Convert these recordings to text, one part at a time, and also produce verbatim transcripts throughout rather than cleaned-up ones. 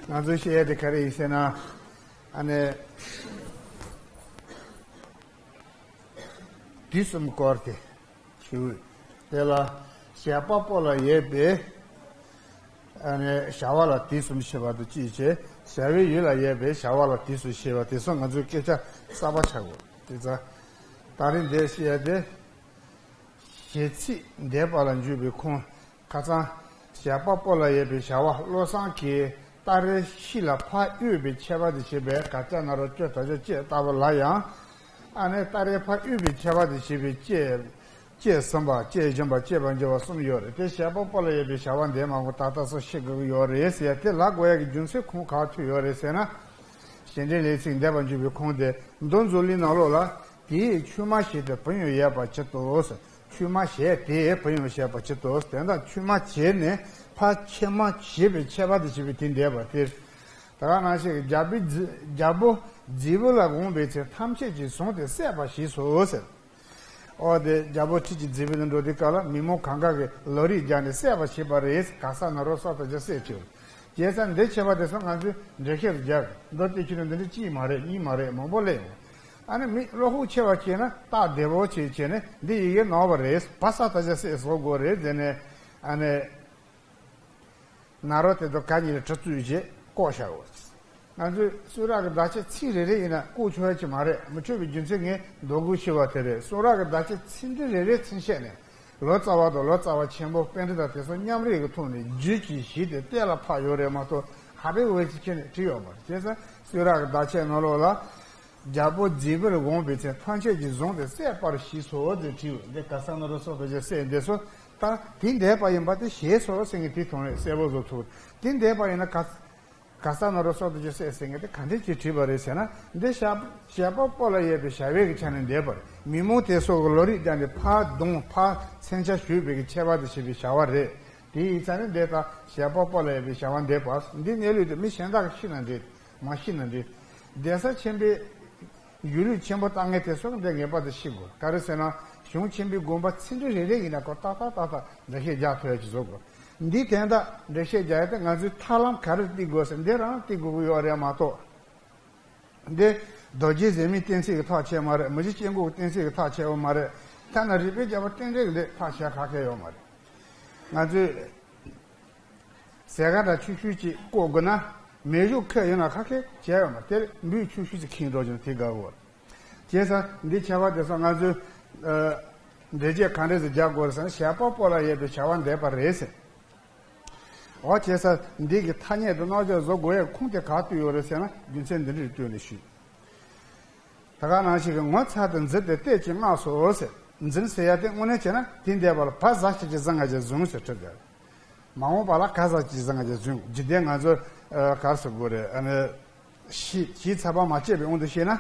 ང་ཚོས་བཤད་ཡ་དེ་ག་རེ་ཡིན་ཟེར་ན། ཨ་ནི། དུས་གསུམ་བསྐོར་ཏེ། ཞུ། དེ་ལ་བྱེད་པ་པོ་ལ་ཡོད་པའི་ཨ་ནི་བྱ་བ་ལ་དུས་གསུམ་ཞེས་པ་དང་གཅིག་བྱས། བྱ་བའི་ཡུལ་ལ་ཡོད་པའི་བྱ་བ་ལ་དུས་གསུམ་ཞེས་པ་དེ་ཚོ་ང་ཚོའི་སྐད་ཆ་གསར་པ་ཆགས་དགོས་དེ་ཙང་། ད་རིང་འདིར་བཤད་ཡ་དེ། བྱེད་ཚིག་འདས་པ་ལ་འཇུག་པའི་ཁུངས། ཁ་སང་། བྱེད་པ་པོ་ལ་ཡོད་པའི་བྱ་བ་བློ་བཟང་གིས་སྟ་རེ་ཤི་ལ་ཕར་གཡུགས་པའི་ཁྱད་པར་དུ་བྱས་པའི་ག་ཅ་ན་རོ་ཅོ་ད་ཅོ་ཅེས་ལྟ་བུ་ལ་ཡང་། ཨ་ནི་སྟ་རེ་ཕར་གཡུགས་པའི་ཁྱད་པར་དུ་བྱས་པའི་ཅེས། ཅེས་གསུམ་པ། ཅེས་བཞིན་པ། ཅེས་པ་འབྱོར་བ་གསུམ་ཡོད་རེད། དེ་བྱེད་པ་པོ་ལ་ཡོད་པའི་བྱ་བ་འདས་མ་གོང་ད་ལྟ་སོགས་ཤེས་དགོས་ཀྱི་ཡོད་རེད་ཟེར་ཡ་དེ་ལབ་དགོས་ཡ་གི་རྒྱུ་མཚན་ཁུངས་ག་པར་ཐུག་ཡོད་རེད་ཟེར་ན། བྱེད་འབྲེལ་ལས་ཚིག་འདས་པ་འཇུག་པའི་ཁུངས་དེ་མདོ་མཛོད་གླིང་ནང་ལོགས་ལ། དེས་ཆོས་མ་བྱས་ཏེ་བུ་ཡང་ཡོད་པ་ཇི་ལྟ་བུ། ཆོས་མ་བྱས་ཏེ་བུ་ཡང་ཡོད་པ་ཇི་ལྟ་བུ། དེ་དག་ཆོས་མ་བྱས་ནས་ཕར་ཆོས་མ་བྱས་པའི་ཁྱད་པར་དུ་བྱས་པའི་དེ་འདས་པ་སྟེ། ད་ག་ནང་བཞིན་རྒྱལ་པོའི་རྫི་རྒྱལ་པོ་རྫི་བོ་ལ་འོངས་པའི་ཚེ་ཐམས་ཅད་ཀྱིས་བཟུང་སྟེ་བསད་པར་བྱས་སོ་ཟེར། འོ་དེ་རྒྱལ་པོ་ཁྲི་གཅིག་རྫི་བོ་ལ་འགྲོ་དུས་སྐབས་ལ་མི་མང་གང་ག་གིས་ལོ་རིས་བརྒྱབ་ནས་བསད་པར་བྱས་པ་རེད། ག་ས་ན་རོ་སོགས་དང་བཅས་བསད་ཅིང་། བྱས་ཙང་འདི་ཁྱད་པར་དེ་ཚོ་ང་ཚོས་འགྲེལ་བཤད་རྒྱག་མདོ་སྟེ་ཁྱོད་ནི་འདི་འདྲ་གཅིག་མ་རེད། གཉིས་མ་རེད། མང་པོ་སླེབས་ཡོང་། ཨ་ནི་མི་བློ་ཁོག་ཆེ་བ་བྱས་ན་སྟག་བདེ་བོ་བྱས་བྱས་ནས་འདི་ཡི་གེ་ནོར་བ་རེད། བ་ས་ད་ཆ་བསད་བཟོ་དགོས་རེད་ཟེར་ནས། ཨ་ནི་ན་རོ་དེ་དང་ག་གཉིས་ལ་གྲི་བཙུགས་རྗེས་བཀོག་བཞག་ཡོད། ང་ཚོས་གསུང་རབ་ཀྱི་བརྡ་ཆད་ཚིག་རེ་རེ་ཡིན་ན་བཀོག་ཆོག་ཡ་ཅིག་མ་རེད། མི་ཆོག་པའི་རྒྱུ་མཚན་ངས་མདོ་སྒོ་ཕྱེ་བ་དེ་རེད། གསུང་རབ་ཀྱི་བརྡ་ཆད་ཚིག་འབྲུ་རེ་རེ་ཚུན་ཆད་ནས་ལོ་ཙཱ་བ་དང་ལོ་ཙཱ་བ་ཆེན་པོ་པཎྜི་ཏ་དེ་ཚོ་མཉམ་རེད་ཀྱི་ཐོག་ནས་རྒྱུད་ཀྱི་གཞི་དེ་གཏན་ལ་ཕབ་ཡོད་རེད་མ་གཏོགས་ཧ་པའི་འོས་ཀྱི་ཁྱེར་ནས་བྲིས་ཡོད་མ་རེད། བྱས་ཙང་གསུང་རབ་ཀྱི་བརྡ་ཆད་ནང་ལོགས་ལ། རྒྱལ་པོ་རྫི་བོ་ལ་འོངས་པའི་ཚེ་ཐམས་ཅད་ཀྱིས་བཟུང་སྟེ་བསད་པར་བྱས་སོ་ཟེར་བྲིས་ཡོད། འདི་ག་ས་ན་རོ་སོགས་པ་ཅིག་བསད་འདས་སོ། ད་དེ་འདས་པ་ཡིན་པ་དེ་ཞེས་སོགས་སེང་གེ་དེ་མཐོང་བས་གསལ་པོ་བཟོ་ཐུབ། དེ་འདས་པ་ཡིན་ན་ག་ག་ས་ན་རོ་སོགས་པ་ཅིག་བསད་ཟེར་མཁན་དེ་ག་འདྲས་ཅིག་བྲིས་པ་རེད་ཟེར་ན། འདི་བྱ་བྱེད་པ་པོ་ལ་ཡོད་པའི་བྱ་བའི་གི་ཆ་ནས་འདས་པར་མི་མང་དེ་སོགས་ཀྱི་ལོ་རིས་བརྒྱབ་ནས་ཕར་རྡུང་ཕར་མཚོན་ཆ་གཞུས་པའི་གི་ཁྱད་པར་དུ་བྱས་པའི་བྱ་བ་རེད། དེ་ཡིན་ཙང་ནི་འདི་ལྟར་བྱེད་པ་པོ་ལ་ཡོད་པའི་བྱ་བ་འདས་པ་འདི་གནས་ལུགས་དེ་མི་གཞན་དག་གིས་ཤེས་ན་འགྲིག་མ་ཤེས་ན་འགྲིག་གདན་ས་ཆེན་པོའི་གཞུང་ལུགས་ཆེན་པོ་ལྟ་མཁན་དེ་ཚོ་འདི་ངེས་པར་དུ་ཤེས་དགོས། ག་རེ་ཟེར་ན་གཞུང་ཆེན་པོའི་དགོངས་པ་ཚིག་འབྲུ་རེ་རེ་ཡིན་ན་ཁོ་ཏག་ཏག་ཏག་ཏག་འགྲེལ་བཤད་རྒྱག་ཐུབ་ཡ་ཅིག་བཟོ་དགོས། འདིའི་དོན་དག་འགྲེལ་བཤད་རྒྱག་ཡ་དེ་ང་ཚོས་ཐབས་ལམ་ག་རེ་བརྩི་དགོས་ཟེར་འདི་རང་བརྩི་དགོས་ཀྱི་ཡོད་རེད་མ་གཏོགས། འདི་རྡོ་རྗེ་ཟེར་མིའི་གཏན་ཚིགས་ཀྱི་ཐག་ཆོད་མ་རེད། མི་རྗེ་སྐྱེ་འགོག་གི་གཏན་ཚིགས་ཀྱི་ཐག་ཆོད་པ་མ་རེད། ཐ་ན་རིག་པའི་རྒྱལ་པོ་རྟེན་འབྲེལ་གྱི་འདི་ཐག་ཆོད་ག་གེ་ཡོད་མ་རེད། ང་ཚོས་ཟས་ག་འདྲ་ཆུ་ཤུལ་ཅིག་བཀོག་དགོས་ན་མེ་ཤུགས་ཁོལ་ཡོད་ན་ག་གེ་བྱས་ཡོད་མ་རེད། དེར་འབུས་ཆུ་ཤུལ་ཅིག་ཁེངས་འགྲོ་ཀྱང་དེ་དགའ་བོ། བྱས་ཙང་འདི་ཁྱད་པར་དེ་ཚོ་ང་ཚོས་འགྲེལ་བརྗོད་ག་འདྲས་སེ་རྒྱག་དགོས་རེད་ཟེར་ན་བྱེད་པ་པོ་ལ་ཡོད་པའི་བྱ་བ་འདས་པ་རེད་ཟེར། འོ་བྱས་ཙང་འདི་གི་ཐ་སྙད་དུ་རྣམ་འཇོག་བཟོ་དགོས་ཡའི་ཁུངས་དེ་ག་བར་ཡོད་རེད་ཟེར་ན་རྒྱུ་མཚན་འདི་འདྲས་བཏོན་ནས་ཞུས། ད་ག་ནང་བཞིན་གྱི་ངོ་མཚར་དུ་འཛིན་ཏེ་བལྟས་ཀྱི་སྔགས་སོ་ཟེར། འཛིན་ཟེར་ཡ་དེ་དངོས་གནས་བྱས་ན་དེ་འདས་པ་ལ་བ་ཟ་ཞིག་གི་བཟང་ང་རྒྱལ་བཟུང་ཟེར་ཁྲིད་དེ། མ་འོངས་པ་ལ་ག་ཟ་ཞིག་གི་བཟང་ང་རྒྱལ་བཟུང་། འཇིག་རྟེན་ང་ཚོ་གར་སོ་དགོས་རེད། ཨ་ནི་ཤི་ཤི་ཚར་བ་མ་སྐྱེས་པའི་དབང་དུ་བྱས་ན།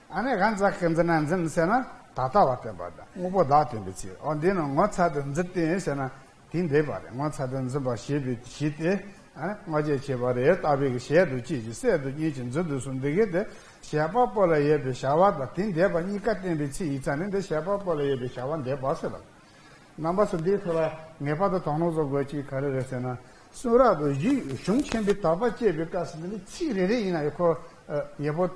ཨ་ནི་ག་འཛག་གི་འཛིན་ན་འཛིན་ཟེར་ན་ད་ལྟ་བ་བསྟན་པ་དང་དངོས་པོ་བདག་བསྟན་པའི་ཚིག་འོ་འདི་ནི་ངོ་མཚར་དུ་འཛིན་ཏེ་ཟེར་ན་དེ་འདས་པ་རེད། ངོ་མཚར་དུ་འཛིན་པ་ཞེས་པའི་གཞི་དེ་ཨ་ནི་སྔོ་རྒྱས་བྱེད་པ་རེད། བཏགས་པའི་གི་བྱེད་དུ་བྱེད་ཀྱི་བསད་དུ་བསྙེན་གྱི་འཛིན་དུ་གསུམ་འདི་གའི་དེ་བྱེད་པ་པོ་ལ་ཡོད་པའི་བྱ་བ་དང་དེ་འདས་པ་གཉིས་ཀ་བསྟན་པའི་ཚིག་ཡིན་ཙང་ནི་འདི་བྱེད་པ་པོ་ལ་ཡོད་པའི་བྱ་བ་འདས་པ་ཟེར་ལ། རྣམ་པ་ཚོ་འདིའི་ཐོག་ལ་ངེས་པར་དུ་དོ་སྣང་བཟོ་དགོས་ཅིག་ག་རེ་རེད་ཟེར་ན། གསུང་རབ་ཏུ་གཞི་གཞུང་ཆེན་པོའི་དོགས་པ་བཅད་པའི་སྐབས་སུ་འདི་ནི་ཚིག་རེ་རེ་ཡིན་ན་ཡང་ཁོ་ཡག་པོ་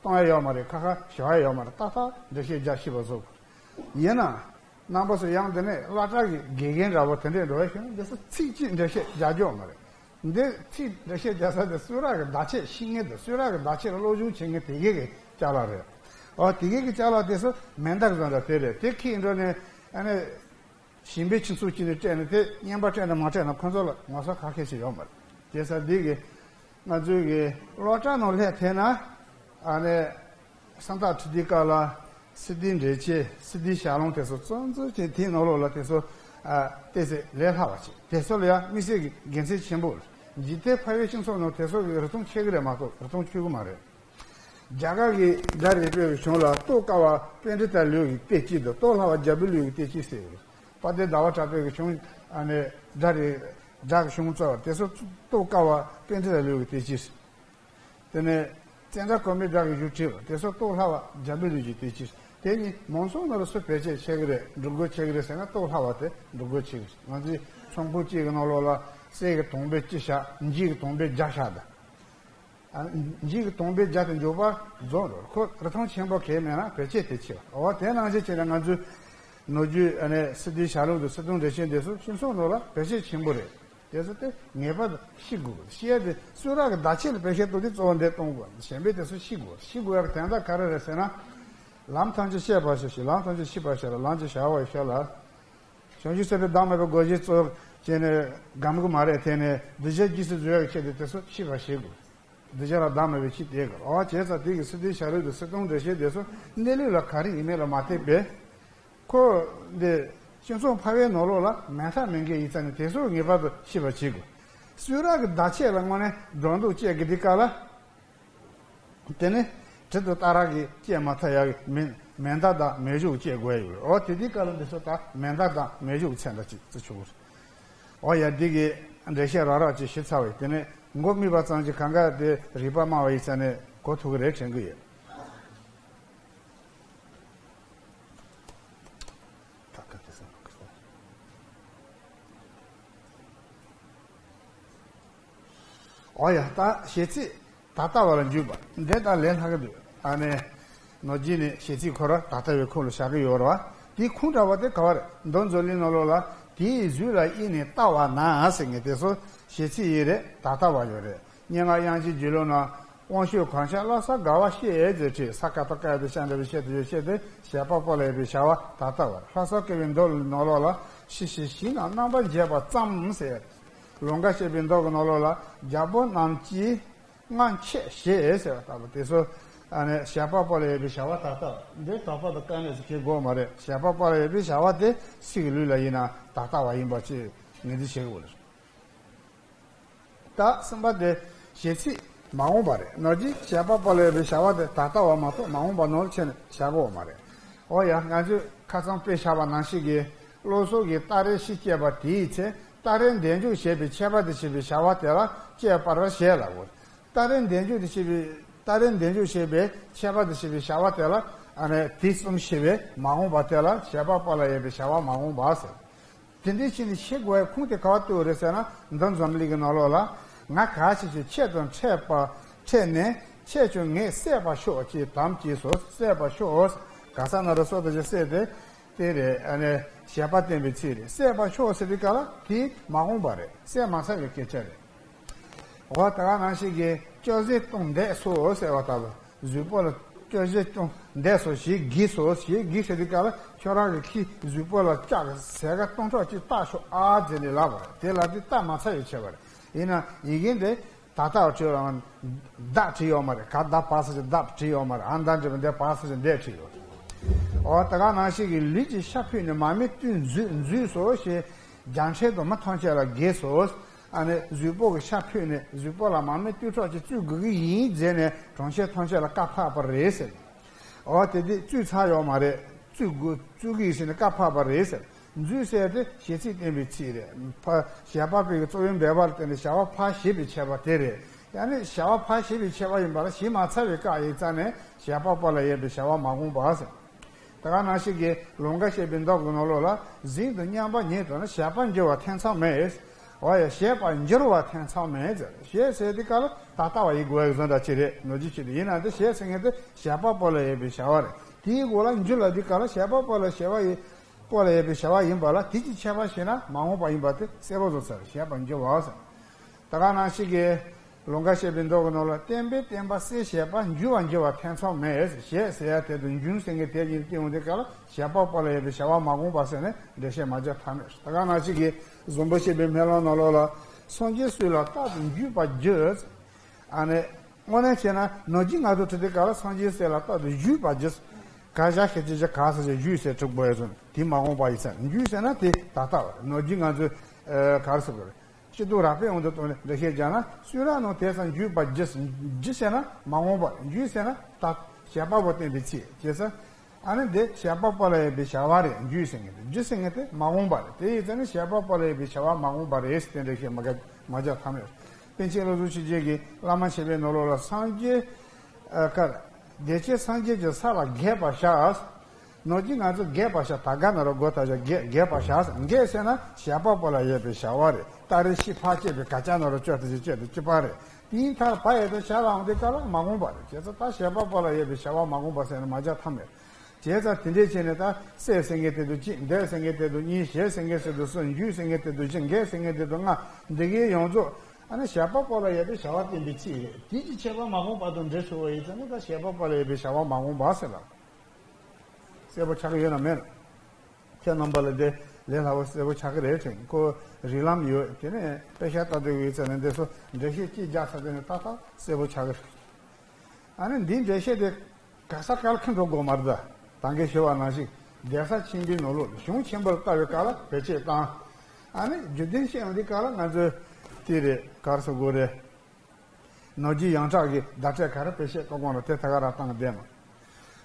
གཏོང་ཡ་ཡོད་མ་རེད། ཁ་ཁ་ཞུ་ཡ་ཡོད་མ་རེད། ཏག་ཏག་འགྲེལ་བཤད་རྒྱག་ཤེས་པ་བཟོ་དགོས། ཡིན་ན་རྣམ་པ་ཚོ་ཡང་འདི་ནས་སློབ་གྲྭ་གི་དགེ་རྒན་འདྲ་བོ་དེ་འདྲས་འགྲོ་བ་ཞིག་ན་འདི་ཚོ་ཚིག་གཅིག་འགྲེལ་བཤད་རྒྱག་རྒྱུ་མ་རེད། འདི་ཚིག་འགྲེལ་བཤད་རྒྱག་ས་དེ་གསུང་རབ་ཀྱི་བརྡ་ཆད་ཤེས་མཁན་དང་གསུང་རབ་ཀྱི་བརྡ་ཆད་ལ་སློབ་སྦྱོང་བྱེད་མཁན་དེ་གའི་གི་ཅ་ལག་རེད། འོ་དེ་གའི་གི་ཅ་ལག་དེ་ཚོ་མེ་མདའ་བཟོ་འདྲ་དེ་རེད། དེ་ཁྱེར་འགྲོ་ནས་ཨ་ནི། ཞིང་པའི་ཁྱིམ་ཚང་གཅིག་ནས་སྤྲད་ནས་དེ་རྔན་པ་སྤྲད་ན་མ་སྤྲད་ན་ཁོ་ཚོ་ལ་ངོ་ཚ་ག་གེ་ཞིག་ཡོད་མ་རེད། བྱས་ཙང་འདི་གི་ང་ཚོའི་གི་སློབ་གྲྭ་ནང་སླེབས་ཐེངས་ན་ཨ་ནི་སུམ་རྟགས་ཁྲིད་དུས་སྐབས་ལ་སི་ཏིའི་འགྲེལ་བྱེད་སི་ཏིའི་ཞལ་ལུང་དེ་ཚོ་ཙམ་ཙམ་ཅིག་དེའི་ནང་ལོགས་ལ་དེ་ཚོ་ཨ་ཏོག་ཙམ་ལས་སླ་བ་ཅིག་དེ་ཚོ་ལ་ཡང་དམིགས་བསལ་གྱི་དགེ་མཚན་ཆེན་པོ་རེད། འཇིག་རྟེན་ཕལ་བའི་སྤྱི་ཚོགས་ནང་དེ་ཚོ་གི་རིག་སྟོང་ཆད་ཀྱི་རེད་མ་གཏོགས་རིག་སྟོང་ཆད་ཀྱི་མ་རེད། རྒྱ་གར་གྱི་སྒྲ་རིག་པའི་གཞུང་ལ་རྟོགས་དཀའ་བ་པཎྜི་ཏ་ལུགས་ཀྱི་བསྟན་བཅོས་དང་རྟོགས་སླ་བ་རྒྱ་བོད་ལུགས་ཀྱི་བསྟན་བཅོས་ཟེར་ཡོད། དཔལ་ལྡན་ཟླ་བ་གྲགས་པའི་གཞུང་ཨ་ནི་སྒྲ་རིག་སྒྲ་གི་གཞུང་རྩ་བ་དེ་ཚོ་རྟོགས་དཀའ་བ་པཎྜི་ཏ་ལུགས་ཀྱི་བསྟན་བཅོས་ཟེར། དེ་ནས་ཙནྡྲ་གོ་མིའི་སྒྲ་གི་གཞུང་བྲིས་པ་དེ་ཚོ་རྟོགས་སླ་བ་རྒྱ་བོད་ལུགས་ཀྱི་བསྟན་བཅོས་ཟེར། དེ་གཉིས་མང་ཚོགས་ནང་ལ་སུ་བེད་སྤྱོད་བྱེད་ཀྱི་རེད། འགྲོ་སྒོ་བྱེད་ཀྱི་རེད་ཟེར་ན་རྟོགས་སླ་བ་དེ་འགྲོ་སྒོ་བྱེད་ཀྱི་རེད། ང་ཚོའི་ཚོང་ཁང་གཅིག་གི་ནང་ལོགས་ལ། གསེར་གྱི་དུང་པའི་ལྕི་བཞག་འཇིག་གི་དུང་པའི་རྒྱ་བཞག་དང་། ཨ། འཇིག་གི་དུང་པའི་རྒྱ་དེ་འཇུག་པ་རྫོགས་འགྲོ། ཁོ་རི་ཐང་ཆེན་པོ་གས་མེད་ན་བེད་སྤྱད་དེ་ཕྱི་བ། འོ་དེ་ནང་བཞིན་བྱས་ན་ང་ཚོའི་ནོར་རྒྱུན་ཨ་ནི་སི་ཏུའི་ཞལ་ལུང་དང་སི་ཏུ་འགྲེལ་ཆེན་དེ་ཚོ་ཤིང་སོང་ནོར་ལ་བེད་སྤྱད་ཆེན་པོ་རེད། དེ་ཚོ་དེ་ངེས་པར་དུ་ཤེས་དགོས། ཤེས་ཡ་དེ་གསུང་རབ་ཀྱི་བརྡ་ཆད་ལ་བེད་སྤྱད་ཐུབ་དེ་གཙོ་བོ་འདི་གཏོང་དགོས། གཞན་པའི་དེ་ཚོ་ཤེས་དགོས། ཤེས་དགོས་ཡ་གི་དོན་དག་ག་རེ་རེད་ཟེར་ན། ལམ་ཐམས་ཅད་ཤེས་པར་ཤོག་ཞེས། ལམ་ཐམས་ཅད་ཤེས་པར་ཤོག་ལ། ལམ་གྱི་བྱ་བ་ཤོག་ལ། བྱང་ཆུབ་སེམས་དཔའི་བདག་མེད་པའི་སྒོ་འབྱེད་གཙོ་བྱས་ནས་སྒོམ་གྱི་མ་རེད། དེ་ནས་གདུལ་བྱ་རྗེས་སུ་འཛིན་ཡག་ཆེད་དུ་དེ་ཚོ་ཤེས་པར་བྱེད་དགོས། གདུལ་བྱ་ལ་བདག་མེད་པའི་ཆེད་དེ་དགོས། འོ་བྱས་ཙང་དེ་གི་སི་ཏུའི་ཞལ་ལུང་དང་སི་ཏུ་འགྲེལ་ཆེན་དེ་ཚོ་གནས་ལུགས་ལ་ག་རེ་ཡིན་མིན་ལ་མ་བལྟས་པས། ཁོ་འདི་ཤིང་སོང་ཕ་བའི་ནང་ལོགས་ལ་མེད་ཐབས་མེད་མཁན་ཡིན་ཙང་ནས་དེ་ཚོ་ངེས་པར་དུ་ཤེས་པར་བྱེད་དགོས། གསུང་རབ་ཀྱི་བརྡ་ཆད་ལ་དངོས་གནས་སྒྲོ་འདོགས་བཅད་དགོས་དེ་ག་ལ། དེ་ནི་དྲི་དང་གཏར་རག་གིས་བཅད་མ་ཐུབ་ཡག་གི་མེ་མེ་མདའ་དང་མེ་ཤུགས་བཅད་དགོས་ཡོད། འོ་དེ་དུས་སྐབས་ལ་འདི་ཚོ་ད་མེ་མདའ་དང་མེ་ཤུགས་མཚོན་པ་ཅིག་བརྩི་ཆོག་འོ་ཡ་འདི་གི་འགྲེལ་བཤད་རག་རག་ཅིག་ཞུས་ཚར་བ་ཡིན། དེ་ནི་མགོ་རྨིས་པ་ཙམ་གྱིས་གང་ག་དེ་རིག་པ་སྨྲ་བ་ཡིན་ཙང་ནས་གོ་ཐུབ་ཀྱི་རེད་དྲན་གྱི་ཡོད། ད་ག་དེ་སོང་། འོ་ཡ། ད་ཞེ་ཚིག་ད་ལྟ་བ་ལ་འཇུག་པ་འདི་ད་ལས་སླ་གི་འདུག་ཨ་ནི་ནོར་རྒྱུན་ནི་ཞེ་ཚིག་ཁོ་ར་ད་ལྟ་བའི་ཁོངས་ལ་བཞག་གི་ཡོད་རེད་བ། དེའི་ཁུངས་འདྲ་བ་དེ་ག་བ་རེད། མདོ་མཛོད་གླིང་ནང་ལོགས་ལ་དེའི་གཟུགས་ལ་དབྱིངས་ནས་ལྟ་བ་ན་ཟེར་མཁན་དེ་ཚོ་ཞེ་ཚིག་ཡིན་རེད། ད་ལྟ་བ་ཡོད་རེད། སྙན་ངག་དབྱངས་ཅན་རྒྱུད་ལུང་ན། དབང་ཕྱུག་གང་ཕྱིར་བློ་གསལ་དགའ་བ་བཤད་ཟེར་བྲིས། ས་ཀ་ཏོ་ཀ་ཡ་དེ་ཤ་འདྲ་བའི་ཤ་དེ་ཡོད་བཤད་དེ་བྱེད་པ་པོ་ལ་ཡོད་པའི་བྱ་བ་ད་ལྟ་བར། ལྷ་ས་སྐྱེ་བོའི་མདོ་ནང་ལོགས་ལ་ཤི་ཞེས་ཞིང་ན་རྣམ་པར་འབྱེད་པ་ཙམ་ཟེར། ལུང་དགའ་བཤད་པའི་མདོ་གི་ནང་ལོགས་ལ་རྒྱལ་པོ་རྣམས་ཀྱིས་སྔར་ཆད་ཞེས་ཟེར་བ་ལྟ་བུ་དེ་ཚོ་ཨ་ནི་བྱེད་པ་པོ་ལ་ཡོད་པའི་བྱ་བ་ད་ལྟ་བར། འདི་དོགས་པ་དང་དཀའ་གནད་སུ་འཁེལ་དགོས་མ་རེད། བྱེད་པ་པོ་ལ་ཡོད་པའི་བྱ་བ་དེ་སུ་གི་ལུགས་ལ་ཡིན་ན་ད་ལྟ་བ་ཡིན་པ་ཅིག་ངོས་འཛིན་བྱེད་དགོས་རེད། ད་གསུམ་པ་དེ་ཞེ་ཚིག་མ་འོངས་པ་རེད། ནོར་གྱི་བྱེད་པ་པོ་ལ་ཡོད་པའི་བྱ་བ་དེ་ད་ལྟ་བ་མ་གཏོགས་མ་འོངས་པ་ནང་ལ་ཁྱེད་ནས་བྱ་དགོས་མ་རེད། འོ་ཡ། ང་ཚོས་ཁ་སང་དཔེ་བཞག་པ་ནང་བཞིན་གྱི་བློ་སོགས་ཀྱི་སྟ་རེ་བཞི་བསྐྱེད་པ་དེའི་ཚེ་སྟ་རེ་འདས་འཇུག་བྱེད་པའི་ཁྱད་པར་དུ་བྱེད་པའི་བྱ་བ་དེ་ལ་དཔྱད་པར་བྱེད་ལབ་དགོས། སྟ་རེ་འདས་འཇུག་དུ་བྱེད་པའི་སྟ་རེ་འདས་འཇུག་བྱེད་པའི་ཁྱད་པར་དུ་བྱེད་པའི་བྱ་བ་དེ་ལ་ཨ་ནི་དེ་གསུམ་ཤེས་པའི་མ་འོངས་པ་དེ་ལ་བྱེད་པ་པོ་ལ་ཡོད་པའི་བྱ་བ་མ་འོངས་པ་ཟེར། དེ་འདྲའི་ཕྱིར་ནི་ཤེས་དགོས་པའི་ཁུངས་དེ་ག་བ་ལྟོས་རེད་ཟེར་ན། མདོ་འཛམ་གླིང་གི་ནང་ལོགས་ལ་ང་ག་ཞིག་ཞིག་ཁྱེད་དང་འཕྲད་པ་འཕྲད་ནས་ཁྱེད་ཀྱང་ངས་བསད་པར་ཤོག་ཅེས་དམ་བཅས་སོ། བསད་པར་ཤོག་ག་ས་ན་རུ་སོ་དང་ཞིག་བསད་དེ་དེ་རེད། ཨ་ནི་བྱེད་པ་བསྟན་པའི་ཚིག་རེད། བསད་པར་ཤོག་ཟེར་དུས་ག་ལ་དེ་མ་འོངས་པ་རེད། བསད་མ་ཚར་བའི་སྐད་ཆ་རེད། འོ་ད་ག་ནང་བཞིན་གྱི་སྐྱོ་ཟས་བཏུང་འདས་སོ་ཟེར་བ་ལྟ་བུ། གཟུགས་པོ་ལ་སྐྱོ་ཟས་བཏུང་འདས་སོ། ཞེས་བགྱིས་སོ། ཞེས་བགྱིས་ཟེར་དུས་ག་ལ་ཁྱོད་རང་གི་ཁྱི་གཟུགས་པོ་ལ་ལྕགས་ཟས་ག་སྟོང་ཕྲག་གཅིག་བཏགས་ཤོག་ཨ་ཟེར་ནས་ལབ་པ་རེད། དེ་ལབ་དུས་བཏགས་མ་ཚར་བའི་ཁྱད་པར་ཡིན་ན་ཡི་གེ་འདི་ད་ལྟ་བ་བྲིས་ཡོད་མ་རེད། བདག་བྲིས་ཡོད་མ་རེད། ག་བདག་བ་ས་ཞིག་བདག་བྲིས་ཡོད་མ་རེད། ཨ་མདའ་འདྲ་བ་འདས་བ་ས་ཞིག་འདས་བྲིས་ཡོད་རེད། འོ་ད་ག་ནང་བཞིན་གྱི་ལུས་ཀྱི་ཤ་ཕུད་ནས་མར་མེ་བཏུད་འཛུལ་འཛུལ་སོ་ཞེས་རྒྱལ་ཕྲན་དུ་མ་ཐམས་ཅད་ལ་བགྱིས་སོ། ཨ་ནི་གཟུགས་པོ་གི་ཤ་ཕུད་ནས་གཟུགས་པོ་ལ་མར་མེ་བཏུད་ཕྲག་ཅིག་བཙུགས་དགོས་ཀྱི་ཡིན་ཟེར་ནས་གྲོང་ཁྱེར་ཐམས་ཅད་ལ་བཀའ་ཕབ་པ་རེད་ཟེར། འོ་དེ་དུས་བཙུགས་ཚར་ཡོད་མ་རེད། བཙུགས་དགོས་བཙུགས་ཀྱི་ཡིན་ཟེར་ནས་བཀའ་ཕབ་པ་རེད་ཟེར། འཛུལ་ཟེར་དེ་ཞེ་ཚིག་བསྟན་པའི་ཚིག་རེད། ཕ་བྱེད་པ་པོ་གི་གཙོ་བོའི་འབད་པ་ལ་བརྟེན་ནས་བྱ་བ་ཕར་བྱེད་པའི་ཁྱད་པར་དེ་རེད། ཡང་ན་བྱ་བ་ཕར་བྱེད་པའི་ཁྱད་པར་ཡིན་པ་ལ་བྱེད་མ་ཚར་བའི་སྐབས་ཡིན་ཙང་ནས་བྱེད་པ་པོ་ལ་ཡོད་པའི་བྱ་བ་མ་འོངས་པ་ཟེར། ད་ག་ནང་བཞིན་གྱི་ལུང་དགའ་བཤད་པའི་མདོ་གི་ནང་ལོགས་ལ་གཟིགས་དང་མཉམ་པ་ཉིད་དུ་ནི་བྱེད་པ་འགྱུར་བ་ཐེ་ཚོམ་མེད། འོ་ཡ། བྱེད་པ་འགྱུར་བ་ཐེ་ཚོམ་མེད་ཟེར། བྱེད་ཟེར་དུས་སྐབས་ལ་ད་ལྟ་བ་ཡི་དགོས་ཡག་བཟོ་འདྲ་ཅིག་རེད། ནོར་གྱི་ཆེད་དུ་ཡིན་ན་དེ་བྱེད་ཟེར་མཁན་དེ་བྱེད་པ་པོ་ལ་ཡོད་པའི་བྱ་བ་རེད། དེའི་སྒོ་ལ་འགྱུར་ལ་དུས་སྐབས་ལ་བྱེད་པ་པོ་ལ་བྱ་བ་ཡི་པོ་ལ་ཡོད་པའི་བྱ་བ་ཡིན་པ་ལ་དེ་ཅིག་ཁྱད་པར་ཤེས་ན་མ་འོངས་པ་ཡིན་པ་དེ་གསལ་པོ་བཟོ་ཚར། བྱེད་པ་འགྱུར་བ་ཟེར། ད་ག་ནང་བཞིན་གྱི་ལུང་དགའ་བཤད་པའི་མདོ་གི་ནང་ལ་བསྟན་པས་བསྟན་པ་གསལ་བྱེད་པ། འགྱུར་བ་འགྱུར་བ་ཐེ་ཚོམ་མེད། བྱེད་ཟེར་ཡ་དེ་དང་འགྱུར་ཟེར་མཁན་དེ་གཉིས་སྐྱེ་འོང་དུས་སྐབས་ལ་བྱེད་པ་པོ་ལ་ཡོད་པའི་བྱ་བ་མ་འོངས་པ་ཟེར་ནས་འགྲེལ་བཤད་མ་རྒྱག་ཐབས་མེད། ད་ག་ནང་བཞིན་གྱི་བཟང་པོ་བཤད་པའི་སྨོན་ལམ་ནང་ལོགས་ལ་སངས་རྒྱས་སུ་ལ་རྟག་ཏུ་འཇུག་པར་བགྱི། ཨ་ནི་དངོས་གནས་བྱས་ན་ནོར་གྱི་ང་ཚོ་བྲིས་དུས་སྐབས་ལ་སངས་རྒྱས་སུ་ལ་རྟག་ཏུ་འཇུག་པར་བགྱི། ག་བཞག་ཤེས་ཀྱི་ག་ས་ཞིག་འཇུག་ཟེར་གྲུབ་དགོས་ཡ་ཚོ་དེ་མ་འོངས་པ་ཡིན་ས། འཇུག་ཟེར་ན་དེ་ད་ལྟ་བ་རེད། ནོར་གྱི་ང་ཚོ་ག་རེ་ཟེར་དགོས་རེད། སྐྱིད་སྡུག་རགས་པའི་དབང་དུ་བཏང་ནས་འགྲེལ་བཤད་རྒྱག་ན་གསུང་རབ་ནང་དེ་ཙམ་འཇུག་པར་བགྱི། བགྱི་ཟེར་ན་མ་འོངས་པ་རེད། འཇུག་ཟེར་ན་ད་བྱེད་པ་པོ་བསྟན་པའི་ཚིག་བྱས་ཙང་། ཨ་ནི་འདི་བྱེད་པ་པོ་ལ་ཡོད་པའི་བྱ་བ་རེད། འཇུག་ཟེར་མཁན་དེ་འཇུག་ཟེར་མཁན་དེ་མ་འོངས་པ་རེད། དེ་ཡིན་ཙང་ནི་བྱེད་པ་པོ་ལ་ཡོད་པའི་བྱ་བ་མ་འོངས་པ་རེད་ཟེར་དེ་འདྲ་ཞིག་མ་ག་མ་རྒྱག་ཐབས་མེད། པཎ་ཆེན་བློ་བཟང་ཆོས་རྒྱན་གྱི་བླ་མ་བྱས་པའི་ནང་ལོགས་ལ་སངས་རྒྱས་ཨ་ཀར་བདེ་ཆེན་སངས་རྒྱས་ཀྱི་ས་ལ་རྒྱས་པར་བྱ། ནོར་གྱིས་ང་ཚོ་རྒས་པར་བྱ། ད་ག་ན་རོ་སྒོ་ད་བྱ་རྒས་རྒས་པར་བྱ་ཟེར། རྒས་ཟེར་ན་བྱེད་པ་པོ་ལ་ཡོད་པའི་བྱ་བ་རེད། སྟ་རེ་ཤི་ཕག་བཅད་པའི་ག་ཅག་ན་རོ་གཅོད་དེ་བྱེད་གཅོད་དེ་གཅིག་པ་རེད། དེའི་མཐར་བ་ཡོད་དོ་བྱ་ལའང་དེ་ག་ལ་མ་དགོངས་པ་རེད། བྱས་ཙང་ད་བྱེད་པ་པོ་ལ་ཡོད་པའི་བྱ་བ་མ་དགོངས་པ་ཟེར་ན་མ་བྱ་ཐམ་མེད། བྱས་ཙང་དེ་འདྲས་བྱས་ནས་ད་བསད་ཟེར་མཁན་དེ་དུ་གཅིག་འདོད་ཟེར་མཁན་དེ་དུ་གཉིས། བཞེས་ཟེར་མཁན་དེ་དུ་གསུམ་འཇུས་ཟེར་མཁན་དེ་དུ་བཞི། འགས་ཟེར་མཁན་དེ་དུ་ལྔ། འདི་གའི་ཡོངས་རྫོགས་ཨ་ནི་བྱེད་པ་པོ་ལ་ཡོད་པའི་བྱ་བ་བསྟན་པའི་ཚིག་རེད། དེ་གི་བྱེད་པ་མ་དགོངས་པ་དང་འབྲེལ་ཆོག་པ་ཡིན་ཙང་ནི་ད་བྱེད་པ་པོ་ལ་ཡོད་པའི་བྱ་བ་མ་དགོངས་པ་ཟེར་ལ། གསལ་པོ་ཆགས་ཀྱི་ཡོད་ན་མེད་ན། ཁྱེད་རྣམ་པ་ལ་དེ་ལས་སླ་བོ་གསལ་པོ་ཆགས་ཀྱི་རེད་དྲན། ཁོ་རིགས་ལམ་ཡོད། དེ་ནས་དཔེ་ཤ་ལྟ་དུས་ཡོད་ཚད་ནས་འདི་ཚོ་འགྲེལ་བཤད་ཅིག་རྒྱག་ཚར་དེ་ནས་ཏག་ཏག་གསལ་པོ་ཆགས་ཀྱི་རེད། ཨ་ནི་འདིའི་འགྲེལ་བཤད་དེ་ག་ས་ག་ལ་ཁེངས་འགྲོ་དགོས་མ་རེད། ད་ད་གིན་ཞུས་པ་ནང་བཞིན་གདན་ས་ཆེན་པོའི་ནང་ལོགས་གཞུང་ཆེན་པོར་ལྟ་བའི་སྐབས་ལ་བེད་སྤྱོད་བཏང་། ཨ་ནི་རྒྱུ་མཚན་བཤད་ཡོང་དུས་སྐབས་ལ་ང་ཚོས་དེ་རེད་ག་རེ་ཟེར་དགོས་རེད། ནོར་གྱིས་ཡོངས་གྲགས་ཀྱི་བརྡ་སྤྲོད་ག་རེ་བེད་སྤྱོད་གཏོང་དགོས་ན་དེ་ད་ག་རང་བཏང་བསྡད་མ།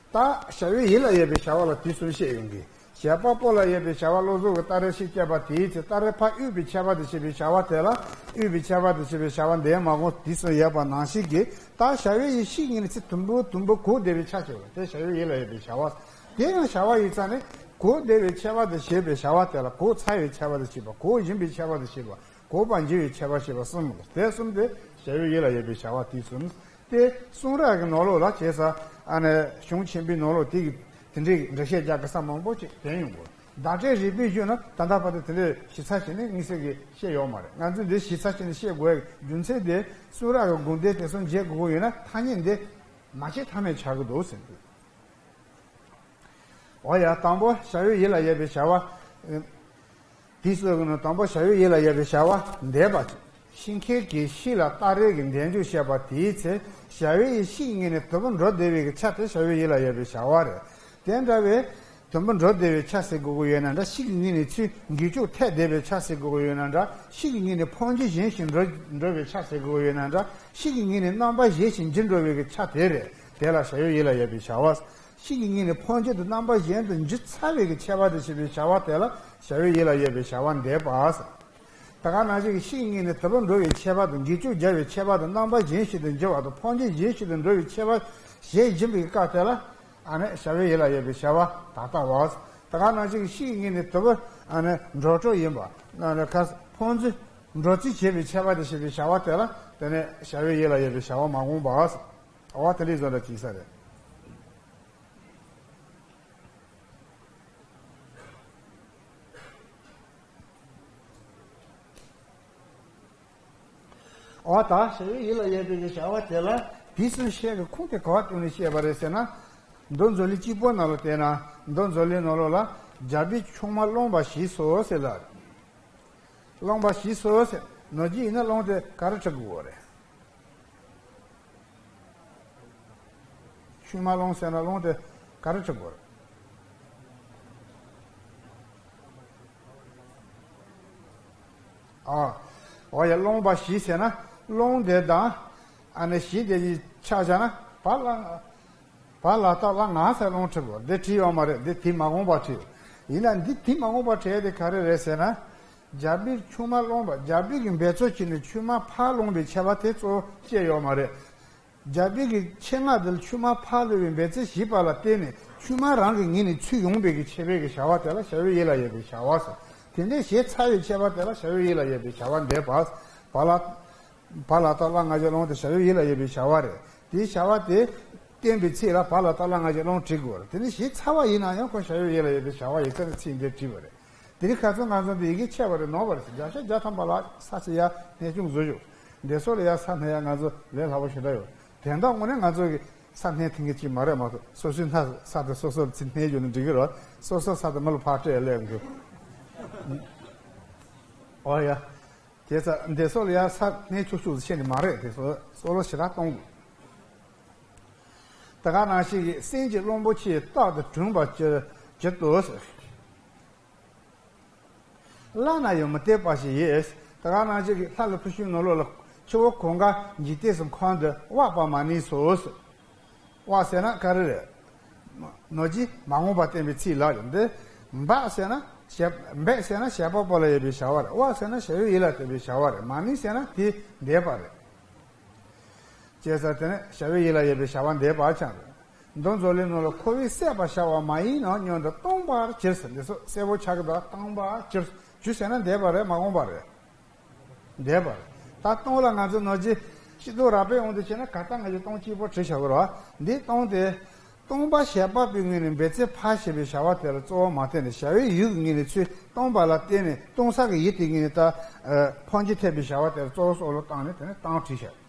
ད་བྱ་བའི་ཡུལ་ལ་ཡོད་པའི་བྱ་བ་ལ་དུས་གསུམ་བཤད་ཡོང་གི། བྱེད་པ་པོ་ལ་ཡོད་པའི་བྱ་བ་བློ་བཟང་གིས་སྟ་རེ་ཤི་བཅད་པ་དེའི་ཚེ་སྟ་རེ་ཕག་དབུས་པའི་ཆད་པ་དང་བཅས་པའི་བྱ་བ་དེ་ལ་དབུས་པའི་ཆད་པ་དང་བཅས་པའི་བྱ་བ་འདས་མ་དགོངས་དུས་གསུམ་ཡོད་པ་ནང་བཞིན་གྱི། ད་བྱ་བའི་ཡུལ་ཤིག་ཉིད་ནས་ཚེ་དུམ་བུ་དུམ་བུ་གོ་བདེ་བའི་ཆ་བྱེད་པ་དེ་བྱ་བའི་ཡུལ་ལ་ཡོད་པའི་བྱ་བ། དེ་ཡང་བྱ་བ་ཡིན་ཙང་ནི་གོ་བདེ་བའི་ཆད་པ་དང་བཅས་པའི་བྱ་བ་དེ་ལ་གོ་ཚར་བའི་ཆད་པ་དང་བཅས་པ། གོ་བཞིན་པའི་ཆད་པ་དང་བཅས་པ། གོ་བ་འགྱུར་བའི་ཆད་པ་བཅས་པ་གསུམ། དེ་གསུམ་དེ་བྱ་བའི་ཡུལ་ལ་ཡོད་པའི་བྱ་བ་དེ་གསུམ། དེ་གསུང་རབ་ཀྱི་ནང་ལོགས་ལ་བྱས་ཙང་ཨ་ནི་གཞུང་ཆེན་པོའི་ནང་ལོགས་དེ་གི་དེ་འདྲའི་འགྲེལ་བཤད་རྒྱག་གི་ས་མང་པོ་ཅིག་བསྟན་ཡོང་གི། བརྡ་སྤྲོད་རིག་པའི་གཞུང་ན་ད་ལྟ་བར་དུ་དེ་འདྲའི་ཞིབ་ཚགས་བྱས་ནས་དམིགས་བསལ་གྱི་བཤད་ཡོད་མ་རེད། ང་ཚོས་འདི་ཞིབ་ཚགས་བྱས་ནས་བཤད་དགོས་ཡག་རྒྱུ་མཚན་དེ་གསུང་རབ་ཀྱི་དགོངས་དོན་དེ་ཚོ་འབྱེད་དགོས་ཀྱི་ཡོད་ན་ཐ་སྙད་འདི་མ་བྱས་ཐབས་མེད་ཆགས་ཀྱི་འདུག་ཟེར་འདུག་འོ་ཡ། དང་པོ་བྱ་བའི་ཡུལ་ལ་ཡོད་པའི་བྱ་བ། དེའི་སྲོལ་གྱི་ནང་དང་པོ་བྱ་བའི་ཡུལ་ལ་ཡོད་པའི་བྱ་བ་འདས་པ། ཤིང་ཁལ་གྱིས་ཤིག་ལ་སྟ་རེ་གི་འདས་འཇུག་བཤད་པ་དེའི་ཚེ་བྱ་བའི་ཡུལ་ཤིག་ཉིད་ནས་དུམ་བུར་འགྲོ་བདེ་བའི་གི་ཆ་དེ་བྱ་བའི་ཡུལ་ལ་ཡོད་པའི་བྱ་བ་རེད། དེ་འདྲ་བའི་དུམ་བུར་འགྲོ་བདེ་བའི་ཆ་ཟེར་དགོས་ཀྱི་ཡོད་ན་འདྲ། ཤིག་ཉིད་ནས་ཚུར་འགྱུར་ལྕོག་ཐེབས་བདེ་བའི་ཆ་ཟེར་དགོས་ཀྱི་ཡོད་ན་འདྲ། ཤིག་ཉིད་ནས་འཕོ་འགྱུར་བཞིན་ཞིག་འགྲོ་འགྲོ་བའི་ཆ་ཟེར་དགོས་ཀྱི་ཡོད་ན་འདྲ། ཤིག་ཉིད་ནས་རྣམ་པ་གཞན་ཞིག་འགྱུར་འགྲོ་བའི་གི་ཆ་དེ་རེད། དེ་ལ་བྱ་བའི་ཡུལ་ལ་ཡོད་པའི་བྱ་བ། ཤིག་གི་ཉིད་ནས་འཕོ་འགྱུར་དུ་རྣམ་པ་གཞན་དུ་འགྱུར་ཚར་བའི་གི་ཆད་པ་དང་བཅས་པའི་བྱ་བ་དེ་ལ་བྱ་བའི་ཡུལ་ལ་ཡོད་པའི་བྱ་བ་འདས་པ་ཟེར། ད་ག་ནང་བཞིན་གྱི་ཤིག་གི་ཉིད་ནས་དུམ་བུར་འགྲོ་བའི་ཆད་པ་དང་། འགྱུར་ལྕོག་རྒྱག་པའི་ཆད་པ་དང་། རྣམ་པ་གཞན་ཞིག་ཏུ་འགྱུར་བ་དང་། འཕོ་འགྱུར་གཞན་ཞིག་ཏུ་འགྲོ་བའི་ཆད་པ་ཞེས་འབྱིན་པའི་སྐབས་དེ་ལ་ཨ་ནི་བྱ་བའི་ཡུལ་ལ་ཡོད་པའི་བྱ་བ་ད་ལྟ་བ། ད་ག་ནང་བཞིན་གྱི་ཤིག་གི་ཉིད་ནས་དུམ་བུར་ཨ་ནི་འགྲོ་གྲོགས་ཡིན་པ། ཨ་ནི་ཁ་འཕོ་འགྱུར་འགྲོ་རྩིས་བྱེད་པའི་ཆད་པ་དང་བཅས་པའི་བྱ་བ་དེ་ལ་དེ་ནི་བྱ་བའི་ཡུལ་ལ་ཡོད་པའི་བྱ་བ་མ་དགོངས་པ། འོ་དེ་འདྲའི་བཟོ་འདྲ་བྱེད་ས་རེད། འོ་ད་བྱ་བའི་ཡུལ་ལ་ཡོད་པའི་བྱ་བ་དེ་ལ་དུས་གསུམ་བཤད་ཀྱི་ཁུངས་དེ་ག་བ་བཏོན་ནས་བཤད་པ་རེད་ཟེར་ན། མདོ་མཛོད་བླུན་གཅིག་པོ་ནང་ལ་བལྟས་ན་མདོ་མཛོད་བླུན་ནང་ལོགས་ལ་རྒྱལ་པོས་ཆུང་མ་སློང་བ་ཞེས་སོ་ཟེར་ལ། སློང་བ་ཞེས་སོ་ཟེར། ནོར་གྱིས་ཡིན་ན་སློང་དེ་ག་རེ་བྲི་དགོས་རེད། ཆུང་མ་སློང་ཟེར་ན་སློང་དེ་ག་རེ་བྲི་དགོས་རེད། ཨ། འོ་ཡ། སློང་བ་ཞེས་ཟེར་ན་སློང་དེ་དང་ཨ་ནི་ཞེས་དེ་གཉིས་ཆ་བཞག་ན་བ་ལ། བ་ལ་ཏ་བླ་ང་ཟེར་སློང་བྲི་དགོས། འདི་བྲིས་ཡོད་མ་རེད། འདི་དེ་མ་དགོངས་པ་བྲིས། ཡིན་ན་འདི་དེ་མ་དགོངས་པ་བྲིས་དེ་ག་རེ་རེད་ཟེར་ན། རྒྱལ་པོས་ཆུང་མ་སློང་བ། རྒྱལ་པོས་ཀྱི་འབད་རྩོལ་བྱས་ནས་ཆུང་མ་ཕར་སློང་བའི་ཆད་པ་དེ་གཙོ་བོ་བཤད་ཡོད་མ་རེད། རྒྱལ་པོས་ཀྱི་ཆེད་མངགས་དེ་ལ་ཆུང་མ་ཕར་སློང་བའི་འབད་རྩོལ་བྱས་པ་ལ་བརྟེན་ནས་ཆུང་མ་རང་གི་ངོས་ནས་ཚུར་ཡོང་བའི་གི་ཆད་པའི་གི་བྱ་བ་དེ་ལ་བྱ་བའི་ཡུལ་ལ་ཡོད་པའི་བྱ་བ་ཟེར། དེ་འདྲའི་བྱས་ཚར་བའི་ཆད་པ་དེ་ལ་བྱ་བའི་ཡུལ་ལ་ཡོད་པའི་བྱ་བ་འདས་པ། བ་ལ། བ་ལ་ཏ་བླ་ང་ཞེས་སློང་དེ་བྱ་བའི་ཡུལ་ལ་ཡོད་པའི་བྱ་བ་རེད། དེའི་བྱ་བ་དེ་བསྟན་པའི་ཚིག་ལ་བ་ལ་ཏ་བླ་ང་ཞེས་སློང་བྲི་དགོས་རེད། དེ་ནི་བྱས་ཚར་བ་ཡིན་ན་ཡང་ཁོ་བྱ་བའི་ཡུལ་ལ་ཡོད་པའི་བྱ་བ་ཡིན་ཙང་ཚིག་འདིར་བྲིས་པ་རེད། དེ་རིང་ཁ་སང་ང་ཚོ་འདི་ཡི་གེ་ཆད་པ་རེད། ནོར་བ་རེད་ཟེར། བརྒྱ་ཆ་བརྒྱ་ཐམ་པ་ལ་ས་ཆ་ཡ་སྣེ་ཆུང་བཟོ་ཞུ། འདི་ཚོ་ལ་ཡ་ས་སྣེ་ཡ་ང་ཚོ་ལས་སླ་པོ་ཞེ་དྲག་ཡོད། དོན་དག་དངོས་གནས་ང་ཚོ་གི་ས་སྣེ་མཐུན་གི་ཅིག་མ་རེད་མ་གཏོགས། སོ་སོའི་སྣ་ས་དེ་སོ་སོར་ཚིག་སྣེ་ཡོད་ན་འགྲིག་གི་རེད། སོ་སོའི་ས་དེ་མི་ལ་ཕར་སྤྲད་ལས་དགོས། ཨོ་ཡ། དེ་ཚ་འདི་ཚོ་ལ་ཡ་ས་སྣེ་ཆུང་ཆུང་ཟེར་ནི་མ་རེད། དེ་ཚོ་སོ་སོ་ཞེ་དྲག་གཏོང་དགོས། ད་ག་ནང་བཞིན་གྱི་སེམས་ཀྱི་གླང་པོ་ཆེ་རྟག་ཏུ་གྲོལ་བར་གྱུར་གྱུར་ཏོ་ཟེར། བླ་ན་ཡང་མི་གཏོགས་པ་ཞིག་ཡོད། ད་ག་ནང་བཞིན་གྱི་ལྷ་ལ་ཕུལ་ཤུལ་ནང་ལོགས་ལ་ཆུ་བོ་གང་ག་འཇིག་རྟེན་གསུམ་ཁམས་འདི་དབབ་པར་མ་ནུས་སོ་ཟེར། དབབ་ཟེར་ན་ག་རེ་རེད། ནོར་གྱིས་མ་དགོངས་པ་བསྟན་པའི་ཚིག་ལ་ཡང་འདི། འབད་ཟེར་ན་བྱེད། འབད་ཟེར་ན་བྱེད་པ་པོ་ལ་ཡོད་པའི་བྱ་བ་རེད། དབབ་ཟེར་ན་བྱ་བའི་ཡུལ་ལ་ལྟོས་པའི་བྱ་བ་རེད། མ་ནུས་ཟེར་ན་དེ་འདས་པ་རེད། བྱས་ཙང་དེ་ནི་བྱ་བའི་ཡུལ་ལ་ཡོད་པའི་བྱ་བ་འདས་པ་ཆགས་རེད། འདུ་འཛོ་ལའི་ནང་ལ་ཁོ་བོས་བསད་པར་བྱ་བ་མ་ཡིན་ནོ་སྙམ་དུ་སྟོང་པར་གྱུར་ཟེར། འདི་ཚོ་གསལ་པོ་ཆགས་ཀྱི་འདུག་སྟོང་པར་གྱུར། གྱུར་ཟེར་ན་འདས་པ་རེད། མ་འོངས་པ་རེད། འདས་པ་རེད། ད་སྟོང་ལ་ང་ཚོ་ནོར་གྱི་ཤེས་རྟོགས་རགས་པའི་དབང་དུ་བྱས་ན་ག་ལྟར་ང་ཚོས་སྟོང་གཅིག་པོ་བྲིས་བཞག་གི་རེད་བ། འདི་སྟོང་དེ། སྟོང་པ་བྱེད་པ་པོའི་ངོས་ནས་འབད་རྩོལ་ཕར་བྱེད་པའི་བྱ་བ་དེ་ལ་གཙོ་བོ་མ་བརྟེན་ནས་བྱ་བའི་ཡུལ་གྱི་ངོས་ནས་ཚུར་སྟོང་པ་ལ་བརྟེན་ནས་སྟོང་ས་གི་ཡུལ་དེའི་ངོས་ནས་ད་ཕོ་འགྱུར་ཐེབས་པའི་བྱ་བ་དེ་ལ་གཙོ་བོ་སོགས་ལ་བཏང་ནས་དེ་ནས་སྟོང་བྲིས་བཞག་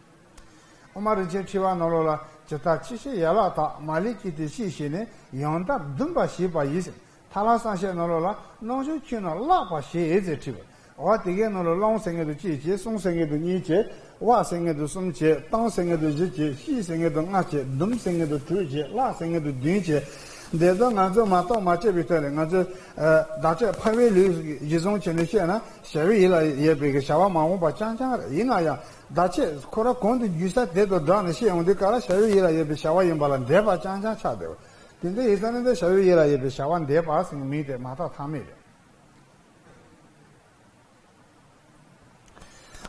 ཨོ་མ་རིན་ཆེན་ཕྲེང་བ་ནང་ལོགས་ལ་ཇི་ལྟར་ཕྱི་བཤད་ཡན་ལག་དག་མ་ལུས་ཀྱི་དེ་ཤེས་བྱས་ནས་ཡང་དག་བསྡུམ་པར་བྱེད་པ་ཡིན་ཟེར། ཐར་ལམ་གསལ་བཤད་ནང་ལོགས་ལ་རྣམ་གཞག་ཁྱོད་རྣམས་བརླག་པར་བྱེད་ཟེར་བྲིས་པ། འོ་དེ་གའི་ནང་ལོགས་ལོང་ཟེར་མཁན་དུ་གཅིག་བྱས། གསུང་ཟེར་མཁན་དུ་གཉིས་བྱས། བརླག་ཟེར་མཁན་དུ་གསུམ་བྱས། བཏང་ཟེར་མཁན་དུ་བཞི་བྱས། ཤེས་ཟེར་མཁན་དུ་ལྔ་བྱས། བསྡུམ་ཟེར་མཁན་དུ་དྲུག་བྱས། བརླག་ཟེར་མཁན་དུ་བདུན་བྱས། འདི་ཚོ་ང་ཚོས་མ་བརྟགས་མ་དཔྱད་པའི་ཐོག་ནས་ང་ཚོས་ཨ་བརྡ་ཆད་འཕར་བའི་ལུགས་གཞི་བཟུང་བྱས་ནས་བཤད་ན་བྱ་བའི་ཡུལ་ལ་ཡོད་པའི་གི་བྱ་བ་མ་འོངས་པ་རྐྱང་རྐྱང་རེད། ཡིན་ན་ཡང་བརྡ་ཆད་ཁོ་རང་གོང་དུ་བརྗོད་ས་དེ་དང་སྦྲགས་ནས་བཤད་ཡོང་དུས་སྐབས་ལ་བྱ་བའི་ཡུལ་ལ་ཡོད་པའི་བྱ་བ་ཡིན་པ་ལ་འདས་པ་རྐྱང་རྐྱང་ཆགས་བསྡད་པ། དེ་འདྲ་ཡིན་ཙང་ནི་འདི་བྱ་བའི་ཡུལ་ལ་ཡོད་པའི་བྱ་བ་འདས་པ་ཟེར་མིང་དེ་མ་བཏགས་ཐབས་མེད་རེད།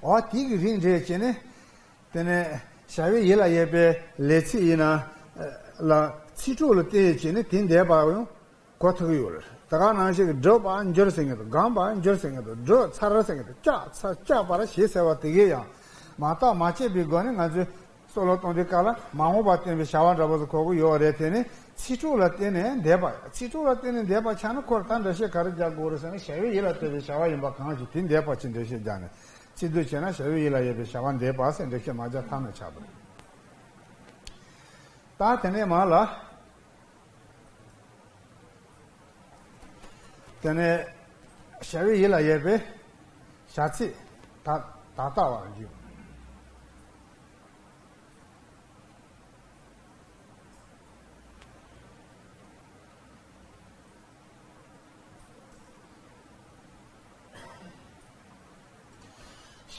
འོ་དེ་གི་རིགས་འགྲེ་བྱས་ནས། དེ་ནས་བྱ་བའི་ཡུལ་ལ་ཡོད་པའི་ལས་ཚིག་ཡིན་ན་ལ་ཚིག་གྲོགས་ལ་བརྟེན་བྱས་ནས་དེ་འདས་པ་ཡང་གོ་ཐུབ་ཀྱི་ཡོད་རེད། དེ་ག་ནང་བཞིན་གྱི་བསྒྲུབ་པར་འགྱུར་ཟེར་མཁན་དང་། བསྒོམ་པར་འགྱུར་ཟེར་མཁན་དང་། བསྒྲུབ་ཚར་ཟེར་མཁན་དང་། བཅག་ཚར། བཅག་པར་བྱེད་ཟེར་བ་དེ་གས་ཡང་མ་བརྟགས་མ་དཔྱད་པའི་སྒོ་ནས་ང་ཚོས་སྲོག་ལ་གཏོང་དུས་སྐབས་ལ་མ་འོངས་པ་བསྟན་པའི་བྱ་བ་འདྲ་པོ་ཟིག་གོ་གི་ཡོད་རེད། དེ་ནི་ཚིག་གྲོགས་ལ་བརྟེན་ནས་འདས་པ། ཚིག་གྲོགས་ལ་བརྟེན་ནས་འདས་པ་ཆགས་ན་ཁོར་ད་འགྲེལ་བཤད་ག་རེ་རྒྱག་དགོས་རེད་ཟེར་ན། བྱ་བའི་ཡུལ་ལ་ལྟོས་པའི་བྱ་བ་ཡིན་པ་གང་ཞིག་དེ་འདས་པ་ཅིག་འགྲེལ་བཤད་རྒྱག་ནས། ཚིག་སྡུད་བྱས་ན་བྱ་བའི་ཡུལ་ལ་ཡོད་པའི་བྱ་བ་འདས་པ་ཟེར་འགྲེལ་བཤད་མ་རྒྱག་ཐབས་མེད་ཆགས་པ་རེད། ད་དེ་ནས་མར་ལ། དེ་ནས་བྱ་བའི་ཡུལ་ལ་ཡོད་པའི་བྱ་ཚིག་ད་ད་ལྟ་བ་ལ་འཇུག་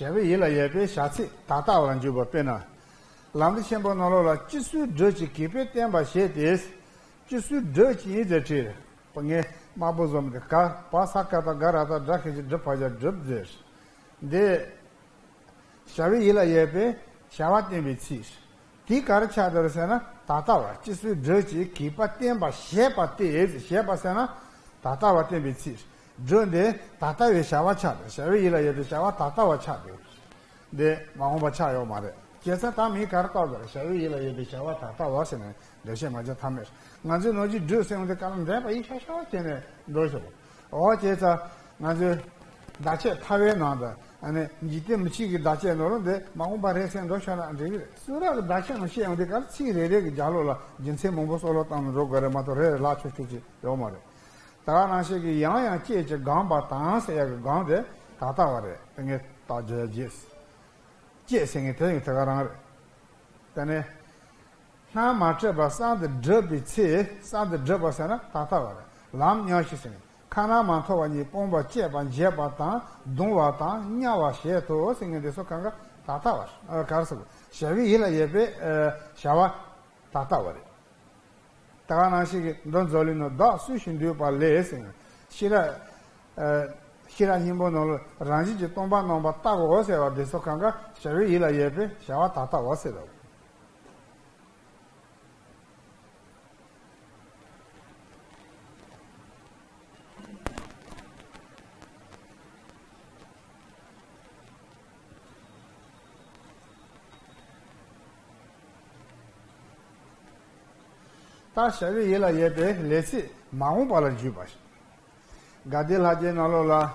བྱ་བའི་ཡུལ་ལ་ཡོད་པའི་བྱ་ཚིག་ད་ལྟ་བ་ལ་འཇུག་པ། དཔེར་ན། ལམ་རིམ་ཆེན་པོ་ནང་ལོགས་ལ་སྤྱི་སྲོལ་སྒྲུབ་ཀྱི་གུས་པས་བསྟན་པར་བྱེད་དེ། སྤྱི་སྲོལ་སྒྲུབ་ཀྱི་ཡིན་ཟེར་བྲིས། ངས་དམར་པོ་བཟོ་མི་དེ་ག་བ་ས་ག་བཏགས་སྒ་ར་བཏགས་སྒྲ་ཞབས་ཀྱུ་སྒྲུབ། བ་ཞབས་སྒྲུབ་ཟེར། འདི་བྱ་བའི་ཡུལ་ལ་ཡོད་པའི་བྱ་བ་བསྟན་པའི་ཚིག་དེ་ག་རེ་ཆགས་བསྡད་རེད་ཟེར་ན། ད་ལྟ་བ། སྤྱི་སྲོལ་སྒྲུབ་ཀྱི་གུས་པས་བསྟན་པར་བྱེད་པ་སྟེ། བྱེད་པ་ཟེར་ན་ད་ལྟ་བ་བསྟན་པའི་ཚིག་སྒྲུབ་འདི་ད་ལྟ་བའི་བྱ་བ་ཆགས་བསྡད། བྱ་བའི་ཡུལ་ལ་ཡོད་པའི་བྱ་བ་ད་ལྟ་བ་ཆགས་བསྡད། འདི་མ་འོངས་པ་ཆགས་ཡོད་མ་རེད། བྱས་ཙང་ད་མིང་ག་རེ་བཏགས་པ་རེད། བྱ་བའི་ཡུལ་ལ་ཡོད་པའི་བྱ་བ་ད་ལྟ་བ་ཟེར་ནས་འགྲེལ་བཤད་མ་རྒྱག་ཐབས་མེད། ང་ཚོས་ནོར་གྱི་སྒྲུབ་ཟེར་བ་འདི་ག་ལ་འདས་པ་ཡིན་ཤག་ཤག་བྱས་ནས་འགྲོ་ཤོག་འོ་བྱས་ཙང་ང་ཚོས་བརྡ་ཆད་འཕར་བའི་ནང་དུ། ཨ་ནི་འཇིག་རྟེན་མི་ཆོས་ཀྱི་བརྡ་ཆད་ནང་ལོགས་འདི་མ་འོངས་པ་རེད་ཟེར་འགྲོ་ཤོག་ན་འགྲིག་གི་རེད། གསུང་རབ་ཀྱི་བརྡ་ཆད་ནང་བཤད་ཡོང་དུས་སྐབས་ཚིག་རེ་རེ་གི་རྒྱབ་ལོགས་ལ་རྒྱུ་མཚན་མང་པོ་བསམ་བློ་བཏང་ནས་འགྲོ་དགོས་རེད་མ་གཏོགས་རེ་རེ་ལ་ཆོག་ཆོག་ཅིག་ཡོད་མ་རེད། ད་ག་ནང་བཞིན་གྱི་ཡང་ཡང་བསྐྱེད་ཅིང་བསྒོམ་པ་དང་ཟེར་ཡག་གི་བསྒོམ་དེ་ད་ལྟ་བ་རེད། དེ་ངས་རྟགས་བརྗོད་རྗེས། བསྐྱེད་ཟེར་མཁན་དེ་ཡང་དེ་ག་རང་རེད། དེ་ནས་སྣང་མ་སྤྲད་པར་གསང་དུ་སྒྲུབ་པའི་ཚེ། གསང་དུ་སྒྲུབ་པ་ཟེར་ན་ད་ལྟ་བ་རེད། ལམ་མཉམ་བཞག་ཟེར་ནས་ཁ་ན་མ་ཐོ་བ་གཉིས་སྤོང་བར་བྱེད་པ། འབྱེད་པ་དང་བརྡུང་བ་དང་དམྱལ་བར་བྱེད་དོ་ཟེར་མཁན་དེ་ཚོ་གང་ག་ད་ལྟ་བ་རེད། ག་རེ་ཟེར། བྱ་བའི་ཡུལ་ལ་ཡོད་པའི་བྱ་བ་ད་ལྟ་བ་རེད། ད་ག་ནང་བཞིན་གྱི་འདུ་འཛོ་ལའི་ནང་བདག་སུ་ཞིག་འདུས་པ་ལས་ཟེར། ཤེས་རབ་ཨ་ཤེས་རབ་སྙིང་པོ་ནང་ལ་རང་བཞིན་གྱིས་སྟོང་པར་སྣང་བ་བརྟག་གོ་ཟེར་བ་འདི་ཚོ་གང་ག་བྱ་བའི་ཡུལ་ལ་ཡོད་པའི་བྱ་བ་ད་ལྟ་བ་ཟེར་རོ། ད་བྱ་བའི་ཡུལ་ལ་ཡོད་པའི་ལས་ཚིག་མ་འོངས་པ་ལ་འཇུག་པ། དགའ་ལྡན་ལྷ་རྒྱའི་ནང་ལོགས་ལ།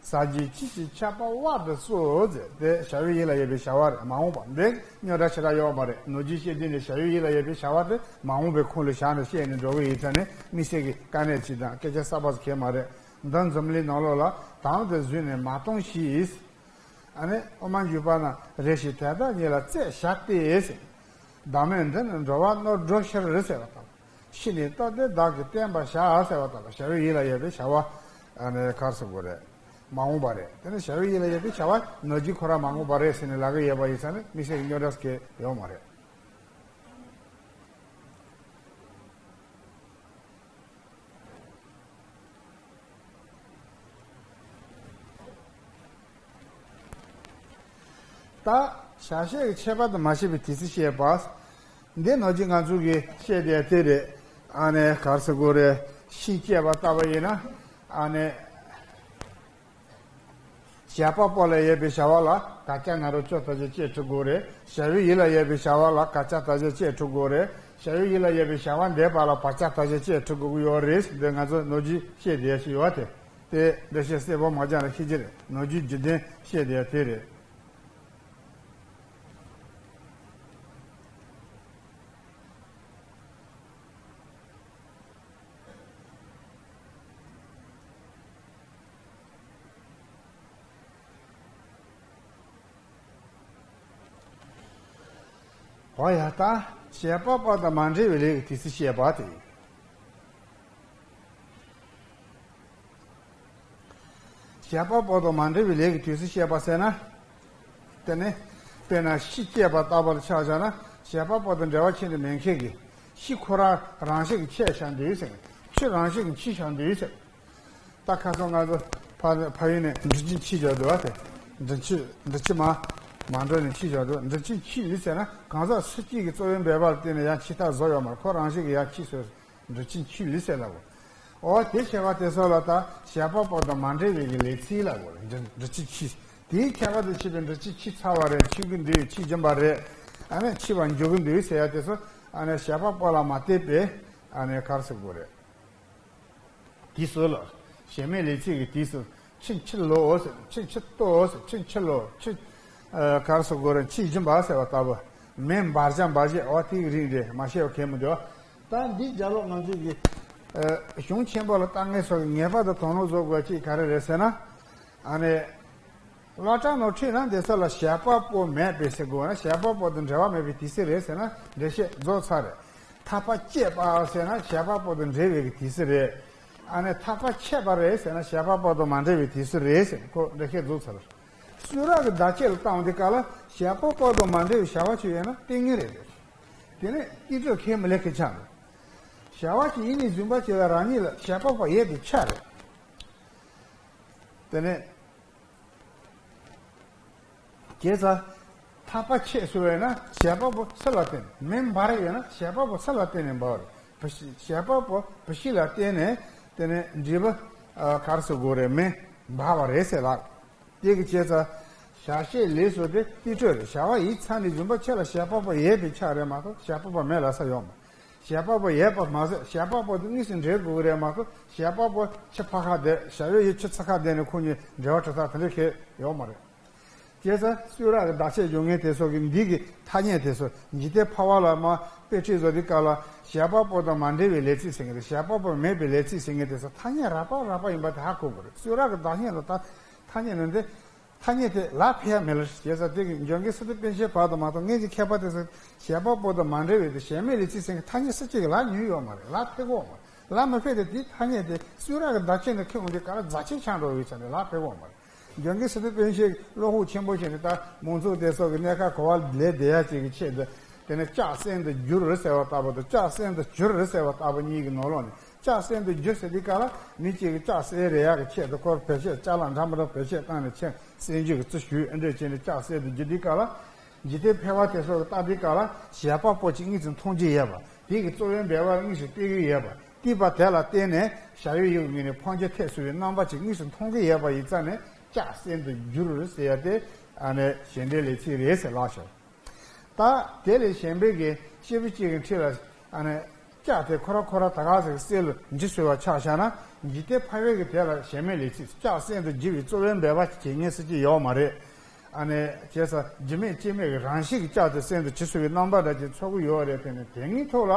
ཟ་བྱེད་ཅི་ཞིག་ཆགས་པ་དབབ་ཏུ་གསོལ་ཟེར། དེ་བྱ་བའི་ཡུལ་ལ་ཡོད་པའི་བྱ་བ་རེད། མ་འོངས་པ་འདི་རྙོག་དྲ་ཞེ་དྲག་ཡོད་མ་རེད། ནོར་གྱི་བཤད་དུས་ནས་བྱ་བའི་ཡུལ་ལ་ཡོད་པའི་བྱ་བ་དེ་མ་འོངས་པའི་ཁོངས་ལ་བཞག་ནས་བཤད་ནས་འགྲོ་གི་ཡིན་ཙང་ནས་དམིགས་བསལ་གྱི་དཀའ་གནད་ཅིག་དང་སྐད་ཆ་གསར་པ་ཟིག་གང་མ་རེད། འདུ་འཛོམས་ལའི་ནང་ལོགས་ལ། དམ་དུ་བཟུང་ནས་མ་གཏོང་ཞིག་ཨ་ནི་དབུ་མ་འཇུག་པ་ན་རེ་ཞིག་དེ་དག་ཉིད་ལ་རྩོད་བྱ་སྟེ་ཟེར། བདག་མེད་འདི་ནི་འགྲོ་བ་རྣམས་སྒྲོལ་ཕྱིར་ཟེར་བ་དང་། ཤི་ནས་ལྟོ་ལྡིར་བདག་གིས་བསྟེན་པར་བྱ་ཟེར་བ་དང་། བྱ་བའི་ཡུལ་ལ་ཡོད་པའི་བྱ་བ་ཨ་ནི་ག་རེ་ཟེར་དགོས་རེད། མ་འོངས་པ་རེད། དེ་ནི་བྱ་བའི་ཡུལ་ལ་ཡོད་པའི་བྱ་བ་ནོར་གྱི་ཁོ་རང་མ་འོངས་པ་རེད་ཟེར་ནས་ལབ་ཀྱི་ཡོད་པ་ཡིན་ཙང་ནི་དམིགས་བསལ་གྱི་རྙོག་དྲ་ཟེར་མཁན་ཡོད་མ་རེད། ད་བྱ་བྱེད་ཀྱི་ཁྱད་པར་དུ་མ་ཕྱེ་བའི་དུས་ཚིགས་བཤད་པ། འདི་ནང་བཞིན་ང་ཚོ་གིས་བཤད་བསྡད་དེ་རེད། ཨ་ནི་ག་རེ་ཟེར་དགོས་རེད། ཤིང་བཅད་པ་ལྟ་བུ་ཡིན་ན། ཨ་ནི་བྱེད་པ་པོ་ལ་ཡོད་པའི་བྱ་བ་ལ་བར་ཆད་ན་རོ་ཅོ་ལྟ་བུ་བྱས་འབྲི་དགོས་རེད། བྱ་བའི་ཡུལ་ལ་ཡོད་པའི་བྱ་བ་ལ་བར་ཆད་ལྟ་བུ་བྱས་འབྲི་དགོས་རེད། བྱ་བའི་ཡུལ་ལ་ཡོད་པའི་བྱ་བ་འདས་པ་ལ་བར་ཆད་ལྟ་བུ་བྱས་འབྲི་དགོས་ཀྱི་ཡོད་རེད། འདི་ང་ཚོ་ནང་བཞིན་བཤད་བསྡད་ཞིག་ཡོད་དེ། དེ་འགྲེལ་བཤད་གསལ་པོ་མ་སྦྱངས་ན་ཤེས་ཀྱི་རེད། ནང་བཞིན་རྒྱུ་ལྡན་བཤད་བསྡད་དེ་རེད། འོ་ཡ། ད་བྱེད་པ་པོ་དང་མ་འབྲེལ་བའི་ལས་ཀྱི་དུས་སུ་བཤད་པ་དེ་ཡིན། བྱེད་པ་པོ་དང་མ་འབྲེལ་བའི་ལས་ཀྱི་དུས་སུ་བཤད་པ་ཟེར་ན། དེ་ནི་དཔེར་ན་ཤིང་བཅད་པ་ལྟ་བུ་ལ་ཆ་བཞག་ན། བྱེད་པ་པོ་དང་འབྲེལ་བ་ཆད་ནས་མེད་མཁན་གྱི་ཤིང་ཁོ་རང་རང་བཞིན་གྱིས་ཆད་བཞག་འདུག་ཟེར། ཆུ་རང་བཞིན་གྱིས་འཁྱིལ་བཞག་འདུག་ཟེར། ད་ཁ་སང་ང་ཚོ་ཕ་ཕ་ཡུལ་ནས་འབྲི་ཆུ་འཁྱིལ་བཞག་འདུག་བ་དེ། འབྲི་ཆུ་འབྲི་ཆུ་མ་མ་འགྲོ་ནས་འཁྱིལ་བཞག་འདུག་འབྲི་ཆུ་འཁྱིལ་ཡོད་ཟེར་ན་གང་ཟག་སུ་གཅིག་གིས་གཙོ་བོའི་འབད་པ་ལ་བརྟེན་ནས་ཡང་འཁྱིལ་ཐབས་བཟོ་ཡོད་མ་རེད། ཁོ་རང་བཞིན་གྱིས་ཡང་འཁྱིལ་སོང་། འབྲི་ཆུ་འཁྱིལ་ཡོད་ཟེར་ལ་གོ། འོ་དེ་བྱེད་པ་དེ་ཚོ་ལ་ད་བྱེད་པ་པོ་དང་མ་འབྲེལ་བའི་གི་ལས་ཚིག་ལ་གོ། འབྲི་འབྲི་ཆུ་འཁྱིལ། དེའི་ཁྱད་པར་དུ་ཕྱེ་བའི་འབྲི་ཆུ་འཁྱིལ་ཚར་བ་རེད། འཁྱིལ་གྱི་འདུག་འཁྱིལ་གྱིན་པ་རེད། ཨ་ནི་འཁྱིལ་བར་འགྱུར་གྱི་འདུག་ཟེར་ཡ་དེ་ཚོ་ཨ་ནི་བྱེད་པ་པོ་ལ་མ་བརྟེན་པའི་ཨ་ནི་ག་རེ་ཟེར་དགོས་རེད། དུས་སུ་ལ། གཞན་མའི་ལས་ཚིག་གི་དུས་སུ། ཆུ་འཁྱིལ་ལོ་ཟེར། ཆུ་འཁྱིལ་ཏོ་ཟེར། ཆུ་འཁྱིལ་ལོ། ཆུ། ཨ། ག་རེ་ཟེར་དགོས་རེད། འཁྱིལ་བཞིན་པ་ཟེར་བ་ལྟ་བུ། མེ་འབར་འཇམ་འབར་བྱེད། འོ་དེའི་རིགས་རེད། མ་བཤད་པ་གལ་མི་འདུག་ད་འདི་ལྗགས་ཀློག་ནང་བཞིན་གྱི། ཨ། གཞུང་ཆེན་པོ་ལ་ལྟ་མཁན་ཚོ་གིས་ངེས་པར་དུ་དོ་སྣང་བཟོ་དགོས་ཅིག་ག་རེ་རེད་ཟེར་ན། ཨ་ནི། སློབ་གྲྭ་ནང་ཁྲིད་ན་འདི་ཚོ་ལ་བྱེད་པ་པོ་མེད་པའི་ཟེར་དགོས་ན། བྱེད་པ་པོ་དང་འབྲེལ་བ་མེད་པའི་དུས་སུ་རེད་ཟེར་ན་འགྲེལ་བཤད་རྫོགས་ཚར་རེད། ཐག་པ་བཅད་པ་ཟེར་ན་བྱེད་པ་པོ་དང་འབྲེལ་བའི་གི་དུས་སུ་རེད། ཨ་ནི་ཐག་པ་ཆད་པ་རེད་ཟེར་ན་བྱེད་པ་པོ་དང་མ་འབྲེལ་བའི་དུས་སུ་རེད་ཟེར། ཁོ་འགྲེལ་བཤད་རྫོགས་ཚར་རེད། གསུང་རབ་ཀྱི་བརྡ་ཆད་ལ་བལྟ་འོང་དུས་སྐབས་ལ་བྱེད་པ་པོ་དང་མ་འབྲེལ་བའི་བྱ་བ་ཅིག་ཡོད་ན་ལྟས་ངན་རེད་ཟེར། དེ་ནི་རྟིང་རྩོད་ཁས་མི་ལེན་མཁན་ཆགས་འགྲོ། བྱ་བ་ཅིག་ཡིན་ནས་བཟུང་བ་བྱས་ལ་རང་ཉིད་ལ་བྱེད་པ་པོ་ཡོད་པའི་ཆ་རེད། དེ་ནས། བྱས་ཙང་། ཐག་པ་ཆད་སོང་བས་ན་བྱེད་པ་པོ་སུ་ལ་བརྟེན། མེ་འབར་ཡོད་ན་བྱེད་པ་པོ་སུ་ལ་བརྟེན་ནས་འབར་བ་རེད། བུ་ཤི། བྱེད་པ་པོ་བུ་ཤི་ལ་བརྟེན་ནས་དེ་ནས་འབྲས་བུ། ཨ། ག་རེ་ཟེར་དགོས་རེད། མེ་འབར་བ་རེད་ཟེར་ལགས། དེ་གི་བྱས་ཙང་། བྱ་བྱེད་ལས་སོགས་དེ་རྟིང་རྩོད་རེད། བྱ་བ་ཡིན་ཚར་ནས་བཟུང་བ་ཆེ་ལ་བྱེད་པ་པོ་ཡོད་པའི་ཆ་རེད་མ་གཏོགས་བྱེད་པ་པོ་མེད་ལ་ས་ཡོད་མ། བྱེད་པ་པོ་ཡོད་པ་མ་ཟད་བྱེད་པ་པོ་དེ་དངོས་སུ་འབྲེལ་དགོས་ཀྱི་རེད་མ་གཏོགས་བྱེད་པ་པོ་ཕྱི་ཕ་ཁ་བསྡད། བྱ་བའི་ཡུལ་ཕྱི་ཚ་ཁ་བསྡད་ནས་ཁོ་གཉིས་འབྲེལ་བ་གྲུབ་ཐབས་དེ་འདྲ་ཁེལ་ཡོད་མ་རེད། བྱས་ཙང་གསུང་རབ་ཀྱི་བརྡ་ཆད་སྦྱོར་མཁན་དེ་ཚོ་གིས་འདི་གི་ཐ་སྙད་དེ་ཚོ་འཇིག་རྟེན་ཕལ་པ་ལ་མ་དཔེ་ཁྲིད་བཟོ་དུས་སྐབས་ལ་བྱེད་པ་པོ་དང་མ་འབྲེལ་བའི་ལས་ཚིག་ཟེར་མཁན་དེ། བྱེད་པ་པོ་མེད་པའི་ལས་ཚིག་ཟེར་མཁན་དེ་ཚོ་ཐ་སྙད་རགས་པ་རགས་པ་ཡིན་པ་དེ་ཧ་གོ་དགོས་རེད། གསུང་རབ་ཀྱི་བརྡ་སྙན་ལ་ད་ཐ་སྙད་ནི་འདི། ཐ་སྙད་དེ་ལག་ཕེབས་ཡ་མེད་ལ། བྱས་ཙང་དེ་གི་འཇོན་གི་སི་ཏུ་པཎ་ཆེན་བར་དུ་མ་གཏོགས་སྔོན་གྱི་མཁས་པ་དེ་ཚོས་བྱེད་པ་པོ་དང་མ་འབྲེལ་བའི་དེ་གཞན་མའི་ལས་ཚིག་ཟེར་མཁན་ཐ་སྙད་སུ་གཅིག་གིས་ལག་ཉོས་ཡོད་མ་རེད། ལག་ཕེབས་ཀྱི་ཡོད་མ་རེད། ལག་མི་ཕེབས་དེ་དེའི་ཐ་སྙད་དེ་གསུང་རབ་ཀྱི་བརྡ་ཆད་ནས་ཁེངས་འོང་དུས་སྐབས་ལ་རྫ་ཆེན་ཆགས་འགྲོ་བའི་ཆ་ནས་ལག་ཕེབས་ཀྱི་ཡོད་མ་རེད། འཇོན་གི་སི་ཏུ་པཎ་ཆེན་བློ་ཁོག་ཆེན་པོ་བྱས་ནས་ད་མང་ཚོགས་དེ་ཚོ་གི་གནས་སྐབས་གོ་བ་ལེན་བསྡད་ཡ་ཅིག་གི་ཆེད་དུ། དེ་ནས་ལྕགས་སྲན་དུ་བསྒྱུར་ཟེར་བ་ལྟ་བུ་དང་ལྕགས་སྲན་དུ་བསྒྱུར་ཟེར་བ་ལྟ་བུ་གཉིས་ཀྱི་ནང་ལོགས་ནས། ལྕགས་སྲན་དུ་བསྒྱུར་ཟེར་དུས་སྐབས་ལ་མི་གཅིག་གིས་ལྕགས་སྲན་རེག་ཡག་གི་ཆེད་དུ་ཁོར་བེད་སྤྱོད་ལྕགས་ལ་འདྲ་མི་འདྲ་བེད་སྤྱོད་བཏང་ནས་ཆེན་སྲན་རྒྱུ་གི་རྩི་ཞུས། ཨེ་འདྲ་བྱས་ནས་ལྕགས་སྲན་དུ་བསྒྱུར་དུས་སྐབས་ལ། འཇིག་རྟེན་ཕལ་པ་དེ་ཚོ་གིས་བལྟ་དུས་སྐབས་ལ་བྱེད་པ་པོ་གཅིག་དངོས་སུ་མཐོང་རྒྱུ་ཡོད་པ། དེ་གི་གཙོ་བོའི་འབད་པ་དངོས་སུ་སྟེར་གྱི་ཡོད་པ། སྟེར་བ་དེ་ལ་བརྟེན་ནས་བྱ་བའི་ཡུལ་གྱི་ངོས་ནས་ཕམ་རྒྱུ་ཐེབས་སྲིད་པའི་རྣམ་པ་གཅིག་དངོས་སུ་མཐོང་གི་ཡོད་པ་ཡིན་ཙང་ནས་ལྕགས་སྲན་དུ་བསྒྱུར་ཟེར་ཡ་དེ། ཨ་ནི་གཞན་སྡེའི་ལས་ཚིག་རེད་ཟེར་ལབ་ཤག་ད་དེ་ལས་གཞན་པའི་གི་སྐྱེས་བུ་གཅིག་གི་འཁྲིས་ལ་ཨ་ནི་ལྕགས་དེ་ཁོ་ར་ཁོ་ར་ད་ག་ཟེ་གི་སྲན་ལ་འགྱུར་སྲིད་པ་ཆ་བཞག་ན། འཇིག་རྟེན་ཕལ་པའི་གི་དེ་ལ་གཞན་མའི་ལས་ཚིག་ལྕགས་སྲན་དུ་བསྒྱུར་བའི་གཙོ་བོའི་འབད་པ་བྱེད་མཁན་སུ་གཅིག་ཡོད་མ་རེད། ཨ་ནི་བྱས་ཙང་རྒྱུ་མེད་རྐྱེན་མེད་ཀྱི་རང་བཞིན་གྱིས་ལྕགས་དེ་སྲན་དུ་བྱེད་སྲིད་པའི་རྣམ་པ་འདྲ་ཅིག་ཚོར་གི་ཡོད་རེད། དེ་ནི་དེ་སྔའི་ཐོག་ལ་